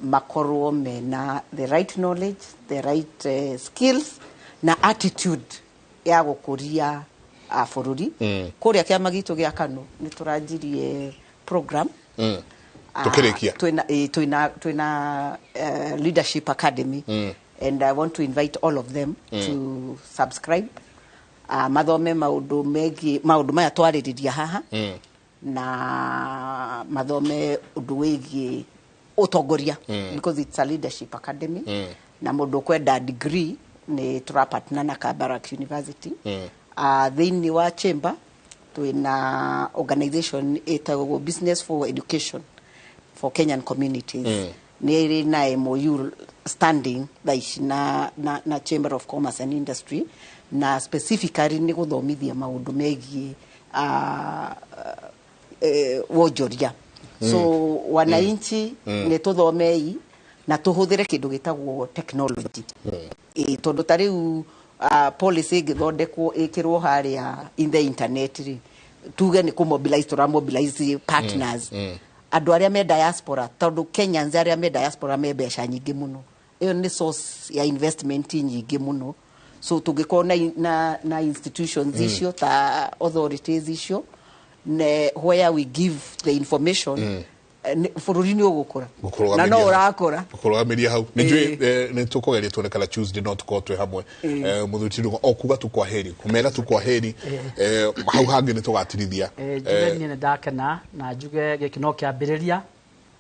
makorwo mena the right knowledge, the right skills na attitude ya gũkũria bũrũri. Kũrĩa kĩama gitũ gĩa KANU nĩ tũranjirie program. Tukĩrĩkia. Twĩna leadership academy, and I want to invite all of them to subscribe, mathome maũndũ megiĩ maũndũ maya twarĩrĩria haha, na mathome ũndũ wĩgiĩ ũtongoria, because it's a leadership academy. Na mũndũ ũkwenda degree, nĩ tũrapartner na Kabarak University. Thĩinĩ wa chamber twĩna organization ĩtagwo Business for Education for Kenyan Communities. Nĩ ĩrĩ na MOU standing thaa ici na Chamber of Commerce and Industry, na specifically nĩ gũthomithia maũndũ megiĩ wonjoria. So wananchi, nĩ tũthomei na tũhũthĩre kĩndũ gĩtagwo technology. Ĩ, tondũ ta rĩu policy ĩngĩthondekwo ĩkĩrwo harĩa in the internet rĩ, tuge nĩ kũmobilize, tũramobilize partners, andũ arĩa me diaspora, tondũ Kenyans arĩa me diaspora me mbeca nyingĩ mũno. Ĩyo nĩ source ya investment nyingĩ mũno. So tũngĩkorwo na institutions icio ta authorities icio ne where we give the information, bũrũri nĩ ũgũkũra na no ũrakũra. Kũrũgamĩria hau nĩ njũĩ nĩ tũkũgeria tuone kana Tuesday no tũkorwo twĩ hamwe. Mũthuri Ndung'u, o kuga tu kwa heri, kũmera tu kwa heri, hau hangĩ nĩ tũgatirithia. Njuge niĩ nĩ ndakena, na njuge gĩkĩ no kĩambĩrĩria,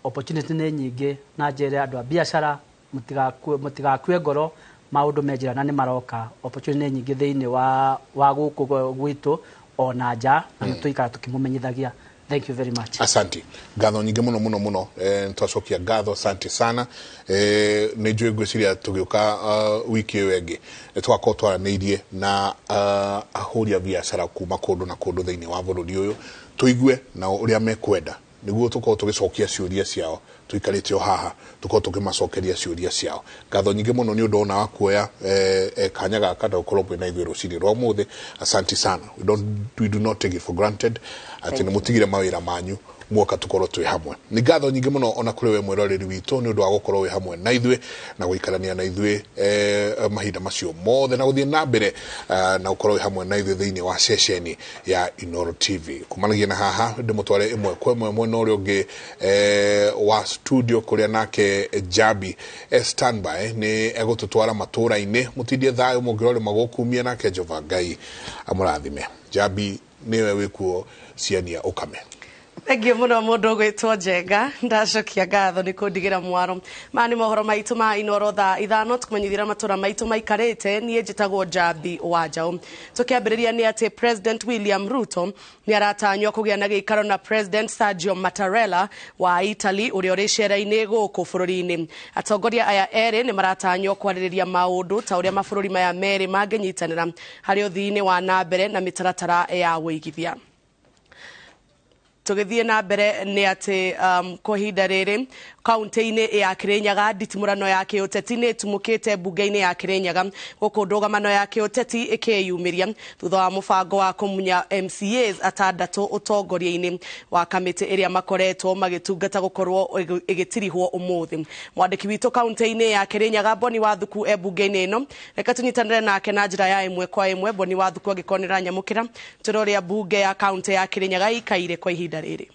opportunity nĩ nyingĩ, na njĩre andũ a biacara Mũtigakue ngoro, maũndũ me njĩra na nĩ maroka. Opportunity nyingĩ thĩinĩ wa gũkũ gwitũ ona nja, na nĩ tũikara tũkĩmũmenyithagia. Thank you very much. Asante, ngatho nyingĩ mũno mũno mũno. Twacokia ngatho, asante sana. Nĩ njũĩ ngwĩciria tũgĩũka wiki ĩyo ĩngĩ tũgakorwo twaranĩirie na ahũri a biacara kuma kũndũ na kũndũ thĩinĩ wa bũrũri ũyũ, tũigue na ũrĩa mekwenda nĩguo tũkorwo tũgĩcokia ciũria ciao. Tũikarĩte o haha tũkorwo tũkĩmacokeria ciũria ciao. Ngatho nyingĩ mũno nĩ ũndũ ona wa kuoya kanya gaka na gũkorwo mwĩ na ithuĩ rũcinĩ rwa ũmũthĩ. Asante sana. We do not take it for granted atĩ nĩ mũtigire mawĩra manyu muoka tũkorwo twĩ hamwe. Nĩ ngatho nyingĩ mũno ona kũrĩ we mwĩroreri witũ nĩ ũndũ wa gũkorwo wĩ hamwe na ithuĩ na gũikarania na ithuĩ mahinda macio mothe na gũthiĩ na mbere na gũkorwo wĩ hamwe na ithuĩ thĩinĩ wa ceceni ya Inooro TV. Kumanagia na haha ndĩmũtware ĩmwe kwa ĩmwe mwena ũrĩa ũngĩ wa studio kũrĩa nake Jabi standby nĩ egũtũtwara matũra-inĩ. Mũtindie thayũ mũngĩrorĩma gũkumia nake Jehova Ngai amũrathime. Jabi, nĩwe wĩkuo ciania ũkame. Thengiũ mũno mũndũ ũgwĩtwo Njenga, ndacokia ngatho nĩ kũndigĩra mwaro. Maya nĩ mohoro maitũ ma Inooro thaa 5, tũkũmenyithia matũra maitũ maikarĩte. Niĩ njĩtagwo Njambi wa Njaũ. Tũkĩambĩrĩria nĩ atĩ President William Ruto nĩ aratanywo kũgĩa na gĩikaro na President Sergio Mattarella wa Italy ũrĩa ũrĩ cera-inĩ gũkũ bũrũri-inĩ. Atongoria aya erĩ nĩ maratanywo kwarĩrĩria maũndũ ta ũrĩa mabũrũri maya merĩ mangĩnyitanĩra harĩ ũthii-inĩ wa na mbere na mĩtaratara ya ũigithia. Tũgĩthiĩ na mbere nĩ atĩ kwa ihinda rĩrĩ kaunti-inĩ ya Kirinyaga nditimũrano ya kĩũteti nĩ ĩtumũkĩte mbunge-inĩ ya Kirinyaga, gũkũ ndũgamano ya kĩũteti ĩkĩyumĩria thutha wa mũbango wa kũmunya MCAs atandatũ ũtongoria-inĩ wa kamĩtĩ ĩrĩa makoretwo magĩtungata gũkorwo ĩgĩtirihwo ũmũthĩ. Mwandĩki witũ kaunti-inĩ ya Kirinyaga Boni Wathuku e mbunge-inĩ ĩno, reke tũnyitanĩre nake na njĩra ya ĩmwe kwa ĩmwe. Boni Wathuku, angĩkorwo nĩ ũranyamũkĩra, tũrore ũrĩa mbunge ya kaunti ya Kirinyaga ĩikaire kwa ihinda rĩrĩ.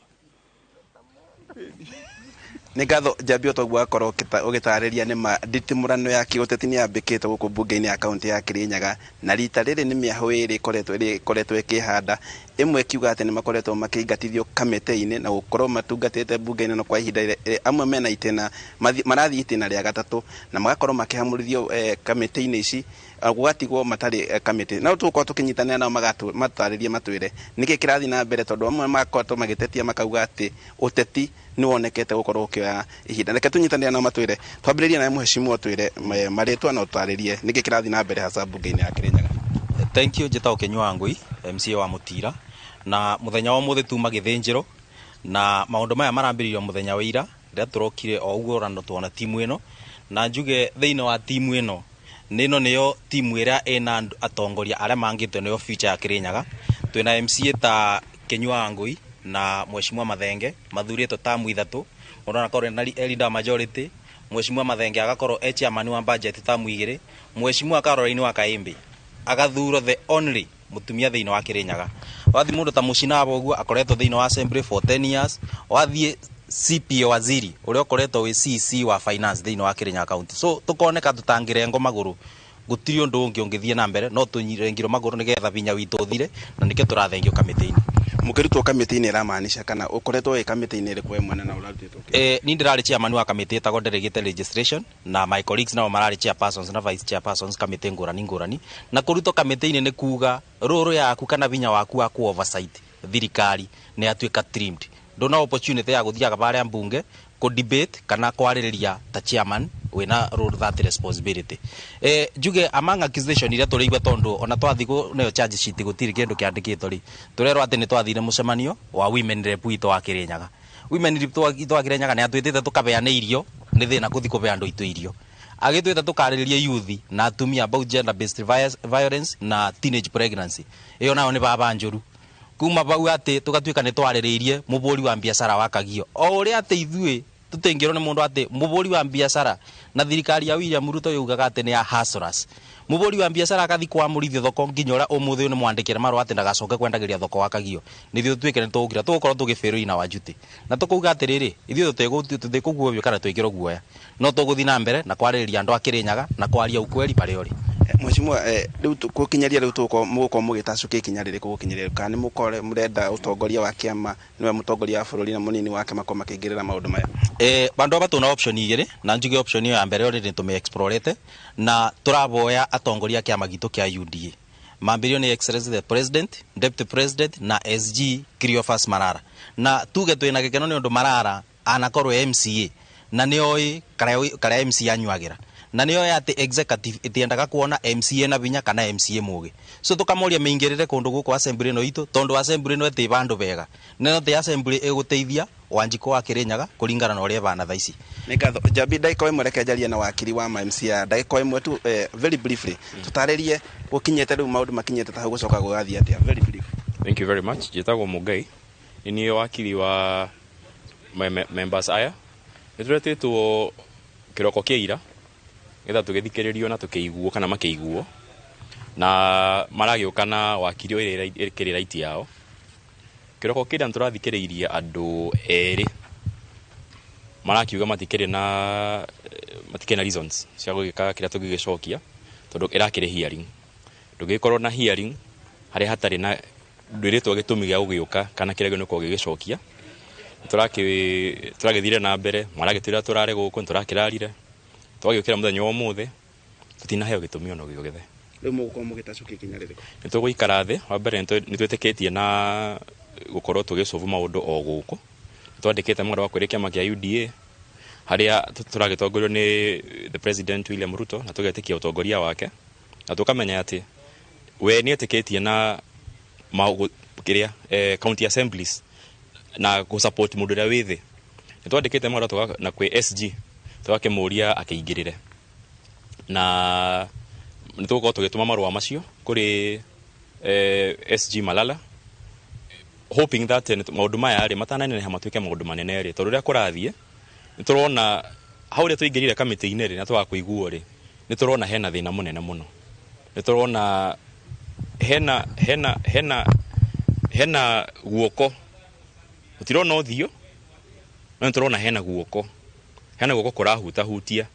Nĩ ngatho Njambi, o toguo wakorwo ũgĩtarĩria, nĩ ma nditimũrano ya kĩũteti nĩ yambĩkĩte gũkũ mbunge-inĩ ya kaunti ya Kirinyaga, na rita rĩrĩ nĩ mĩahũ ĩrĩ ĩkoretwo ĩkĩhanda, ĩmwe ĩkiuga atĩ nĩ makoretwo makĩingatithio kamĩtĩ-inĩ na gũkorwo matungatĩte mbunge-inĩ ĩno kwa ihinda amwe mena itĩna marathiĩ itĩna rĩa gatatũ na magakorwo makĩhamũrithio kamĩtĩ-inĩ ici, gũgatigwo matarĩ kamĩtĩ. No tũgũkorwo tũkĩnyitanĩra nao matarĩrie matwĩre nĩkĩ kĩrathiĩ na mbere, tondũ amwe makoretwo magĩtetia makauga atĩ ũteti nĩ wonekete gũkorwo ũkĩoya ihinda. Reke tũnyitanĩre nao matwĩre. Twambĩrĩrie nawe mũhecimiwa, twĩre marĩtwa na ũtarĩrie nĩkĩ kĩrathiĩ na mbere hasa mbunge-inĩ ya Kirinyaga. Thank you. Njĩtagwo Kĩnyua wa Ngũi, MCA wa Mũtira, na mũthenya wa ũmũthĩ tuma gĩthĩnjĩro na maũndũ maya marambĩrĩirio mũthenya wa ira rĩrĩa tũrokire o ũguo na tuona timu ĩno, na njuge thĩinĩ wa timu ĩno nĩ ĩno nĩyo timu ĩrĩa ĩna atongoria arĩa mangĩtwo nĩyo future ya Kirinyaga. Twĩna MCA ta Kĩnyua wa Ngũi na Mheshimiwa Mathenge mathurĩtwo tamu 3, mũndũ anakorwo na leader majority, Mheshimiwa Mathenge agakorwo e chairman wa budget tamu 2, Mheshimiwa Caroline wa Kaimbi agathurwo the only mutumia thĩinĩ wa Kirinyaga. Wathiĩ mũndũ ta Mũcinaba ũguo akoretwo thĩinĩ wa assembly for 10 years. Wathiĩ CPA Waziri ũrĩa ũkoretwo wĩ CC wa finance thĩinĩ wa Kirinyaga county. So tũkoneka tũtangĩrengwo magũrũ, gũtirĩ ũndũ ũngĩ ũngĩthiĩ na mbere no tũrengirwo magũrũ nĩgetha vinya witũ ũthire, na nĩkĩo tũrathengio kamĩtĩ-inĩ. Mũkĩrutwo kamĩtĩ-inĩ ĩramaanisha kana ũkoretwo wĩ kamĩtĩ-inĩ ĩrĩkũ we mwene na ũrarutĩtwo? Ni ndĩrarĩ chairman wa kamĩtĩ ĩtagwo delegate registration, na my colleagues nao mararĩ chairpersons na vice chairpersons kamĩtĩ ngũrani ngũrani. Na kũrutwo kamĩtĩ-inĩ nĩ kuga rũrũ yaku kana vinya waku wa ku oversight thirikari nĩ yatuĩka trimmed. Ndũna opportunity ya gũthiaga barĩa mbunge kũ debate kana kwarĩrĩria ta chairman wĩna role that responsibility. Njuge among accusation iria tũrĩigua, tondũ ona twathi nayo charge sheet gũtirĩ kĩndũ kĩandĩkĩtwo rĩ, tũrerwo atĩ nĩ twathire mũcemanio wa women rep witũ wa Kirinyaga. Women rep witũ wa Kirinyaga nĩ atwĩtĩte tũkabeane irio, nĩ thĩna kũthi kũbe andũ aitũ irio. Agĩtwĩta tũkarĩrĩrie youth na atumia about gender based violence na teenage pregnancy, ĩyo nayo nĩ baba njũru. Kuma bau atĩ tũgatuĩka nĩ twarĩrĩirie mũbũri wa biacara wa Kagio, o ũrĩa atĩ ithuĩ tũtingĩrwo nĩ mũndũ atĩ mũbũri wa biacara na thirikari ya William Ruto yugaga atĩ nĩ ya hustlers. Mũbũri wa biacara akathi kwamũrithio thoko nginya ũrĩa ũmũthĩ ũyũ nĩ mwandĩkĩre marũa atĩ ndagacoke kwendagĩria thoko wa Kagio. Nĩ ithuĩ tũtuĩke nĩ tũgũkira tũgũkorwo tũgĩbĩrwo ina wa duty na tũkauga atĩrĩrĩ, ithuĩ tũtĩkũguoyio kana twĩkĩrwo guoya, no tũgũthiĩ na mbere na kwarĩrĩria andũ a Kirinyaga na kwaria ukweli parĩa ũrĩ. Mheshimiwa, rĩu gũkinyĩria rĩu tũgũkorwo mũgũkorwo mũgĩtacũkia ikinya rĩrĩkũ gũkinyĩria rĩu, kana nĩ mũkorwo mũrenda ũtongoria wa kĩama, nĩwe mũtongoria wa bũrũri na mũnini wake makorwo makĩingĩrĩra maũndũ maya? Bandu aba tuna option igĩrĩ, na njuge option ĩyo ya mbere already nĩtũmĩ-explorete, na tũraboya atongoria a kĩama gitũ kĩa UDA mambĩrĩrio nĩ Excellency the President, Deputy President na SG Cleophas Marara, na tuge twĩna gĩkeno nĩ ũndũ Marara anakorwo MCA na nĩoĩ karĩa MCA anyuagĩra, na nĩoĩ atĩ executive ĩtiendaga kuona MCA na vinya kana MCA mũgĩ, so tũkamũria mĩingĩrĩre kũndũ gũkũ assembly ĩno itũ, tondũ assembly ĩno ĩtĩ vandũ vega, nĩno tĩ assembly ĩgũteithia Wanjikũ wa Kĩrĩnyaga kũringana na ũrĩa ĩvana thaa ici. Nĩ ngatho Njambi. Ndagĩka ĩmwe, reke njarie na wakiri wa ma MCA ndagĩka ĩmwe tu, very briefly, tũtarĩrie gũkinyĩte rĩu maũndũ makinyĩte ta hau, gũcoka gũgathiĩ atĩa? Very brief. Thank you very much. Njĩtagwo Mũngai. Nĩ niĩ wakiri wa members aya. Nĩ tũretĩtwo kĩroko kĩa ira nĩgetha tũgĩthikĩrĩrio na tũkĩiguo kana makĩiguo, na maragĩũka na wakiri ũrĩa ĩkĩrĩ right yao. Kĩroko kĩa ira nĩ tũrathikĩrĩirie andũ erĩ marakiuga matikĩrĩ na reasons cia gũgĩka kĩrĩa tũngĩgĩcokia, tondũ ĩrakĩrĩ hearing. Ndũngĩgĩkorwo na hearing harĩa hatarĩ na ndwĩrĩtwo gĩtũmi gĩa gũgĩũka kana kĩrĩa gĩgũkorwo gĩgĩcokia. Tũragĩthire na mbere, maragĩtwĩra tũrare gũkũ, nĩtũrakĩrarire, twagĩũkĩra mũthenya wa ũmũthĩ tũtinaheo gĩtũmi ona gĩothe. Rĩu mũgũkorwo mũgĩtacũkia ikinya rĩrĩkũ? Nĩ tũgũikara thĩ. Wa mbere, nĩ twĩtĩkĩtie na gũkorwo tũgĩcovu maũndũ o gũkũ. Nĩ twandĩkĩte marũa kũrĩ kĩama kĩa UDA harĩa tũragĩtongorio nĩ the President William Ruto, na tũgetĩkia ũtongoria wake, na tũkamenya atĩ we nĩ etĩkĩtie na kĩrĩa county assemblies na gũ-support mũndũ ũrĩa wĩ thĩ. Nĩ twandĩkĩte marũa na kwĩ SG tũgakĩmũria akĩingĩrĩre, na nĩ tũgũkorwo tũgĩtũma marũa macio kũrĩ SG Malala, hoping that maũndũ maya rĩ matananeneha matuĩke maũndũ manene rĩ, tondũ ũrĩa kũrathiĩ nĩ tũrona hau ũrĩa tũingĩrire kamĩtĩ-inĩ rĩ na tũgakũiguo rĩ, nĩ tũrona hena thĩna mũnene mũno. Nĩ tũrona hena guoko, tũtirona ũthiũ, no nĩ tũrona hena guoko kũrahutahutia,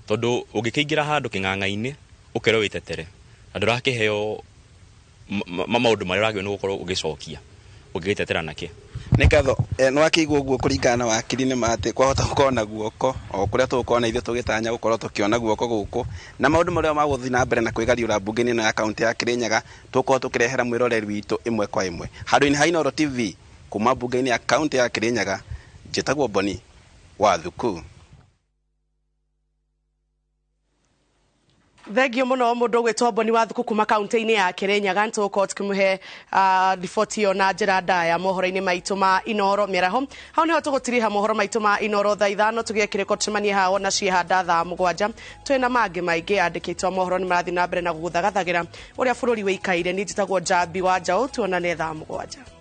tondũ ũngĩkĩingĩra handũ kĩng'ang'a-inĩ ũkerwo wĩtetere na ndũrakĩheo maũndũ marĩa ũragĩrĩirwo nĩ gũkorwo ũgĩcokia ũngĩgĩtetera nakĩ. Nĩ ngatho. Nĩ wakĩigua ũguo kũringana na wakiri, nĩ ma atĩ kwahota gũkorwo na guoko o kũrĩa tũgũkorwo na ithuĩ tũgĩtanya gũkorwo tũkĩona guoko gũkũ, na maũndũ marĩa magũthiĩ na mbere na kwĩgariũra mbunge-inĩ ĩno ya kaunti ya Kĩrĩnyaga, tũgũkorwo tũkĩrehera mwĩroreri witũ ĩmwe kwa ĩmwe handũ-inĩ ha Inooro TV kuma mbunge-inĩ ya kaunti ya Kĩrĩnyaga. Njĩtagwo Boni wa Thuku. Thengio muno mundu gwitwo Boni wa Thuku kuma kaunti-inĩ ya Kirinyaga. Nĩtũgũkorwo tũkĩmũhe riboti ĩyo na njĩra ndaya mohoro-inĩ maitũ ma Inoro mĩaraho. Hau nĩho tũgũtiriha mohoro maitũ ma Inoro thaa 5. Tũgĩe kĩrĩko, tũcemanie haha na ciĩhanda thaa 7. Twĩna mangĩ maingĩ andĩkĩtwo mohoro nĩ marathiĩ na mbere na gũgũthagathagĩra ũrĩa bũrũri wĩikaire. Niĩ njĩtagwo Njambi wa Njaũ. Tuonane thaa 7.